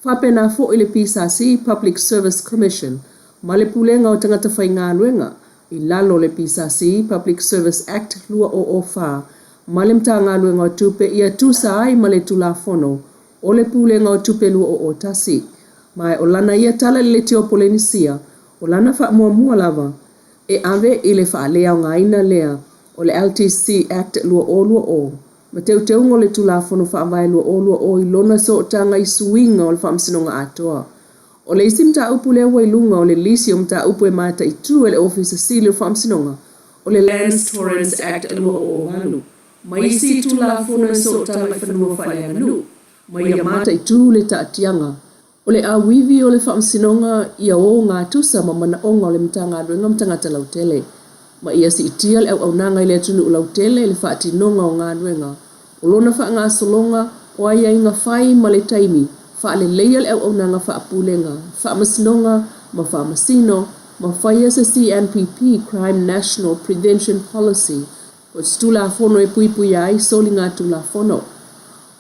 Faapena foi le PSC, Public Service Commission, ma le Pulega o Tagata Faigaluega, i lalo o le PSC, Public Service Act, 2004, ma le Matagaluega o Tupe ia tusa ai ma le Tulafono o le Pulega o Tupe 2001. Ma o lana ia tala i le Leitio Polenisia, o lana faamuamua lava e ave i le faaleaogaina lea o le LTC Act 2020 ma teuteuga o le Tulafono Faavae 2020 i lona sootaga i suiga o le Faamasinoga atoa. O le isi mataupu lea ua i luga o le lisi o mataupu e mataitu e le Ofisa Sili o le Faamasinoga, o le Lands Torrens Act 2008, ma isi Tulafono e sootaga i fanua faaleaganuu, ma ia mataitu le taatiaga o le auivi o le Faamasinoga ia ogatusa ma manaoga o le Matagaluega ma tagata lautele, ma ia siitia le auaunaga i le atunuu lautele i le faatinoga o galuega o lona faagasologa o aiaiga fai ma le taimi, faaleleia le auaunaga faapulega, faamasinoga ma faamasino, ma faia se CNPP, Crime National Prevention Policy, o se tulafono e puipuia ai soligatulafono.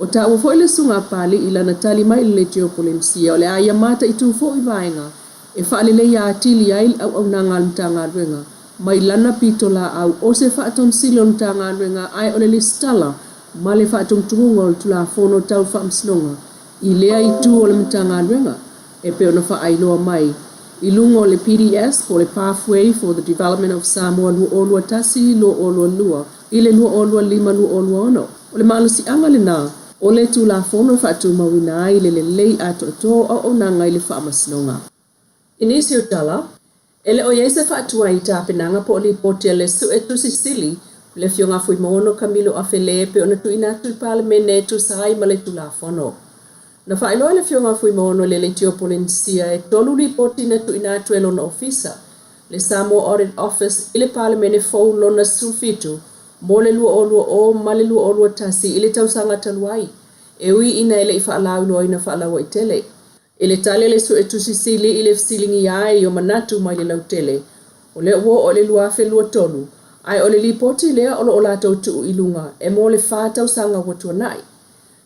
O taua foi le Susuga a Papalii i lana tali mai i le Leitio Polenisia, o le a ia mataitu foi vaega e faaleleia atili ai le auaunaga a le Matagaluega mai lana pitolaau o se Faatonisili o le Matagaluega ae o le lesitala ma le faatogatogoga o le Tulafono Tau le Faamasinoga i lea itu o le Matagaluega e pei ona faailoa mai i luga o le PDS po o le Pathway for the Development of Samoa 2021-2022 i le 2025-2026. O le malosiaga lena o le Tulafono e faatumauina ai le lelei atoatoa o auaunaga i le Faamasinoga. I nisi o tala, e le o i ai se faatuai i tapenaga po o lipoti a le Suetusi Sili, le Afioga Fuimaono Kamilo Afelē e pei ona tuuina atu i le Palemene e tusa ai ma le Tulafono. Na faailoa e le Afioga a Fuimaono i le Leitio Polenisia e tolu lipoti na tuuina atu e lona ofisa, le Samoa Audit Office, i le Palemene fou lona 17 mo le 2020 ma le 2021 i le tausaga talu ai, e ui ina e le i faalauiloaina faalauaitele. I le tali a le Suetusi Sili i le fesiligia ai o manatu mai le lautele, o lea ua oo i le 2023, ae o le lipoti lea o lo o latou tuu i luga e mo le fa tausaga ua tuanai.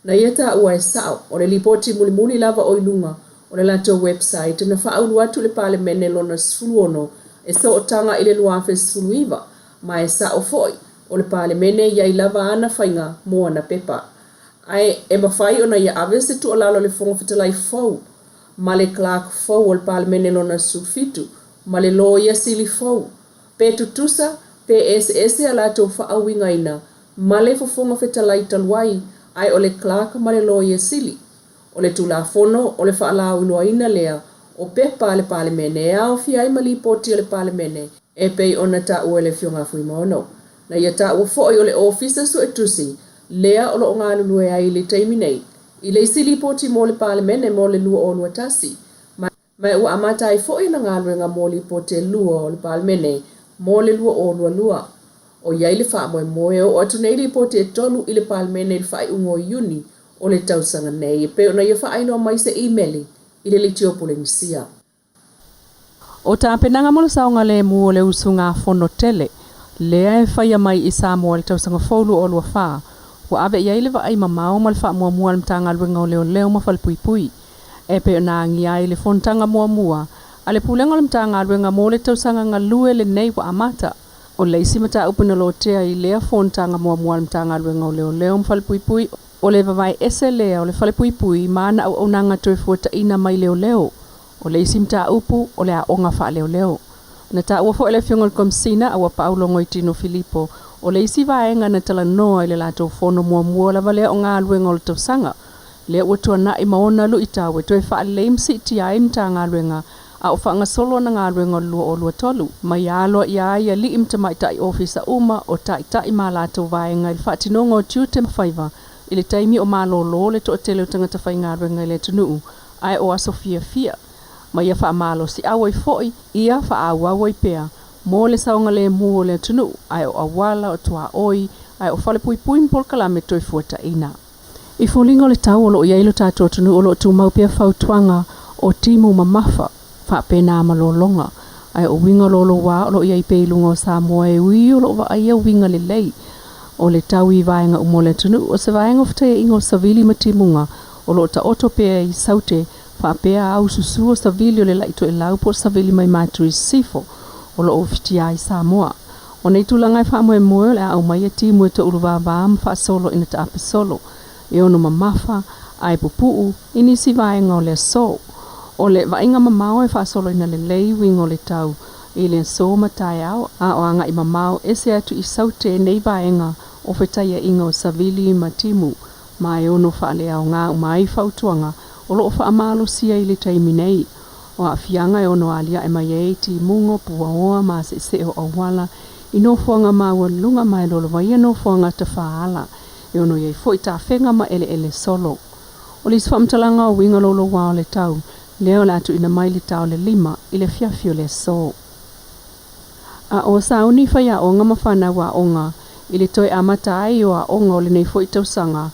Na ia taua e sao, o le lipoti mulimuli lava o i luga o le latou website na faaulu atu i le Palemene lona 16 e sootaga i le 2019, ma e sao foi, o le Palemene e i ai lava ana faiga mo ana pepa. Ae e mafai ona ia ave se tuualalo i le Fofoga Fetalai fou ma le Clerk fou o le Palemene lona 17 ma le Loia Sili fou, pe tutusa, pe eseese a latou faauigaina ma le Fofoga Fetalai talu ai, ae o le Clerk ma le Loia Sili. O le Tulafono o le faalauiloaina lea o pepa a le Palemene e aofia ai ma Lipoti a le Palemene e pei ona taua e le Afioga a Fuimaono. Na ia taua foi o le Ofisa Suetusi lea o lo o galulue ai i le taimi nei i le isi Lipoti mo le Palemene mo le 2021, Ma ua amata ai foi ana galuega mo Lipoti e lua o le Palemene mo le 2022. O i ai le faamoemoe e oo atu nei Lipoti e tolu i le Palemene i le faaiuga o Iuni o le tausaga nei, e pei ona ia faailoa mai i se imeli i le Leitio Polenisia. O tapenaga mo le saogalemu o le usugafono tele lea e faia mai i Samoa i le tausaga fou 2024, ua ave i ai le vaai mamao ma le faamuamua a le Matagaluega o Leoleo ma Falepuipui. E pei ona agia ai le fonotaga muamua a le Pulega o le Matagaluega mo le tausaga galue lenei ua amata. O le isi mataupu na lotea i lea fonotaga muamua a le Matagaluega o Leoleo ma Falepuipui, o le vavae ese lea o le Falepuipui ma ana auaunaga toe fuataina mai leoleo. O le isi mataupu, o le aoga faaleoleo. Na taua foi e le Afioga i le Komesina a ua pau Logoitino Filipo, o le isi vaega na talanoa i le latou fono muamua lava lea o galuega o le tausaga lea ua tuanai ma ona luitau e toe faalelei ma siitia ai Matagaluega a o faagasolo ana galuega o le 2023, ma ia aloaia ai alii ma tamaitai ofisa uma o taitai ma a latou vaega i le faatinoga o tiute ma faiva i le taimi o malolo le toatele o tagata faigaluega i le atunuu ae o aso fiafia ma ia faamalosiau ai foi ia faaauau ai pea mo le saogalemu o le atunuu ae o auala, o tuaoi ae o falepuipui ma polokalame toe fuataina. I foliga o le tau o lo o i ai lo tatou atunuu o lo o tumau pea fautuaga o timu mamafa faapena ma lologa ae o uiga lolouā o lo o i ai pea i luga o Samoa e ui o lo o vaaia uiga lelei o le tau i vaega uma o le atunuu. O se vaega o fetaiaiga o savili ma timuga o lo o taoto pea i saute faapea au susu o savili o le la'i toelau po o savili mai Matui Sisifo o lo o ufitia ai Samoa. O nei tulaga e faamoemoe o le a aumaia timu e touluvāvā ma faasolo ina taape solo e ono mamafa ae pupuu i nisi vaega o le aso. O le vaaiga mamao e faasoloina lelei uiga o le tau i le aso ma taeao, a o agai mamao ese atu i saute nei vaega o fetaiaiga o savili ma timu ma e ono faaleaoga uma ai fautuaga o lo o faamalosia i le taimi nei. O aafiaga e ono aliae mai ai timuga o puaoa ma seesee o auala i nofoaga maualuluga ma e lolovaia nofoaga tafaala e ono i ai foi tafega ma eleele solo. O le isi faamatalaga o uiga louloua o le tau lea o le a tuuina mai le ta o le lima i le afiafi o le aso. A o sauni faiaoga ma fanau aoga i le toe amata ai o aoga o lenei foi tausaga,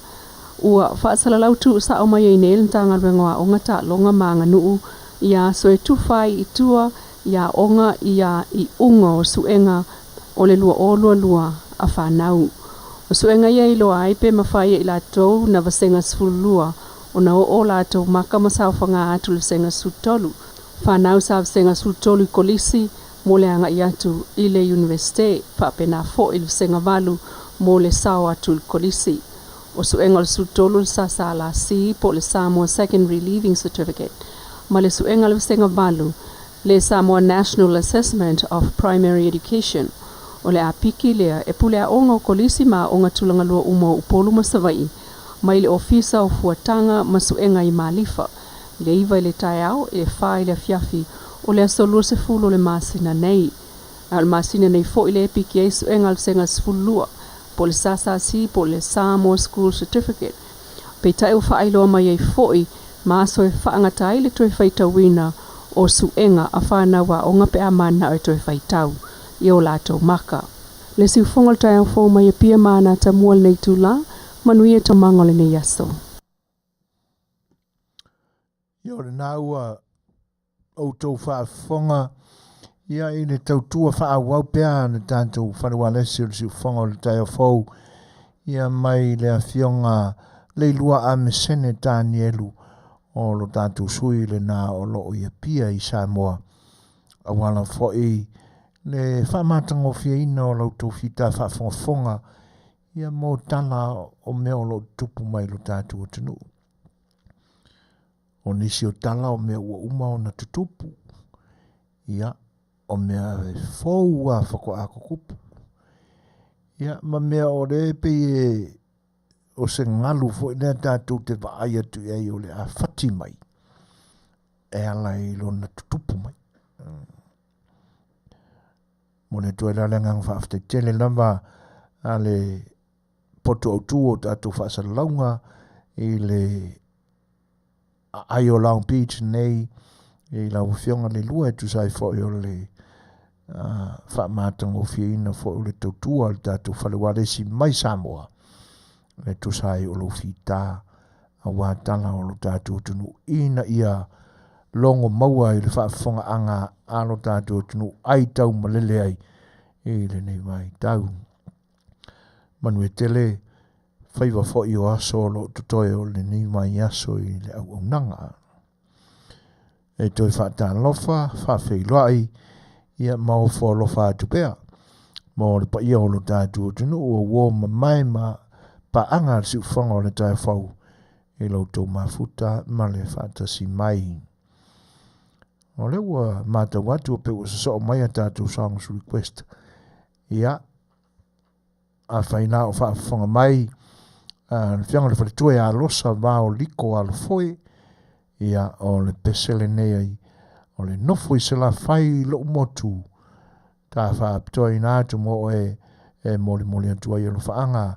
ua faasalalau tuusao mai ai nei le Matagaluega o Aoga, Taaloga ma Aganuu ia aso e tufa ai i tua i aoga ia iuga o suega o le 2022 a fanau. O suega ia e iloa ai pe mafai e i latou na vasega 12 ona oo o latou maka ma saofaga atu i le vasega 13. Fanau sa vasega 13 i kolisi mo le agai atu i le Iunivesite, faapena foi le vasega 8 mo le sao atu i le kolisi. O suega o le 13 o le SSLC po o le Samoa Secondary Leaving Certificate ma le suega o le vasega 8 le Samoa National Assessment of Primary Education. O le apiki lea e pule aoga o kolisi ma aoga tulagalua uma o Upolu ma Savaii mai le Ofisa o Fuataga ma Suega i Malifa i le 9 i le taeao i le 4 i le afiafi o le aso 20 o le masina nei. A o le masina nei foi le e piki ai suega o le vasega 12 po o le SSC po o le Samoa School Certificate. Peitai ua faailoa mai ai foi ma aso e faagata ai le toe faitauina o suega a fanau aoga pe a mananao e toe faitau i o latou maka. Le siufofoga o le taeao fou mai Apia ma Anatamua i lenei itula, manuia taumaga o lenei aso. Ia o lena ua outou faafofoga ia i le tautua faaauau pea a le tatou fale ualesi o le siufofoga o le taeao fou ia mai le afioga Leilua Amesene Tanielu o lo tatou sui lena o lo o i Apia i Samoa aua lava foi le faamatagofieina o la outou fita faafogafoga ia mo tala o mea o lo o tutupu mai i lo tatou atunuu. O nisi o tala o mea ua uma ona tutupu, ia, o mea e fou a faatoa tutupu. Ia, ma mea o lea e pei e o se galu foi lea tatou te vaai atu i ai o le a fati mai e ala i lona tutupu mai. Momoli atu ai la le agaga faafetai tele lava a le poto autu o tatou faasalalauga i le aai o Long Beach nei i lau Afioga Leilua e tusa ai foi o le faamatagofieina foi o le tautua a le tatou fale ualesi mai Samoa e tusa ai o lou fita aua tala o lo tatou atunuu ina ia logo maua i le faafofogaaga a lo tatou atunuu ai tau malele ai i lenei vaitau. Manuia tele faiva foi o aso o lo o totoe o lenei vaiaso i le auaunaga. E toe faatalofa, faafeiloai, ia ma ofo alofa atu pea mo le paia o lo tatou atunuu o uo mamae ma paaga a le siufofoga o le taeao i lo outou mafuta ma le faatasi mai. O lea ua matau atu pe ua sosoo mai a tatou songs request. Ia, afai la o faafofoga mai le Afioga i le Faletua ia Losa Vao Liko Alofoe, ia o le pese lenei ai o le nofo i Salafai i lou motu ta faapitoaina atu mo oe e molimoli atu ai alofaaga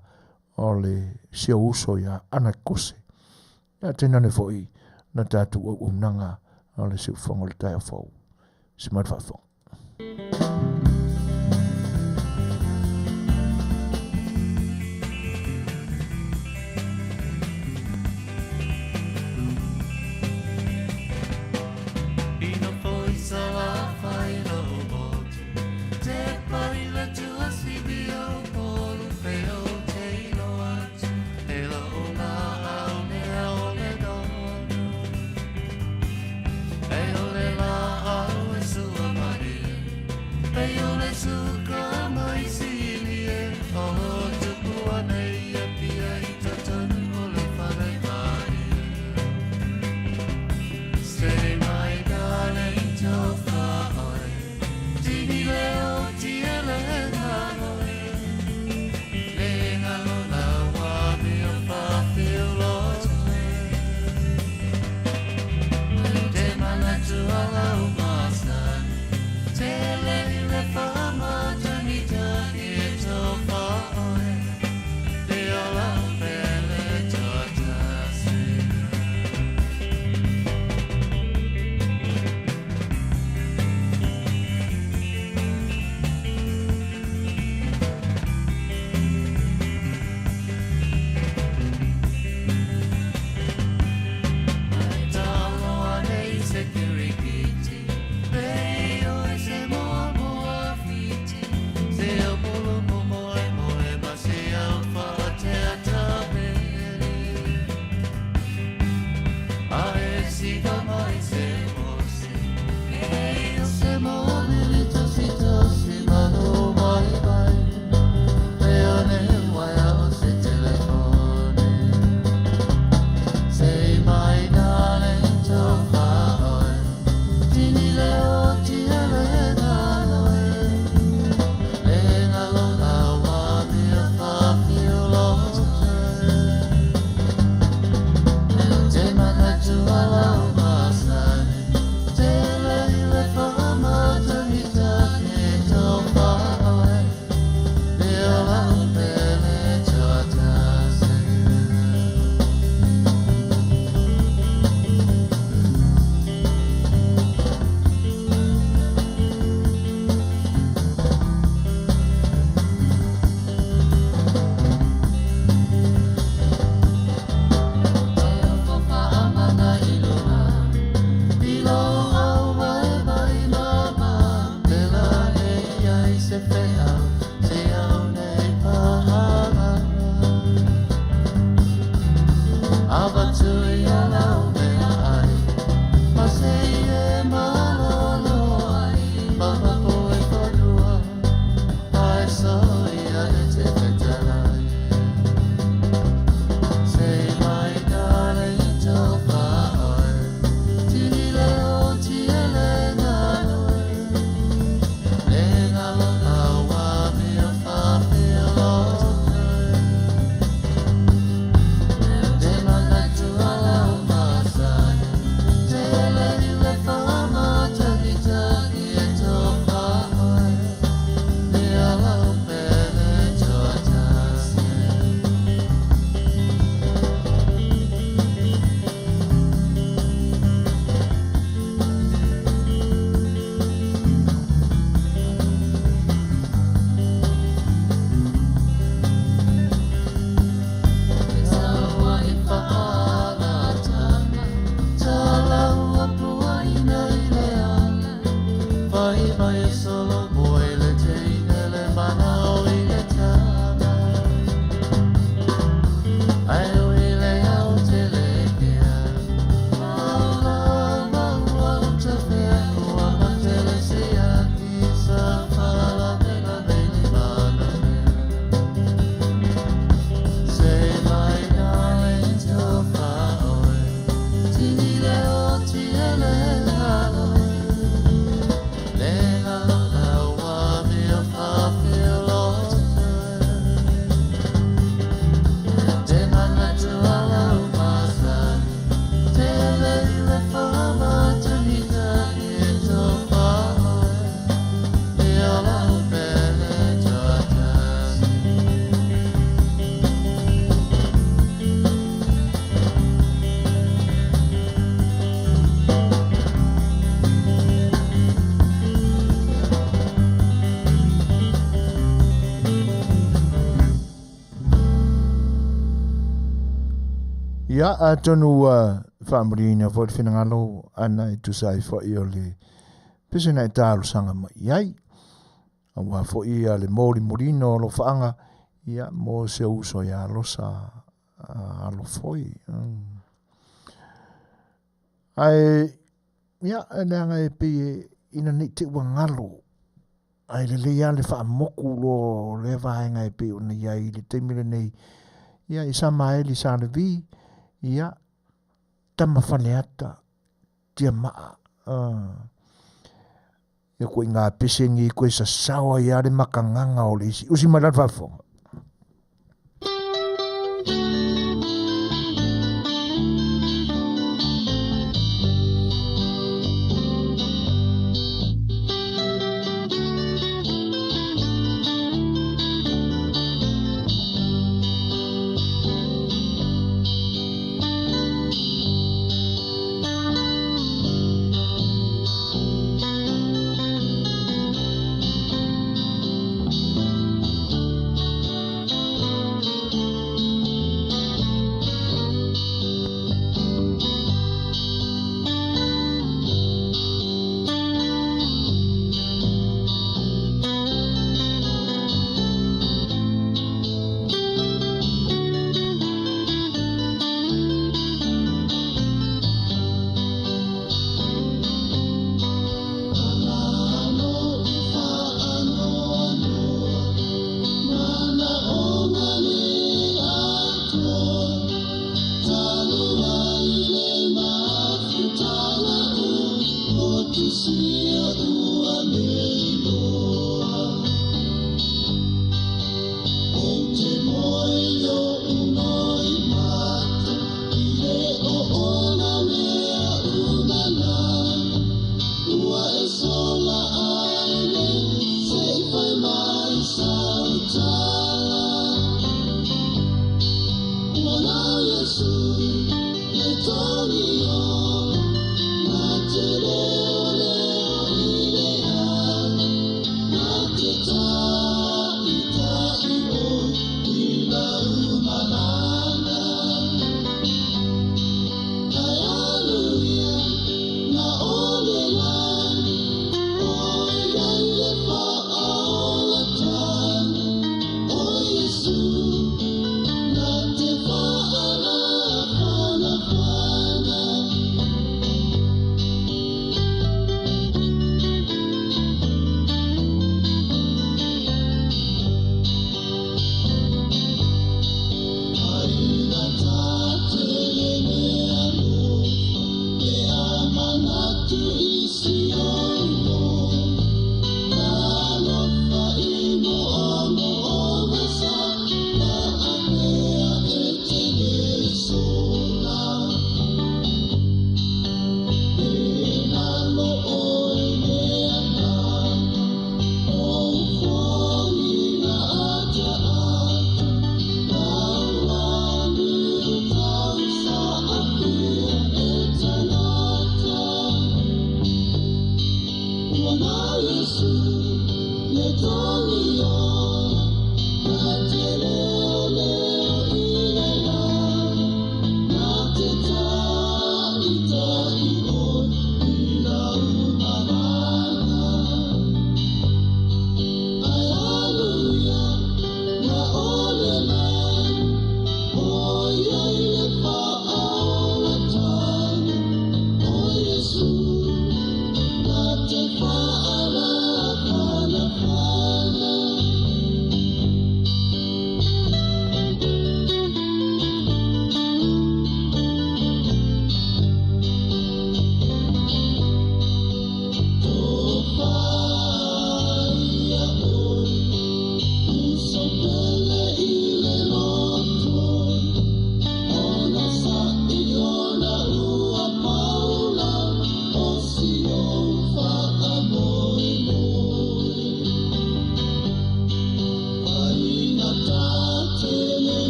o le si ou uso ia Ana Kose. Ia tainane foi na tatou auaunaga o le siufofoga o le taeao fou. Se mai le faafofoga. Ia, atonu ua faamaliina foi le finagalo ana e tusa ai foi o le pese na e talosaga mai i ai. Aua foi ia le molimolina o alofaaga, ia, mo se uso ia alosa alofoi. Ae, ia, leaga e pei e ina nei te ua galo, ae lelei lava le faamoku loa o lea vaega e pei ona i ai i le taimi lenei, ia, i Samaeli sa Levi, ia, tama Faleata, Tiamaa, ia koe i ngā pese nei koe sasao ai lava le makagaga o le isi. Usi mai la le faafofoga.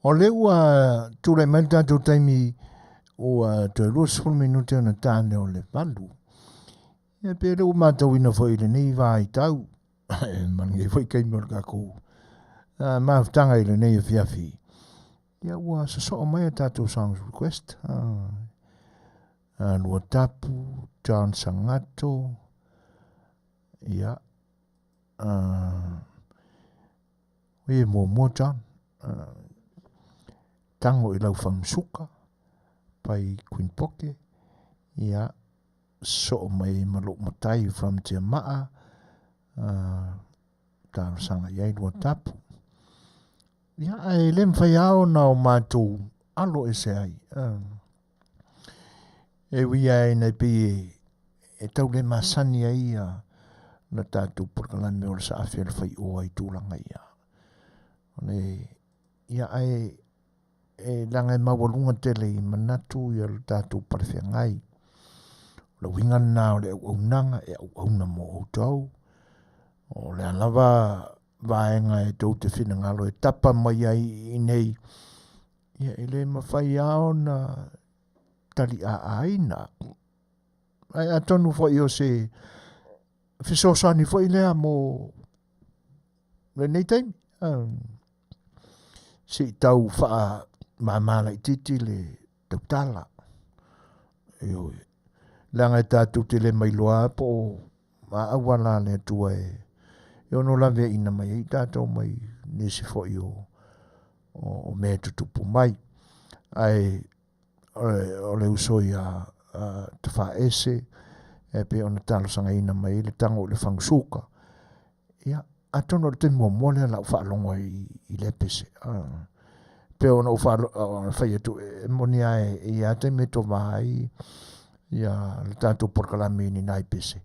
O lea ua tulai mai le tatou taimi ua toe 20 minute ona tane o le valu. Ia pe le ua matauina foi i lenei vaitau ma lenei foi taimi o le tatou mafutaga i lenei afiafi. Ia ua sosoo mai a tatou songs request. Luatapu, John Sangato, ia, e muamua John. Tango i lau fagasuka, pai Queen Poke, ia, soo mai ma lou matai from Tiamaa, talosaga i ai Luatapu. Ia, ae le mafai lava ona o matou alo ese ai. E ui lava ina e pei e tau le masani ai ia le tatou polokalame o le saafi a le faioa i tulaga ia. O le, ia ae e leaga e maualuga tele i manatu ia le tatou palefeagai. O le uiga lena o le auaunaga e auauna mo outou. O le a lava vaega e tou te finagalo e tapa mai ai i inei, ia e le mafai lava ona taliaaina. Ae atonu foi o se fesoasoani foi lea mo lenei taimi. Se i tau faamama laitiiti le tautala. Ioe. Leaga e tatou te le mailoa po o a auala a le Atua e e ono laveaiina mai ai tatou mai nisi foi o o mea e tutupu mai. Ae o le uso ia Tafaese e pei ona talosagaina mai ai le tago i le fagusuka. Ia, atonu o le taimi muamua lea o le a ou faalogo ai i lea pese. Pei ona ou fai atu, e moni lava e i ai lava taimi e tova ai ia le tatou polokalame i ni nai pese,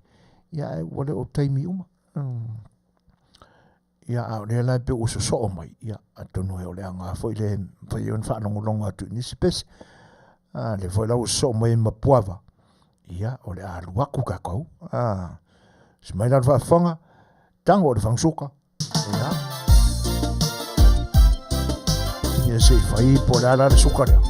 ia ae ua le o taimi uma. Ia, a o lea la e pei ua sosoo mai, ia, atonu o le aoga foi lea e mafai ai ona faalogologo atu i nisi pese. A, lea foi la ua sosoo mai ai ma Puava, ia, o le a alu atu tatou. A, si mai la le faafofoga, tago i le fagusuka. Ia. Ia se i fai po o le a la le suka lea.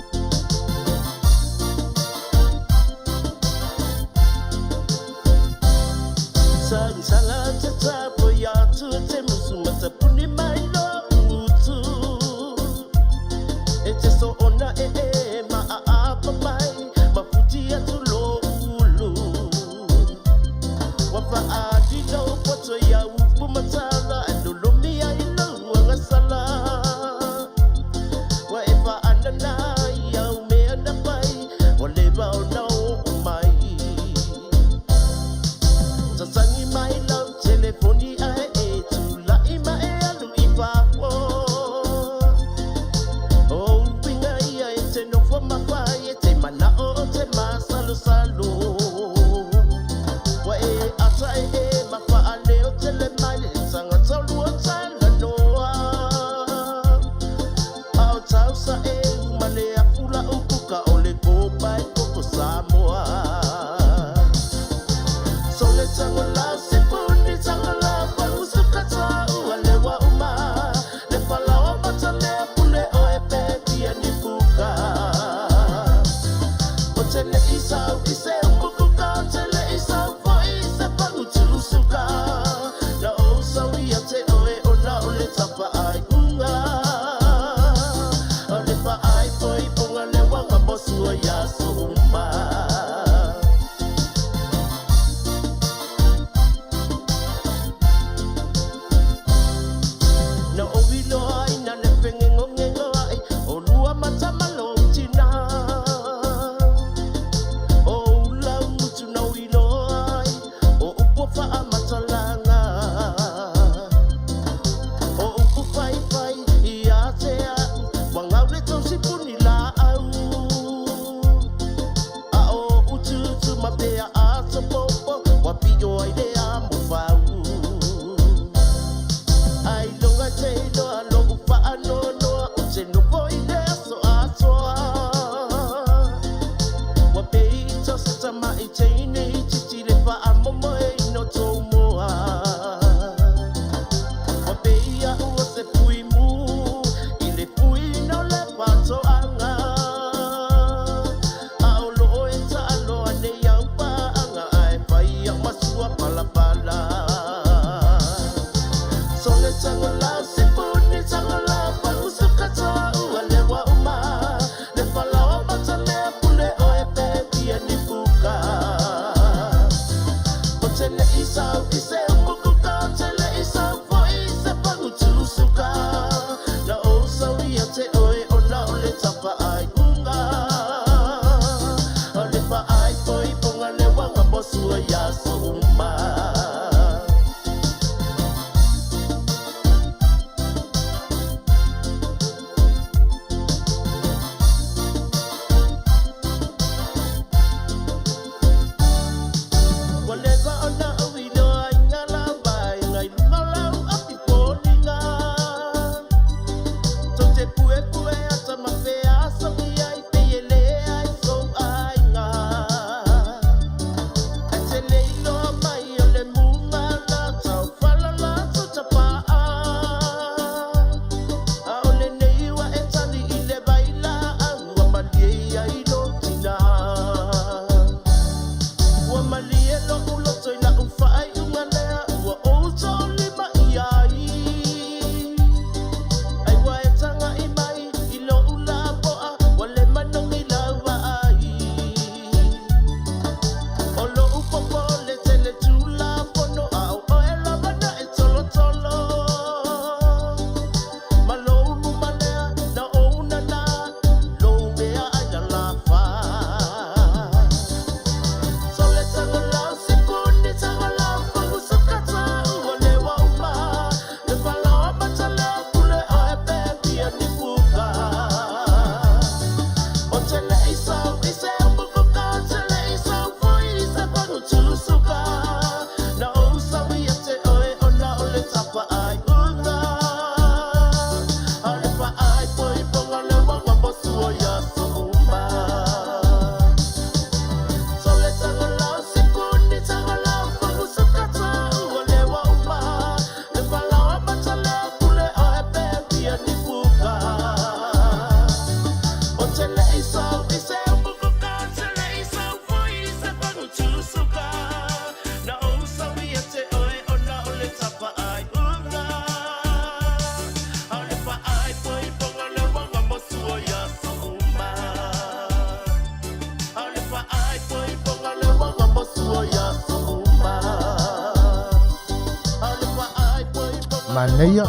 Manaia,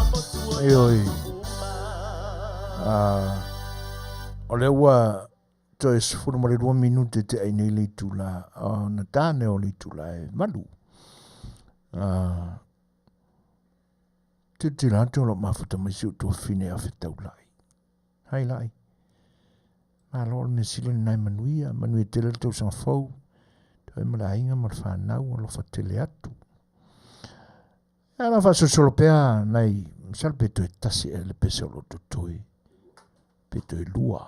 ioe. O lea ua toe 12 minute te ai nei le itula, ona tāne o le itula e 8. Tilotilo atu o lo o mafuta mai si ou tuafafine afe taulai. Hai lai. Malo le mea sili lena e manuia, manuia tele le tausaga fou. Toe ma le aiga ma le whanau, alofa tele atu. E ala faasolosolo pea nai, masalo pe toe tasi ea le pese o lo o totoe, pe toe lua.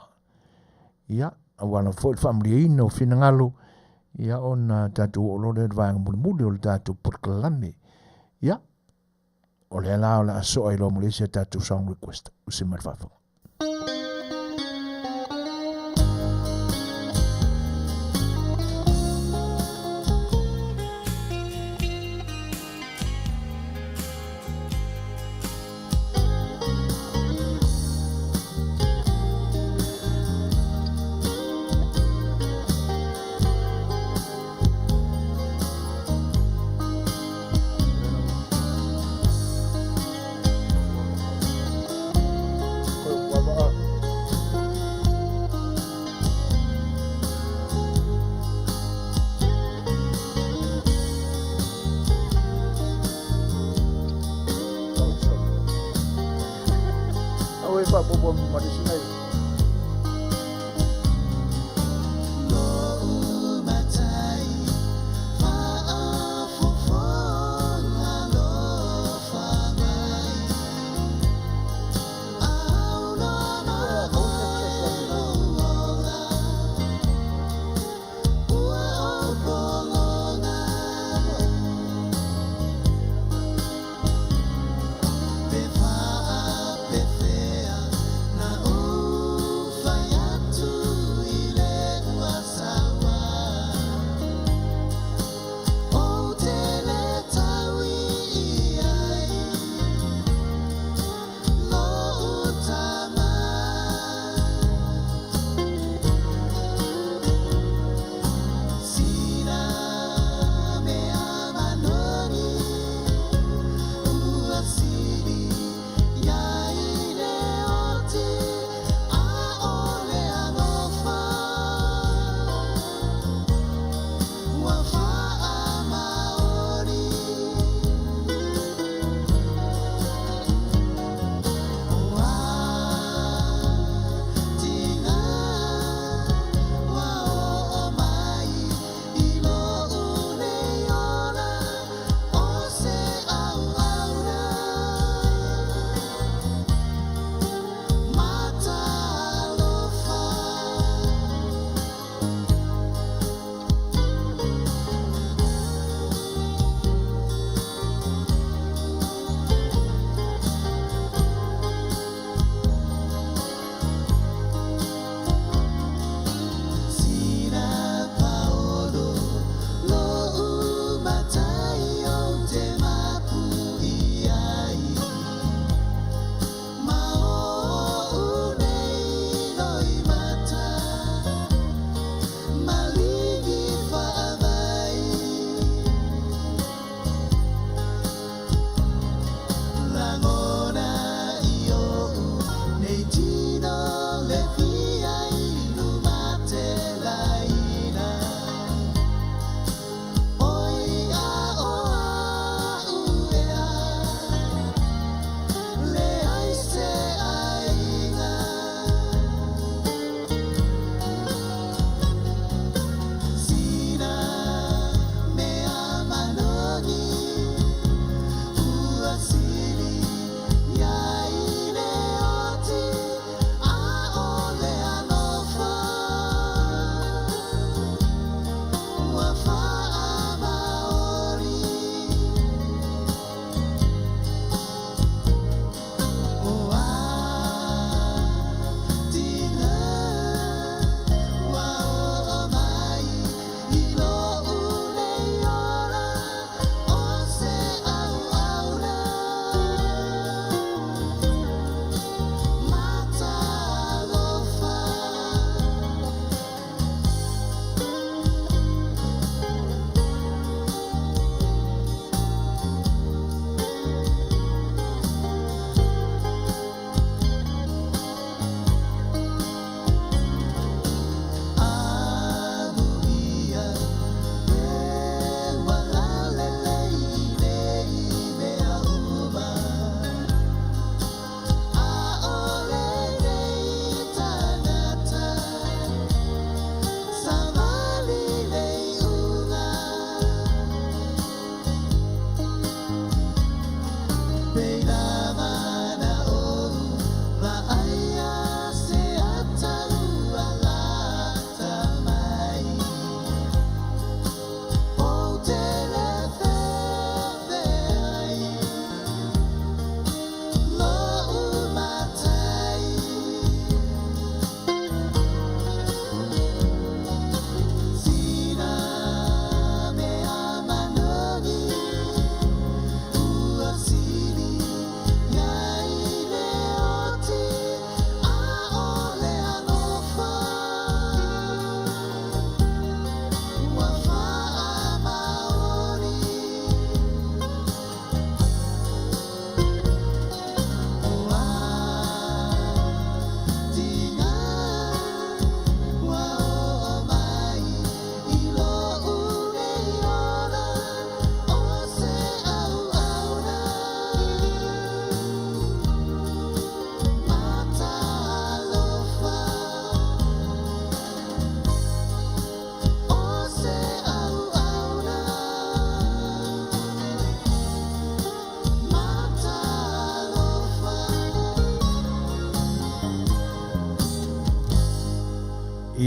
Ia, aua lava foi le faamalieina o finagalo, ia ona tatou oo loa lea i le vaega mulimuli o le tatou polokalame. Ia, o lea la o le a soa ai loa ma le isi a tatou song request. Usi mai le faafofoga.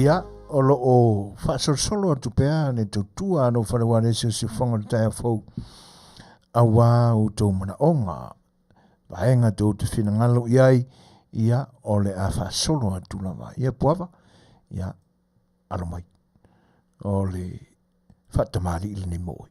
Ia, o lo o faasolosolo atu pea le tautua a lou fale ualesi o Siufofoga o le taeao fou aua outou manaoga, vaega tou te finagalo i ai, ia, o le a faasolo atu lava. Ia, Puava, ia, alo mai. O le faatamalii lenei mo oe.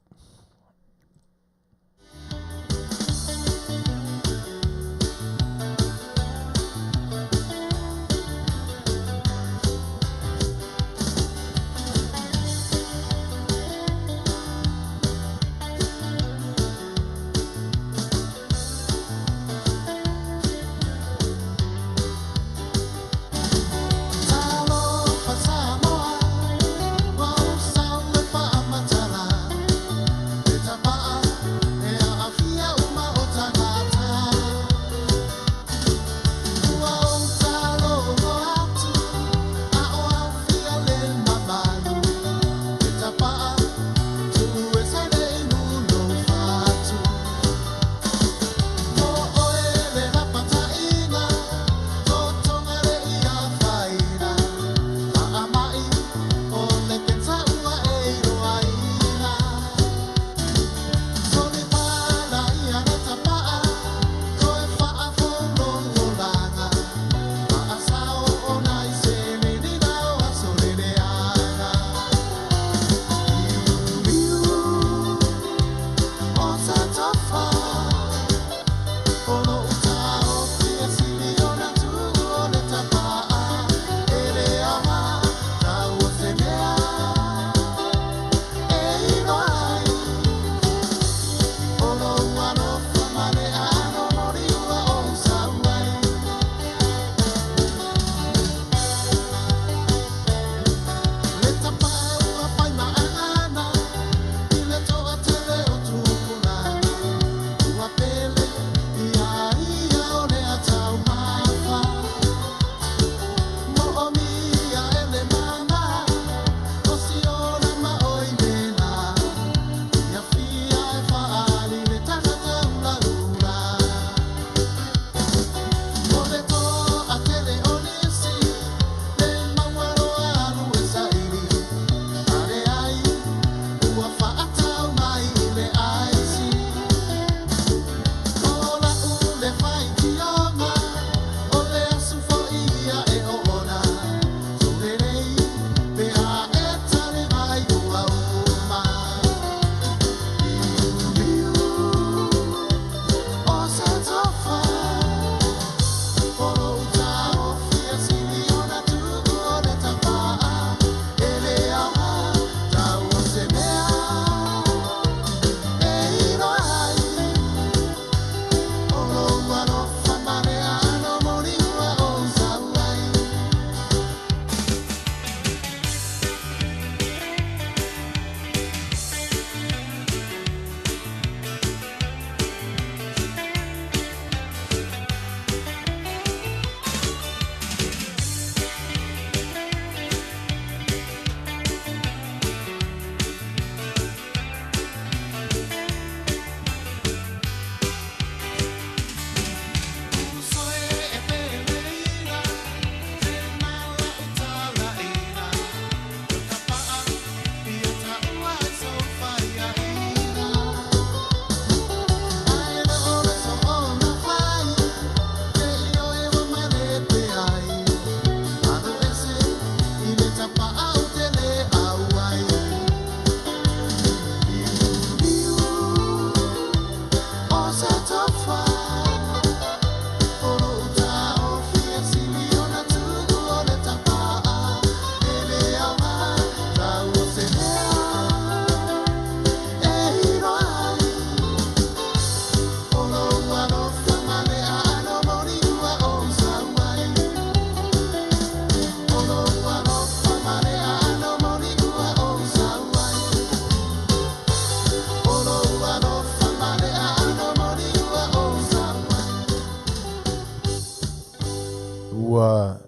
Ua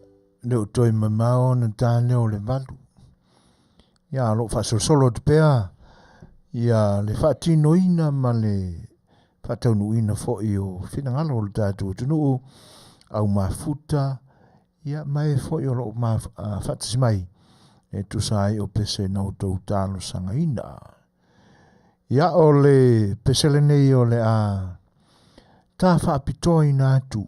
le o toe mamao ona ta lea o le 8. Ia, o lo o faasolosolo atu pea ia le faatinoina ma le faataunuuina foi o finagalo o le tatou atunuu, au mafuta, ia, ma e foi o lo o faatasi mai. E tusa ai o pese na outou talosagaina. Ia o le pese lenei o le a ta faapitoaina atu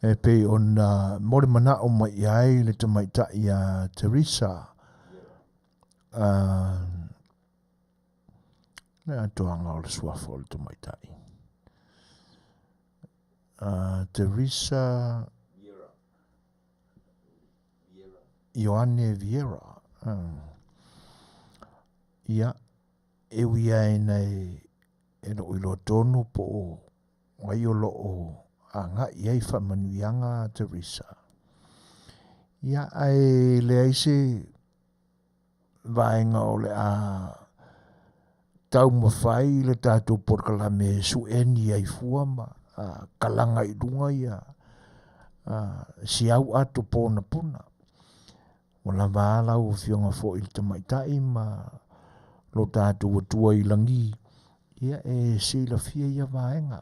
e pei ona mo le manao mai i ai le tamaitai a Teresa le atoaga o le suafa o le tamaitai. Teresa Ioane Vieira. Ia, e ui ai nei e loo iloa tonu po o ai o loo agai ai faamanuiaga a Teresa. Ia, ae leai se vaega o le a taumafai le tatou polokalame e sueni ai fua ma kalaga i luga ia si au ato ponapona. Ua lava a lau afioga foi i le tamaitai ma lo tatou Atua i lagi, ia e silafia ia vaega.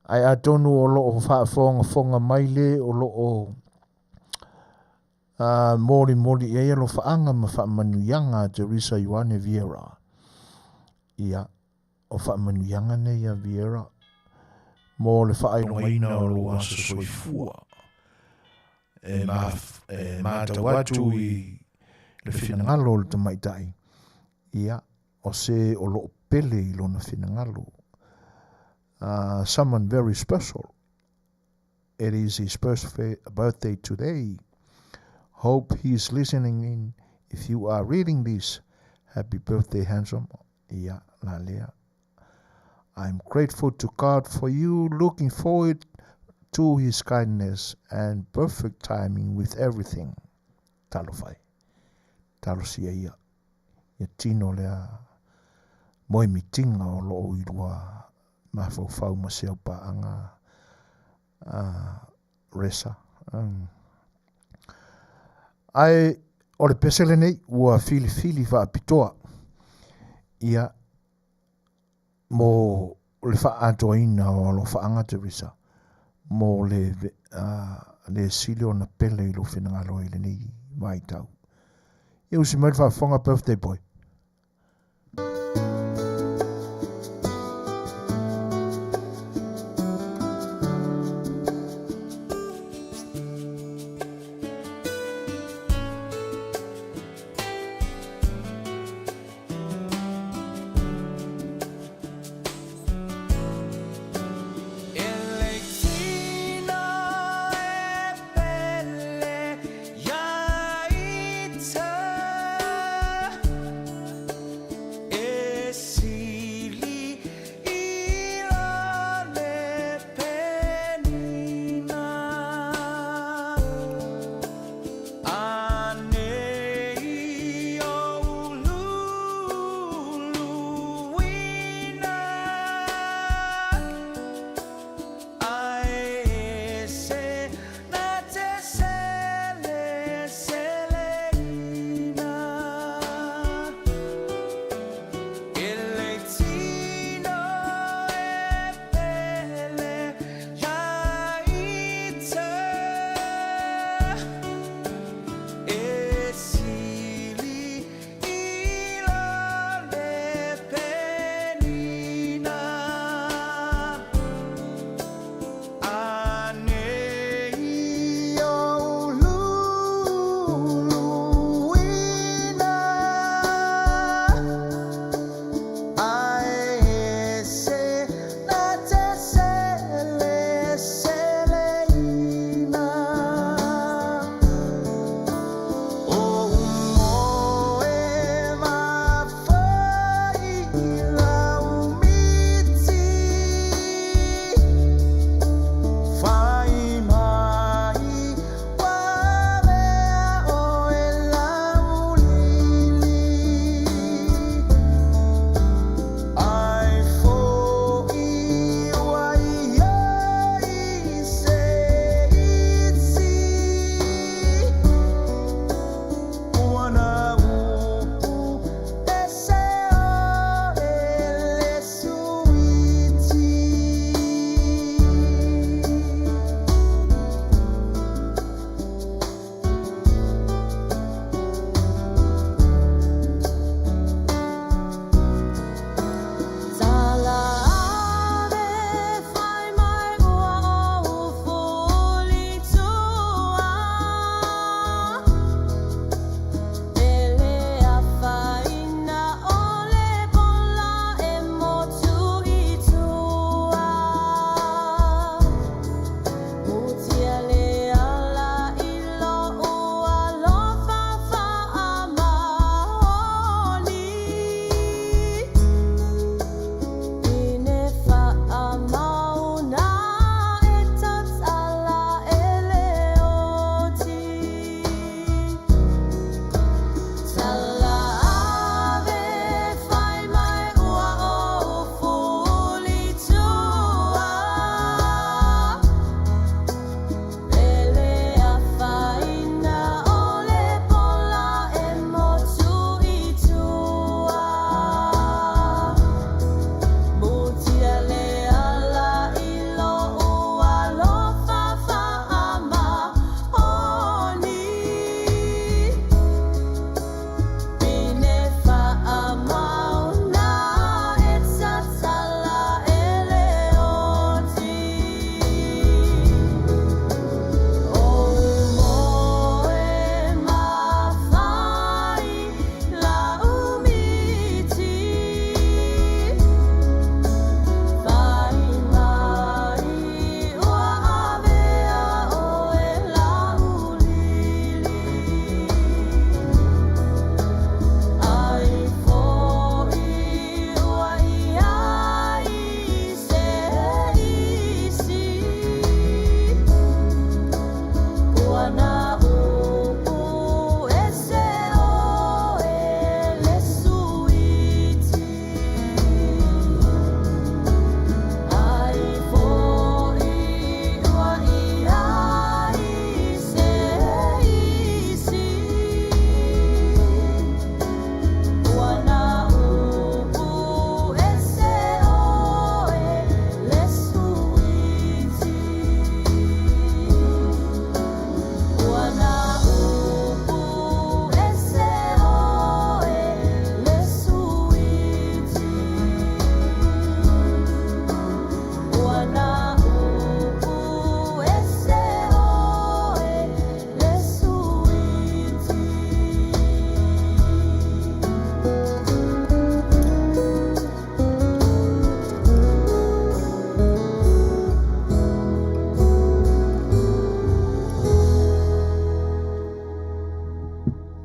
Ae atonu o lo o faafogafoga mai le o lo o molimoli i ai alofaaga ma faamanuiaga a Teresa Ioane Vieira. Ia, o faamanuiaga nei a Vieira mo le faailogaina o lou aso soifua e, ma, e matau atu i le finagalo o le tamaitai, ia, o se o loo pele i lona finagalo. Someone very special. It is his birthday today. Hope he's listening in. If you are reading this, happy birthday, handsome. Ia, la lea. I'm grateful to God for you. Looking forward to his kindness and perfect timing with everything. Talofa e. Talosia ia. Ia tino lea moemitiga o loo i lua mafaufau ma se aupaaga a Resa. Ae o le pese lenei ua filifili faapitoa ia mo le faaatoaina o alofaaga Teresa mo le le sili ona pele i lou finagalo i lenei vaitau. Ia usi mai le faafofoga birthday boy.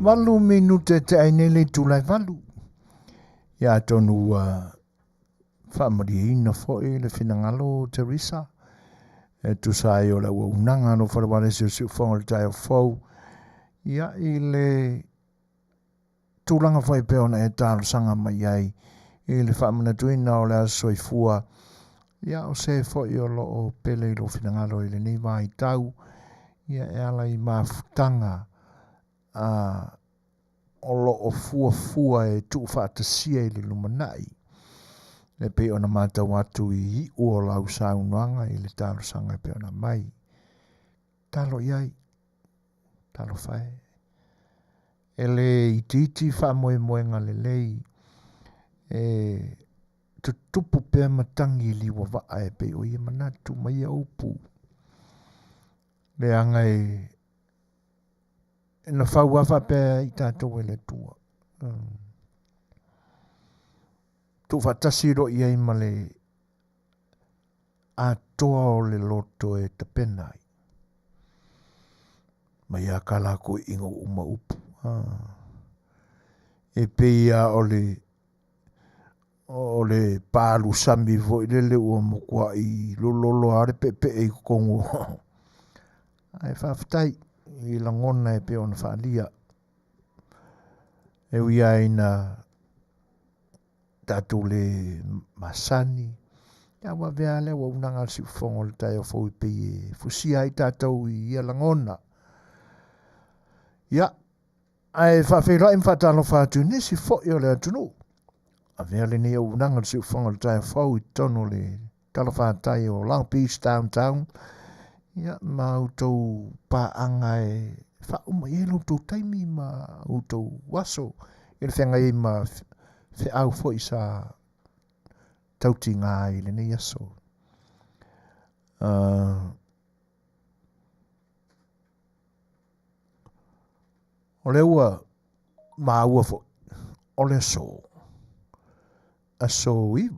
Valu minute te ai nei le itula e valu. Ia atonu ua faamalieina foi le finagalo o Teresa e tusa ai o le auaunaga alofa le Walesi o Siufogo o le taeao fou ia i le tulaga foi pei ona e talosaga mai ai i le faamanatuina o le aso soifua ia o se foi o lo o pele i lou finagalo i lenei vaitau ia e ala i mafutaga a o lo o fuafua e tuufaatasia i le lumanai e pei ona matau atu i iu o lau saunoaga i le talosaga e pei ona mai. Talo i ai. Talofa e. E le itiiti faamoemoega lelei e tutupu pea matagi i liuavaa e pei o ia manatu ma ia upu. Leaga e na fau lava faapea i tatou e le Atua. Tuufaatasi loa i ai ma le atoa o le loto e tapena ai. Mai a ka lakou iiga ua uma upu. E pei lava o le o le palu sami foi lele ua matuai lololo lava le peepee i totonu. Ae faafetai i lagona e pei ona faaalia. E ui lava ina tatou le masani, a ua avea lava le auaunaga a le siufofoga o le taeao fou e pei e fusia ai tatou i ia lagona. Ia, ae faafeiloai ma faatalofa atu i nisi foi o le atunuu. Avea lenei auaunaga o le siufofoga o le taeao fou i totonu o le talafatai o Long Beach Downtown, ia, ma outou paaga e faauma i ai lo outou taimi ma outou aso i le feagai ai ma feau foi sa tautiga ai i lenei aso. O lea ua maua foi, o le aso, aso 9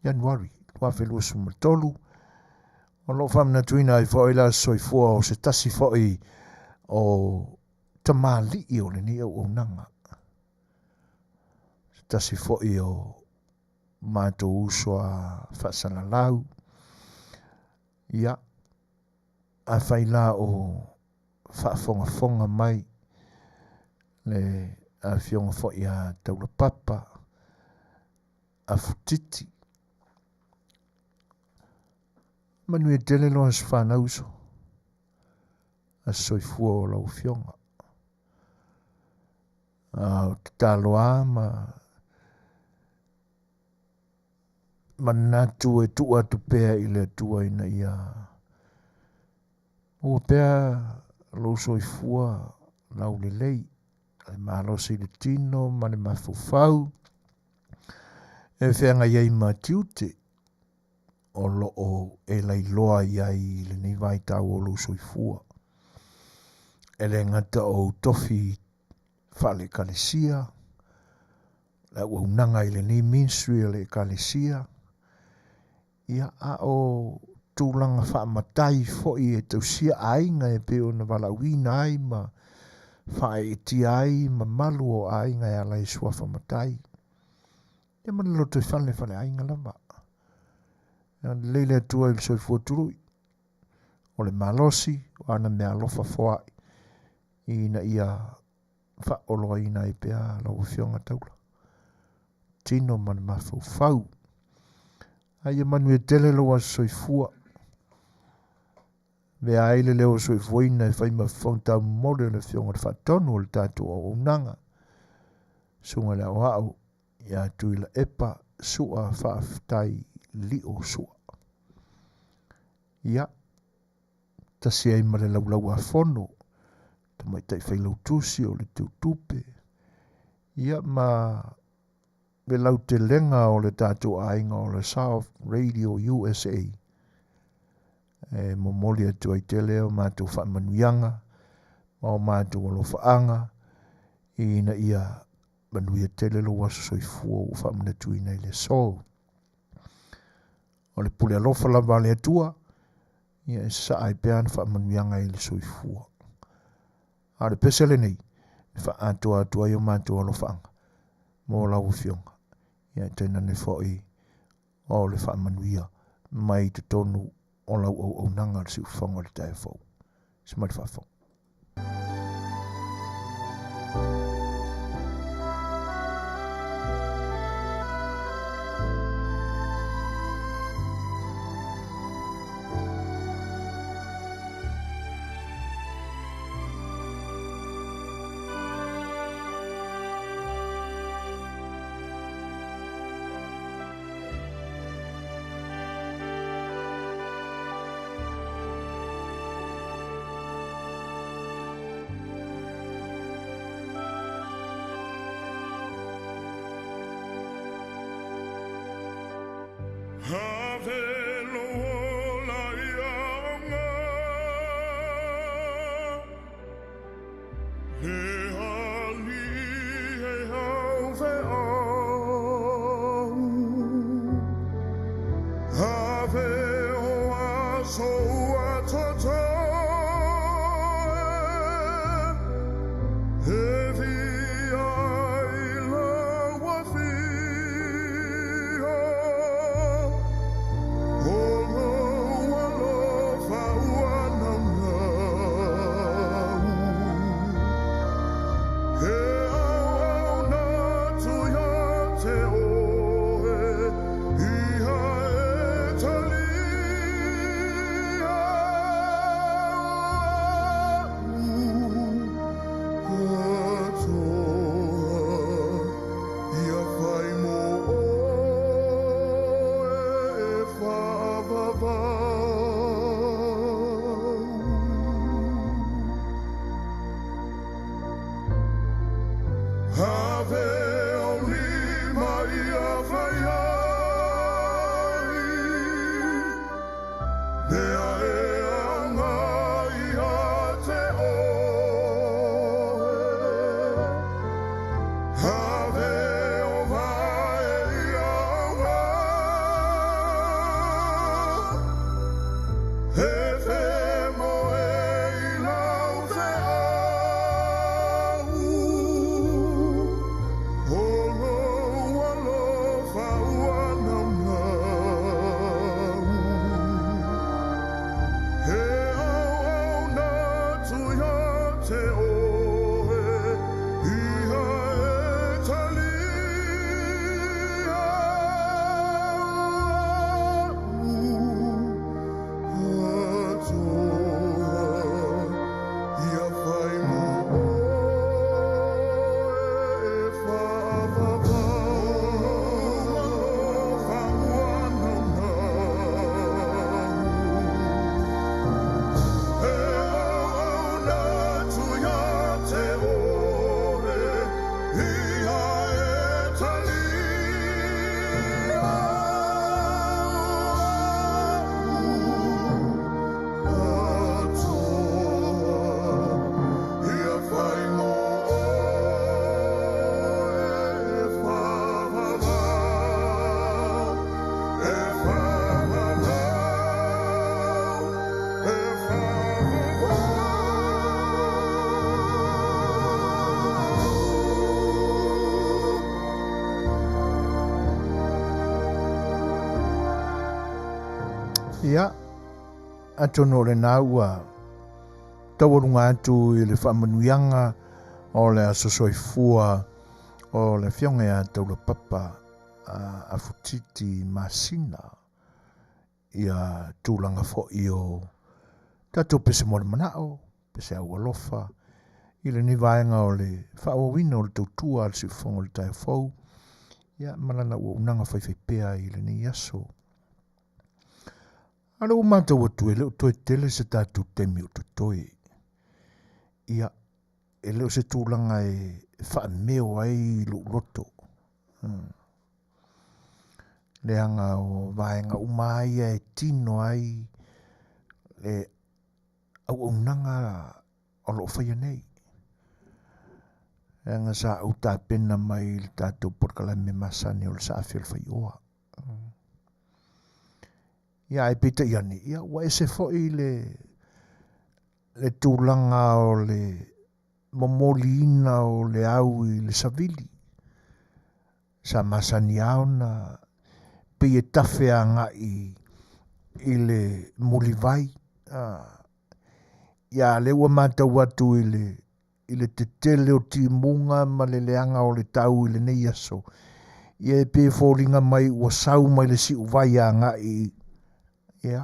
Ianuari 2023, o lo o faamanatuina ai foi le aso soifua o se tasi foi o tamalii o lenei auaunaga, se tasi foi o matou uso a faasalalau. Ia, afai la o faafogafoga mai le afioga foi a Taulapapa Afutiti, manuia tele lo aso fanau uso, aso soifua o lau afioga. A o tatalo lava ma manatu e tuu atu pea i le Atua ina ia maua pea lou soifua laulelei, le malosi i le tino ma le mafaufau e feagai ai ma tiute o lo o e lailoa i ai i lenei vaitau o lou soifua. E le gata o ou tofi faale-ekalesia, le auaunaga i lenei ministry a le ekalesia, ia, a o tulaga faamatai foi e tausia aiga e pei ona valaauina ai ma faaeetia ai mamalu o aiga e ala i suafa matai. Ia ma le lotoifale faleaiga lava. Ia lelei le Atua i le soifua tului, o le malosi o ana meaalofa foai ina ia faaoloaina ai pea lau Afioga Taula, tino ma le mafaufau. A ia manuia tele lou aso soifua. Avea ai le leo soifuaina e fai ma fofoga taumomoli o le Afioga i le Faatonu o le tatou auaunaga, Susuga i le Aoao ia Tuilaepa Sua Faafetai Lio Sua. Ia, tasi ai ma le Laulau-a-Fono, Tamaitai Failautusi o le Teutupe, ia ma le lautelega o le tatou aiga o le South Radio USA. E momoli atu ai tele o matou faamanuiaga ma o matou alofaaga ina ia manuia tele lou aso soifua ua faamanatuina i le aso. O le pule alofa lava a le Atua, ia e sasaa ai pea ana faamanuiaga i le soifua. A o le pese lenei e faaatoa atu ai o matou alofaaga mo lau Afioga, ia tainane foi o le faamanuia mai i totonu o lau auaunaga le siufofoga o le taeao fou. Se mai le faafofoga. Ia, atonu o lena ua taualuga atu i le faamanuiaga o le aso soifua o le Afioga ia Taulapapa Afutiti Masina, ia tulaga foi o tatou pese mo le manao, pese au alofa, i lenei vaega o le faaauauina o le tautua a le siufofoga o le taeao fou, ia ma lana auaunaga faifaipea i lenei aso. A o lea ua matau atu e le o toe tele se tatou taimi o totoe. Ia, e le o se tulaga e faameo ai lou loto. Leaga o vaega uma lava ia e tino ai le auaunaga o lo o faia nei. Leaga sa ou tapena mai le tatou polokalame masani o le saafi o le faioa. Ia, ae peitai ane, ia, ua ese foi le tulaga o le momoliina o le au i le savili. Sa masani lava ona pei e tafe agai i le mulivai. Ia lea ua matau atu i le i le tetele o timuga ma le leaga o le tau i lenei aso, ia e pei e foliga mai ua sau mai le siuvai agai i, ia,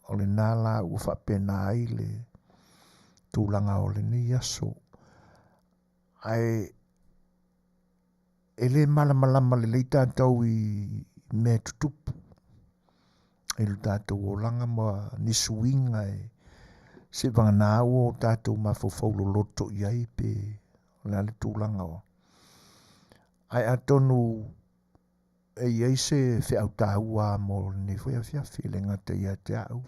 o lena la ua faapena ai le tulaga o lenei aso. Ae e le malamalama lelei tatou i mea e tutupu i lo tatou olaga ma ni suiga e seivagana ua o tatou mafaufau loloto i ai pe o le a le tulaga o. Ae atonu e i ai se feau taua mo lenei foi afiafi, e le gata ia te au,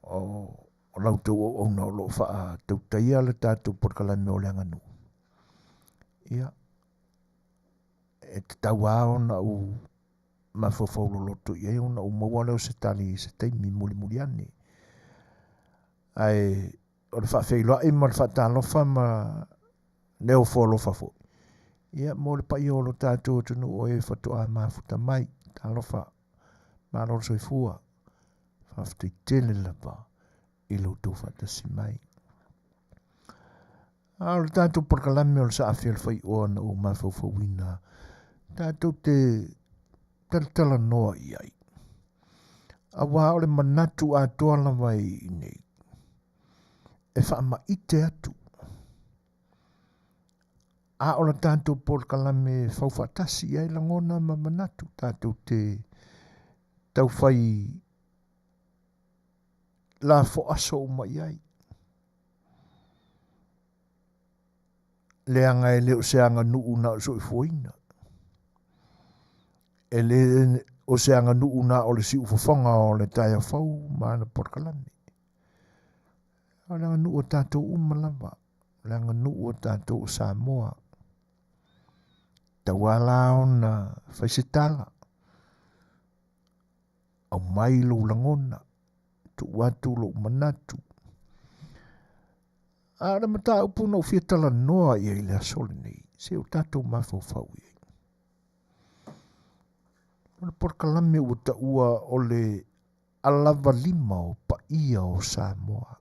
o la outou auauna o lo o faatautaia le tatou polokalame o le aganuu. Ia, e tatau lava ona ou mafaufau loloto i ai ona ou maua lea o se tali i se taimi mulimuli ane. Ae o le faafeiloai ma le faatalofa ma le ofo alofa foi, ia mo le paia o lo tatou atunuu o e faatoa mafuta mai. Talofa, malo le soifua, faafetai tele lava i lo outou faatasi mai. A o le tatou polokalame o le saafi o le faioa na ou mafaufauina, tatou te talatalanoa i ai. Aua o le manatu atoa lava i inei, e faamaite atu. A o le tatou polokalame e fau faatasi i ai lagona ma manatu, tatou te taufai lafo aso uma i ai. Leaga e le o se aganuu na o le soifuaina. E le o se aganuu na o le siufofoga o le taeao fou ma ana polokalame. O le aganuu a tatou uma lava, o le aganuu a tatou o Samoa. Tau la ona fai se tala, aumai lou lagona, tuu atu lou manatu. A o le mataupu na ou fia talanoa i ai i le aso lenei, se o tatou mafaufau i ai. O le polokalame ua taua o le alavalima o paia o Samoa.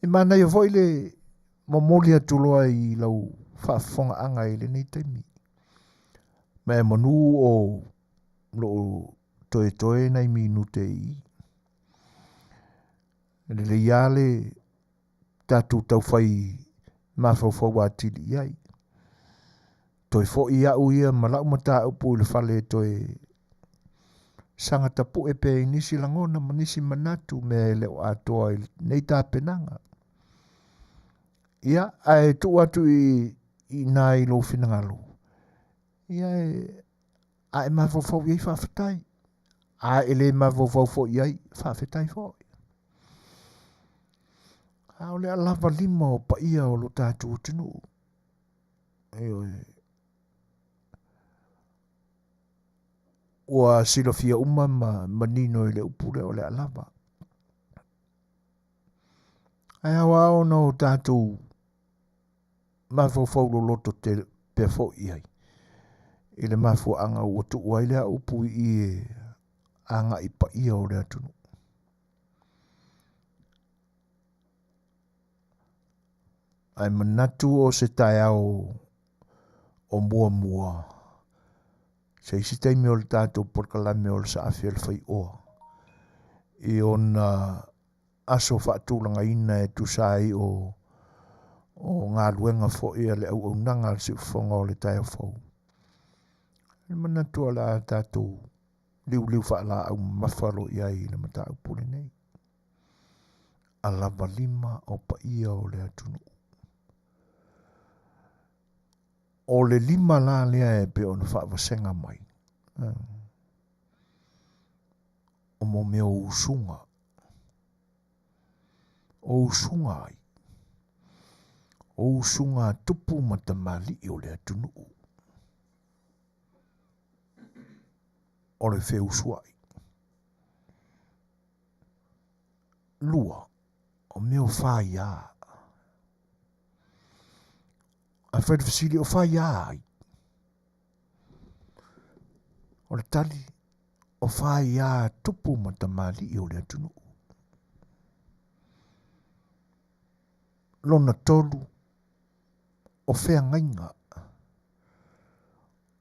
E manaia foi le momoli atu loa i lau faafofogaaga i lenei taimi. Ma e manu o loo toetoe nai minute i i. E lelei lava le tatou taufai mafaufau atili i ai. Toe foi au ia ma lau mataupu i le fale e toe saga tapue pea i nisi lagona ma nisi manatu mea e le o atoa i lenei tapenaga. Ia, ae tuu atu i inā i lou finagalo, ia e, a e mafaufau i ai faafetai, a e le mafaufau foi i ai, faafetai foi. A o le alavalima o paia o lo tatou atunuu. Ioe. Ua silafia uma ma manino i le upu lea o le alava. Ae ao lava ona o tatou mafaufau loloto te pea foi i ai i le mafuaaga ua tuu ai lea upu i i e agai paia o le atunuu. Ae manatu o se taeao o muamua se isi taimi o le tatou polokalame o le saafi o le faioa i ona aso faatulagaina e tusa ai o o galuega foi a le auaunaga a le siufofoga o le taeao fou. E manatu o le a tatou liuliu faalaau mamafa loa i ai i le mataupu lenei. Alavalima o paia o le atunuu. O le lima la lea e pei ona faavasega mai, o mo mea o usuga. O usuga ai? O usuga a tupu ma tamalii o le atunuu. O le feusuai. Lua. O mea o whaiā. A whai le fesili o whaiā ai. O le tali, o whaiā tupu ma tamalii o le atunuu. Lona tolu, o feagaiga.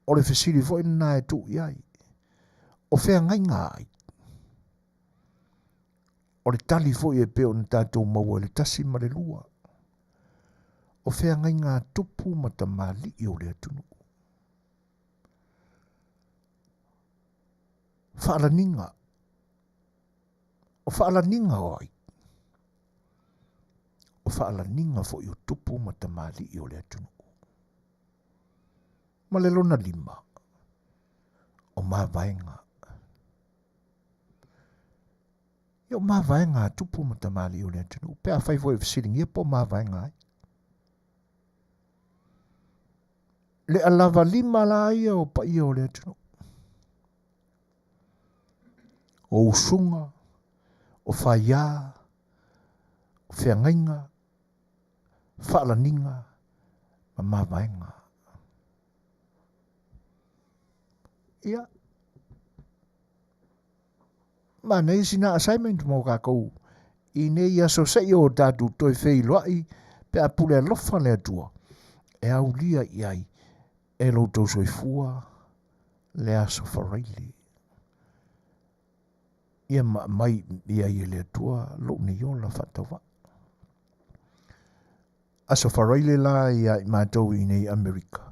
O le fesili foi lena e tuu i ai, o feagaiga ai? O le tali foi e pei ona tatou maua i le 1 ma le 2, o feagaiga a tupu ma tamalii o le atunuu. Faalaniga. O faalaniga o ai? O faalaniga foi o tupu ma tamalii o le atunuu. Ma le lona lima, o mavaega. Ia o mavaega a tupu ma tamalii o le atunuu, pe afai foi e fesiligia po o mavaega ai. Le alava lima la ia o paia o le atunuu. O usuga, o faiā, o feagaiga, faalaniga ma mavaega. Ia, manaia sina assignment mo kākou i nei aso seia o tatou toe feiloai pe a pule alofa le Atua e aulia i ai e lo outou soifua le aso faraile. Ia ma aumai i ai e le Atua lou nei ola faatauvaa. Aso faraile la ia i matou i nei Amerika.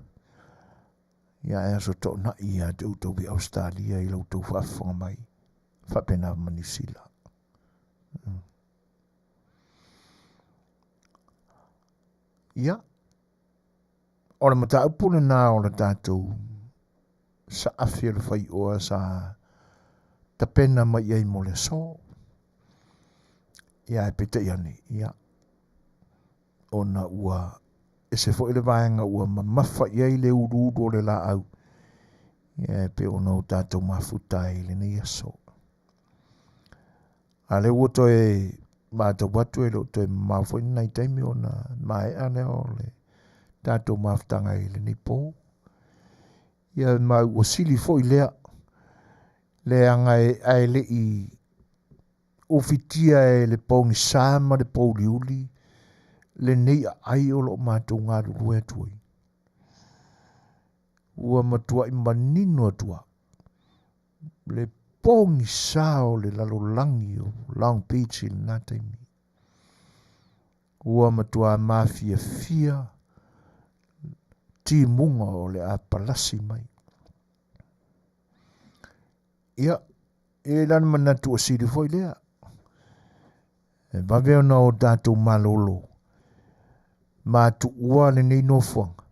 Ia e aso toonai ia te outou i Australia i lo outou faafofoga mai. Faapena ma Niu Sila. Ia, o le mataupu lena o le tatou saafi o le faioa sa tapena mai i ai mo le aso. Ia ae peitai ane, ia, ona ua ese foi le vaega ua mamafa i ai le uluulu o le laau, ia e pei ona o tatou mafuta ai i lenei aso. A lea ua toe matau atu e le o toe mamao foi lenei taimi ona maea lea o le tatou mafutaga i lenei pō. Ia ma ua sili foi lea leaga e, ae le i ufitia e le pogisa ma le pouliuli lenei aai o lo o matou galulue atu ai. Ua matuai manino atu lava le pogisa o le lalolagi o Long Beach i lena taimi. Ua matua mafiafia timuga o le a palasi mai. Ia, e i ai la le manatu ua sili foi lea. E vave ona o tatou malolo ma tuua lenei nofoaga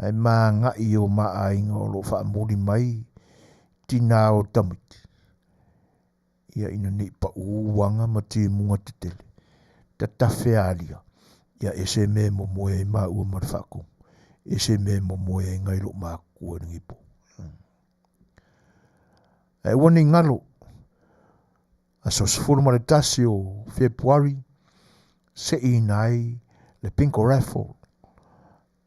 ae ma agai i o ma aiga o lo o faamuli mai tinā o tamaiti, ia ina ne i paʻū uaga ma timuga tetele, tatafe alia, ia ese mea e momoe ai māua ma le faatonu, ese mea e momoe ai nai lou matua i lenei pō. Ae aua ne i galo, aso 11 o Fepuari, seiina ai le Bingo Raffle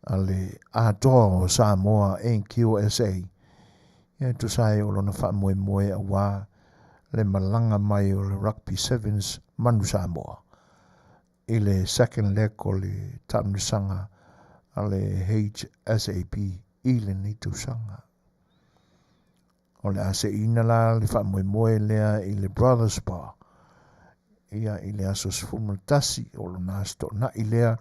a le Atoa o Samoa NQSA, ia e tusa ai o lona faamoemoe aua le malaga mai o le Rugby Sevens Manu Samoa i le second leg o le taamilosaga a le HSAB i lenei tausaga. O le a seiina la le faamoemoe lea i le Brothers Bar ia i le aso 11 o lona aso toonai lea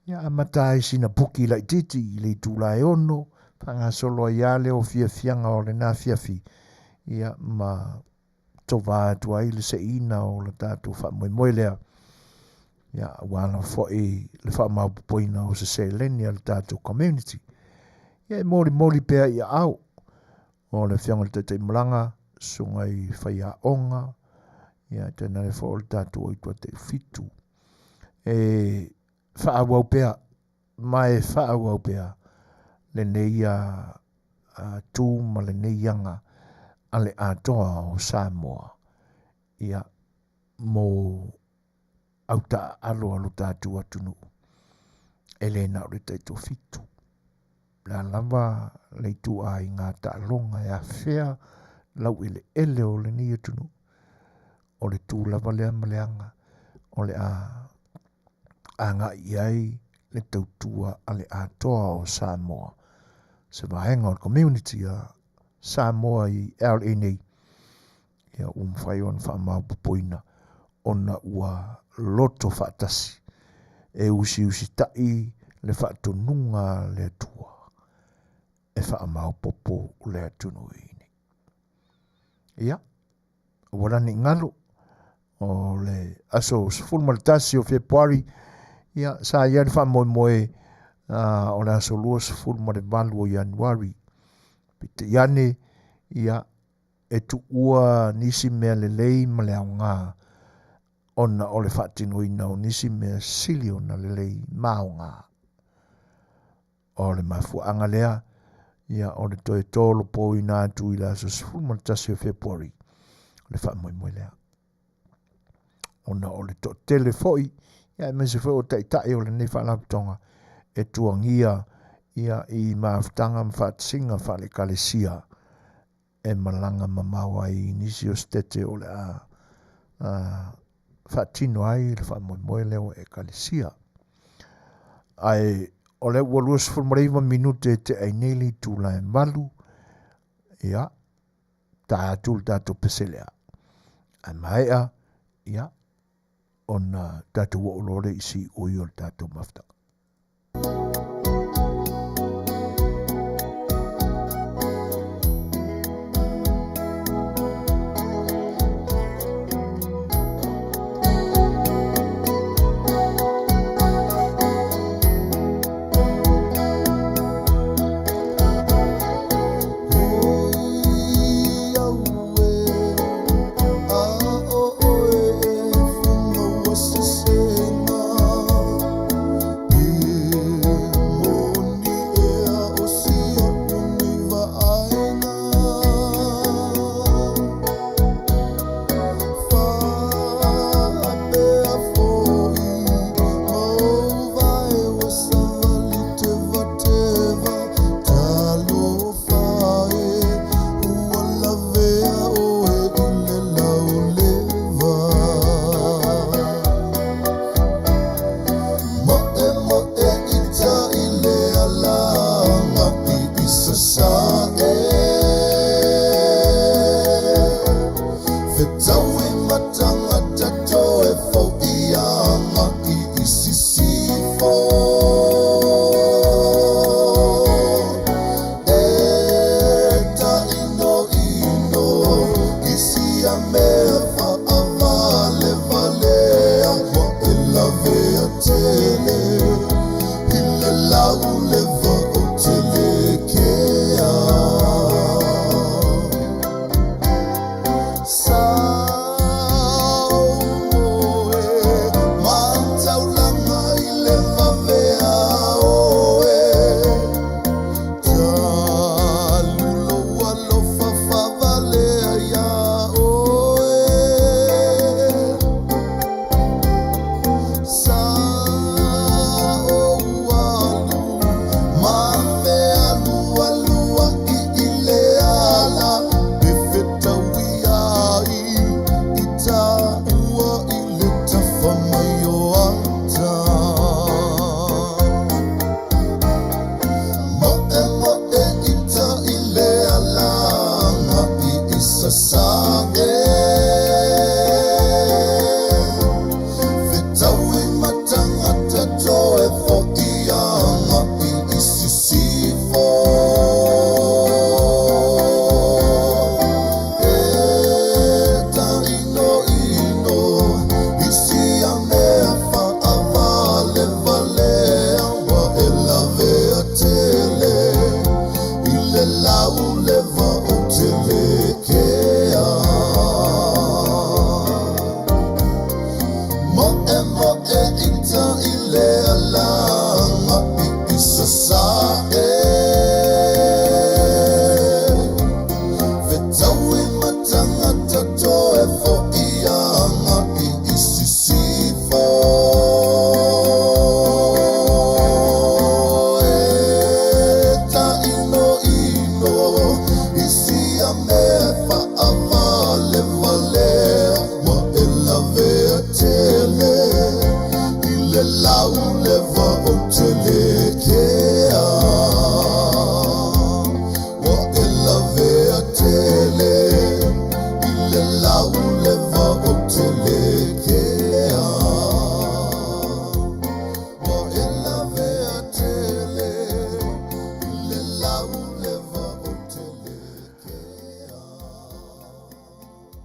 ia amata ai sina puki laitiiti i le itula e 6 faagasolo ai lava lea o fiafiaga o lena afiafi ia ma tova atu ai le seiina o le tatou faamoemoe lea ia aua lava foi le faamaopoopoina o se seleni a le tatou community. Ia e molimoli pea i aao o le Afioga i le Taitaimalaga, Susuga i Faiaoga, ia tainane foi o le tatou Aituataifitu. E faaauau pea ma e faaauau pea lenei a, a tu ma lenei aga a le atoa o Samoa ia mo. autaaalo a lo tatou atunuu, e le na o le taitoafitu. O le a lava le ituaiga taaloga e afea laueleele o lenei atunuu, o le tu lava lea ma le aga o le a agai i ai le tautua a le Atoa o Samoa, se vaega o le community a Samoa i LA nei, ia ua mafai ona faamaopoopoina ona ua loto faatasi e usiusitai le faatonuga a le Atua e faamaopoopo le atunuu nei. Ia, ua lani i galu o le aso 11 o Fepuari, ia, sa i ai le faamoemoe o le aso 28 o Ianuari. Peitai ane, ia, e tuua nisi mea lelei ma le aoga ona o le faatinoina o nisi mea sili ona lelei ma aoga. O le mafuaaga lea, ia, o le toe tolopoina atu i le aso 11 o Fepuari le faamoemoe lea. Ona o le toatele foi, ia, aemaise foi o taitai o lenei faalapotopotoga e tuagia ia i mafutaga ma faatasiga faale-ekalesia e malaga mamao ai i nisi o setete o le a faatino ai le faamoemoe lea o Ekalesia. Ae o lea ua 29 minute e tea ai nei le itula e 8, ia, ta atu le tatou pese lea. Ae maea, ia, ona tatou oo loa lea i siui o le tatou mafutaga.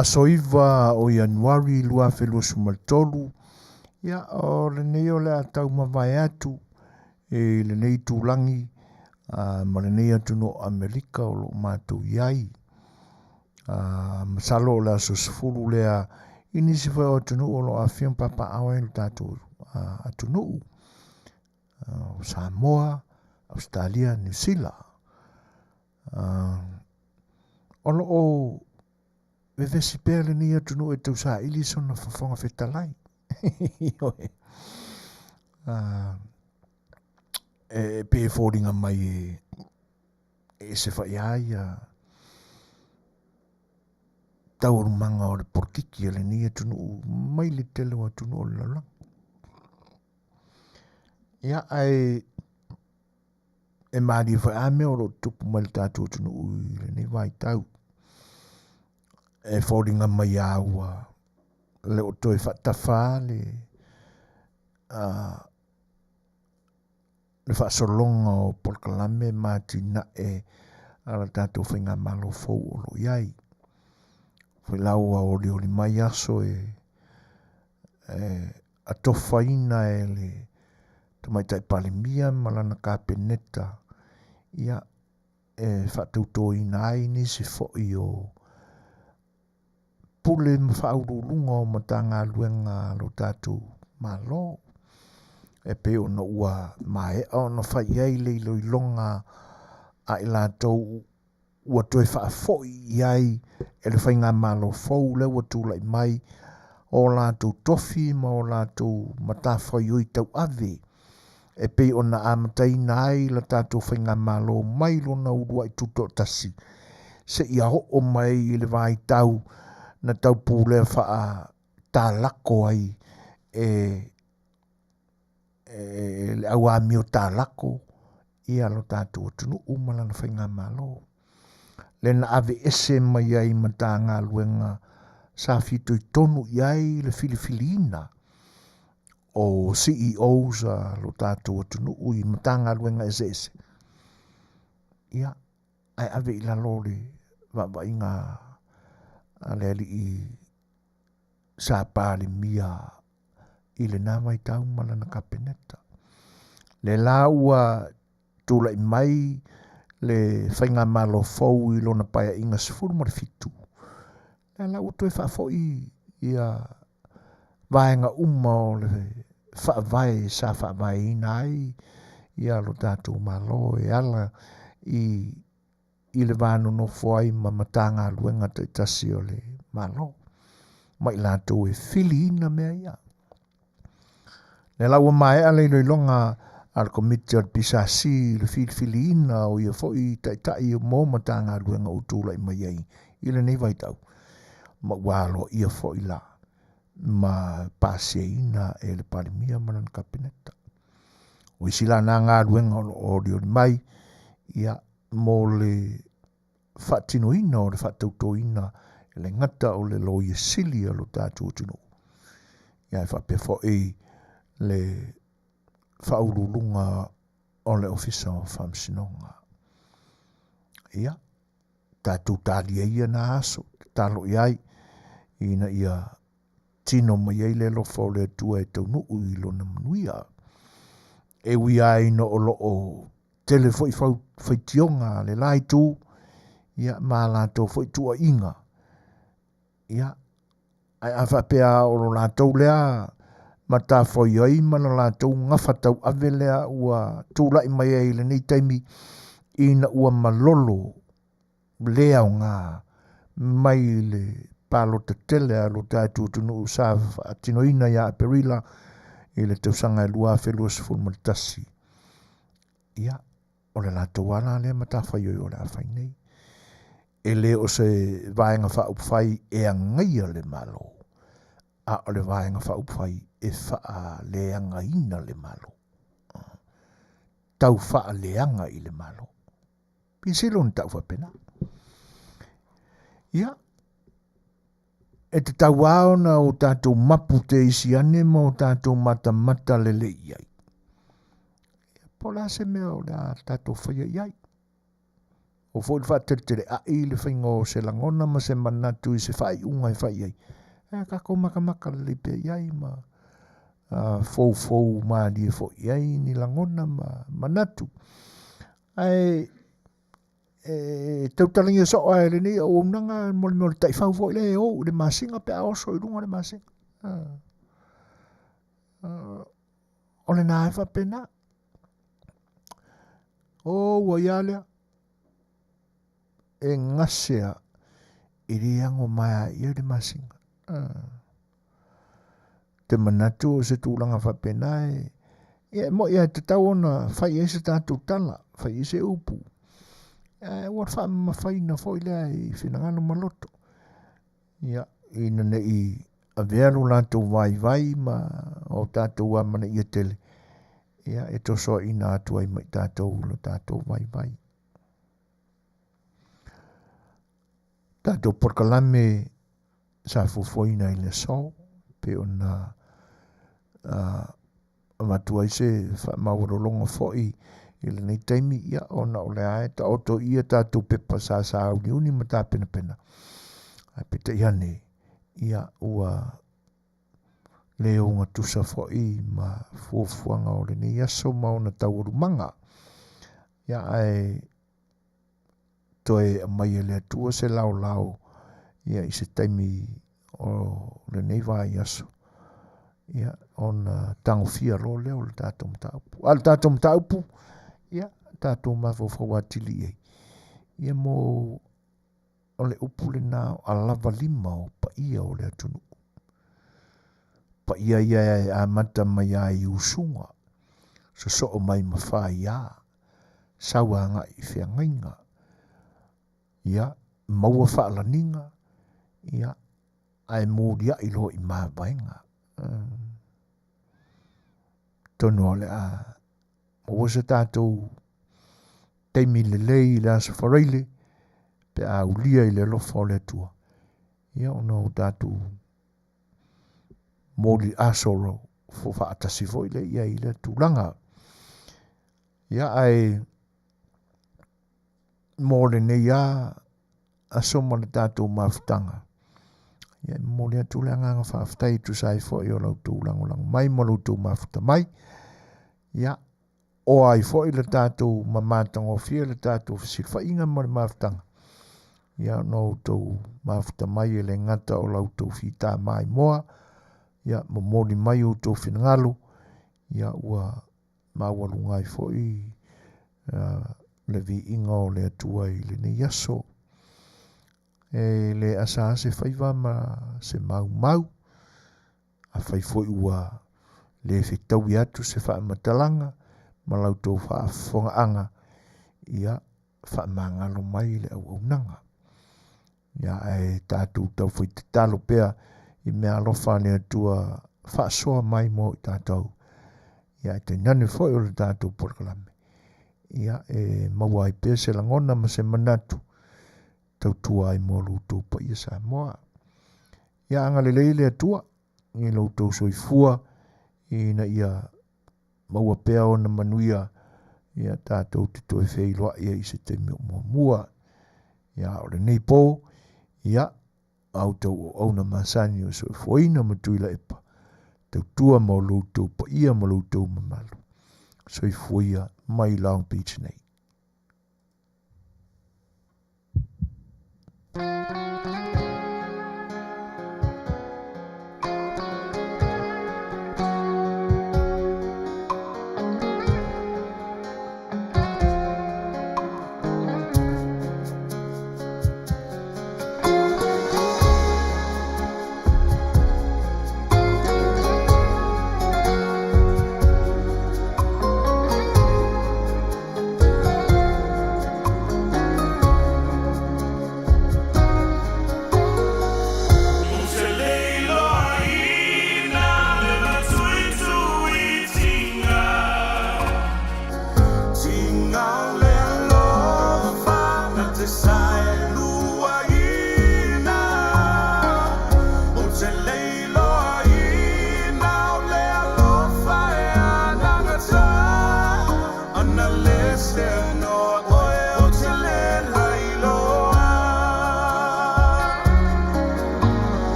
Aso 9 o Ianuari 2023, ia, o lenei o le a taumavae atu i lenei itulagi ma lenei atunuu o Amerika o lo o matou i ai. Masalo o le aso 10 lea i nisi foi o atunuu o lo o afifio ma papaaao ai lo tatou atunuu, o Samoa, Ausetalia, Niu Sila. O lo o vevesi pea lenei atunuu e tausaili sona fofoga fetalai. Ioe. E pei e foliga mai e ese foi lava ia taualumaga o le polokiki a lenei atunuu mai le tele o atunuu o le lalolagi. Ia, ae e malie foi lava mea o lo o tutupu mai le tatou atunuu i lenei vaitau. E foliga mai lava ua le o toe faatafa le le faasologa o polokalame ma atinae a le tatou faigamalo fou o lo o i ai. Foi la ua olioli mai aso e atofaina e le Tamaitai Palemia ma lana Kapeneta, ia, e faatautoina ai nisi foi o pule ma faauluuluga o Matagaluega a lo tatou Malo, e pei ona ua maea ona fai i ai le iloiloga a i latou ua toe faafoi i ai e le faigamalo fou lea ua tulai mai o latou tofi ma o latou matafaioi tauave e pei ona amataina ai la tatou faigamalo mai lona uluai tutoatasi seia oo mai i le vaitau na taupulea faatalako ai e le au amio talako ia lo tatou atunuu ma lana faigamalo, lea na aveese mai ai Matagaluega sa fitoitonu i ai le filifiliina o CEOs a lo tatou atunuu i Matagaluega eseese, ia, ae ave i lalo o le vaavaaiga a le alii sa Palemia i lena vaitau ma lana Kapeneta. Le la ua tulai mai le faigamalo fou i lona paeaiga 17, lea la ua toe faafoi ia vaega uma o le faavae sa faavaeina ai ia lo tatou Malo e ala i le va nonofo ai ma Matagaluega taitasi o le Malo, ma i latou e filiina mea ia. Lea la ua maea le iloiloga a le Komiti o le PSC i le filifiliina o ia foi taitai mo Matagaluega ua tulai mai ai i lenei vaitau, ma ua aloaia foi la ma pasiaina e le Palemia ma lana Kapeneta. O isi la na galuega o lo o olioli mai, ia, mo le faatinoina o le faatautoina e le gata o le Loia Sili a lo tatou atunuu, ia ae faapea foi le faauluuluga o le Ofisa o Faamasinoga. Ia, tatou talia ia na aso, tatalo i ai, ina ia tino mai ai le alofa o le Atua e taunuu i lona manuia. E ui lava ina o lo o tele foi faitioga a le la itu, ia, ma latou foi tuuaiga, ia, ae a faapea o lo latou lea matafaioi ma lo latou gafa tauave lea ua tulai mai ai i lenei taimi ina ua malolo le aoga mai le palota tele a lo tatou atunuu sa faatinoina ia Aperila i le tausaga e 2021. Ia, o le latou lava la lea matafaioi o le a fai nei. E le o se Vaega Faaupufai e agaia le Malo, a o le Vaega Faaupufai e faaleagaina le Malo. Tau faaleaga i le Malo. Pei sili ona tau faapena. Ia, e tatau lava ona o tatou mapu te isi ane ma o tatou matamata lelei i ai. Po o le a se mea o le a tatou faia i ai. Oo foi i le faateleteelea'i le faiga o se lagona ma se manatu i se faaiuga e fai ai, ae tatou matamata lelei pea i ai ma foufou malie foi i ai ni lagona ma manatu. Ae e tautalagia soo lava e lenei auaunaga mo le mea o le taifau foi lea e ou i le masina pe a oso i luga le masina. O lena e faapena. O ua ia lea e gase a e le ago maea i ai le masina. Te manatu o se tulaga faapena e ia e mo'i lava e tatau ona fai i ai se tatou tala, fai i ai se upu. Ae ua faamamafaina foi lea i finagalo ma loto. Ia, ina ne i avea lo latou vaivai ma o tatou amanaia tele, ia e tosoaina atu ai ma i tatou lo tatou vaivai. Tatou polokalame sa fuafuaina i le aso, pei ona avatu ai se faamaualologa foi i lenei taimi, ia, ona o lea e taoto ia tatou pepa sa sauniuni ma tapenapena, ae peitai ane, ia, ua le ogatusa foi ma fuafuaga o lenei aso ma ona taualumaga. Ia, ae toe aumai e le Atua se laolao ia i se taimi o lenei vaiaso, ia, ona tagofia loa lea o le tatou mataupu. A o le tatou mataupu, ia, tatou mafaufau atili i ai, ia mo o le upu lena o alavalima o paia o le atunuu. Paia ia e amata mai lava i usuga, sosoo mai ma faia, sau agai i feagaiga, ia, maua faalaniga, ia, ae muliai loa i mavaega. Atonu o le a maua se tatou taimi lelei i le Aso Faraile pe a ulia i le alofa o le Atua, ia ona o tatou moli aso fo faatasi foi lea i ai i lea tulaga. Ia ae mo lenei a aso ma le tatou mafutaga, ia e momoli atu le agaga faafetai e tusa ai foi o la outou lagolago mai ma lo outou mafuta mai. Ia, o ai foi le tatou mamatagofie le tatou fesilafaiga ma le mafutaga, ia ona outou mafuta mai e le gata o la outou fita maimoa, ia momoli mai outou finagalo, ia ua maualuga ai foi le viiga o le Atua i lenei aso. E le asa se faiva ma se maumau, afai foi ua le fetaui atu se faamatalaga ma la outou faafofogaaga, ia faamagalo mai le auaunaga. Ia ae tatou taufai tatalo pea i mea alofa a le Atua faasoa mai mo i tatou. Ia ae tainane foi o le tatou polokalame. Ia e maua ai pea se lagona ma se manatu tautua ai mo lo outou paia Samoa. Ia agalelei le Atua i lo outou soifua ina ia maua pea ona manuia ia tatou te toe feiloai ai i se taimi o muamua. Ia o lenei po, ia a outou auauna masani o soifuaina ma Tuilaepa, tautua mo lo outou paia ma lo outou mamalu. Soifua ia mai Long Beach nei.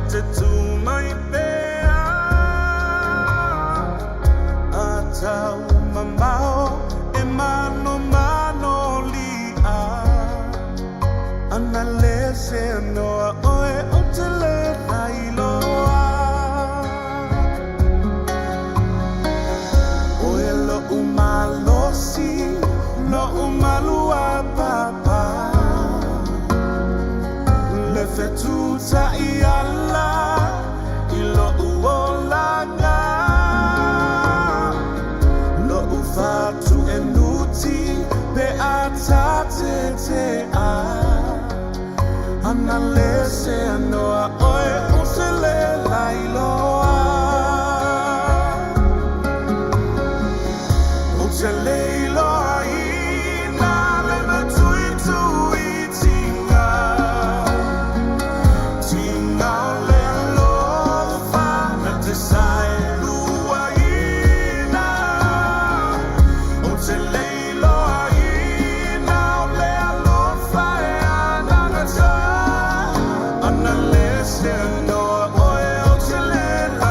te tu mai pea. A tau mamao e mano mano lia. Ana le se noa oe o te le lailoa. Oe lo umalosi, lo umalua papa. Le fetuta i ala, i lo uolanga. Lo ufatu e nuti, pe atate te a. Ana le se anoa oe o se le lailoa. O te leiloa i nā le matui tui tinga. Tinga o le alofa na te sae lua ina. O te leiloa i nā o le alofa e anana ta. Ana le se anoa oe o te le.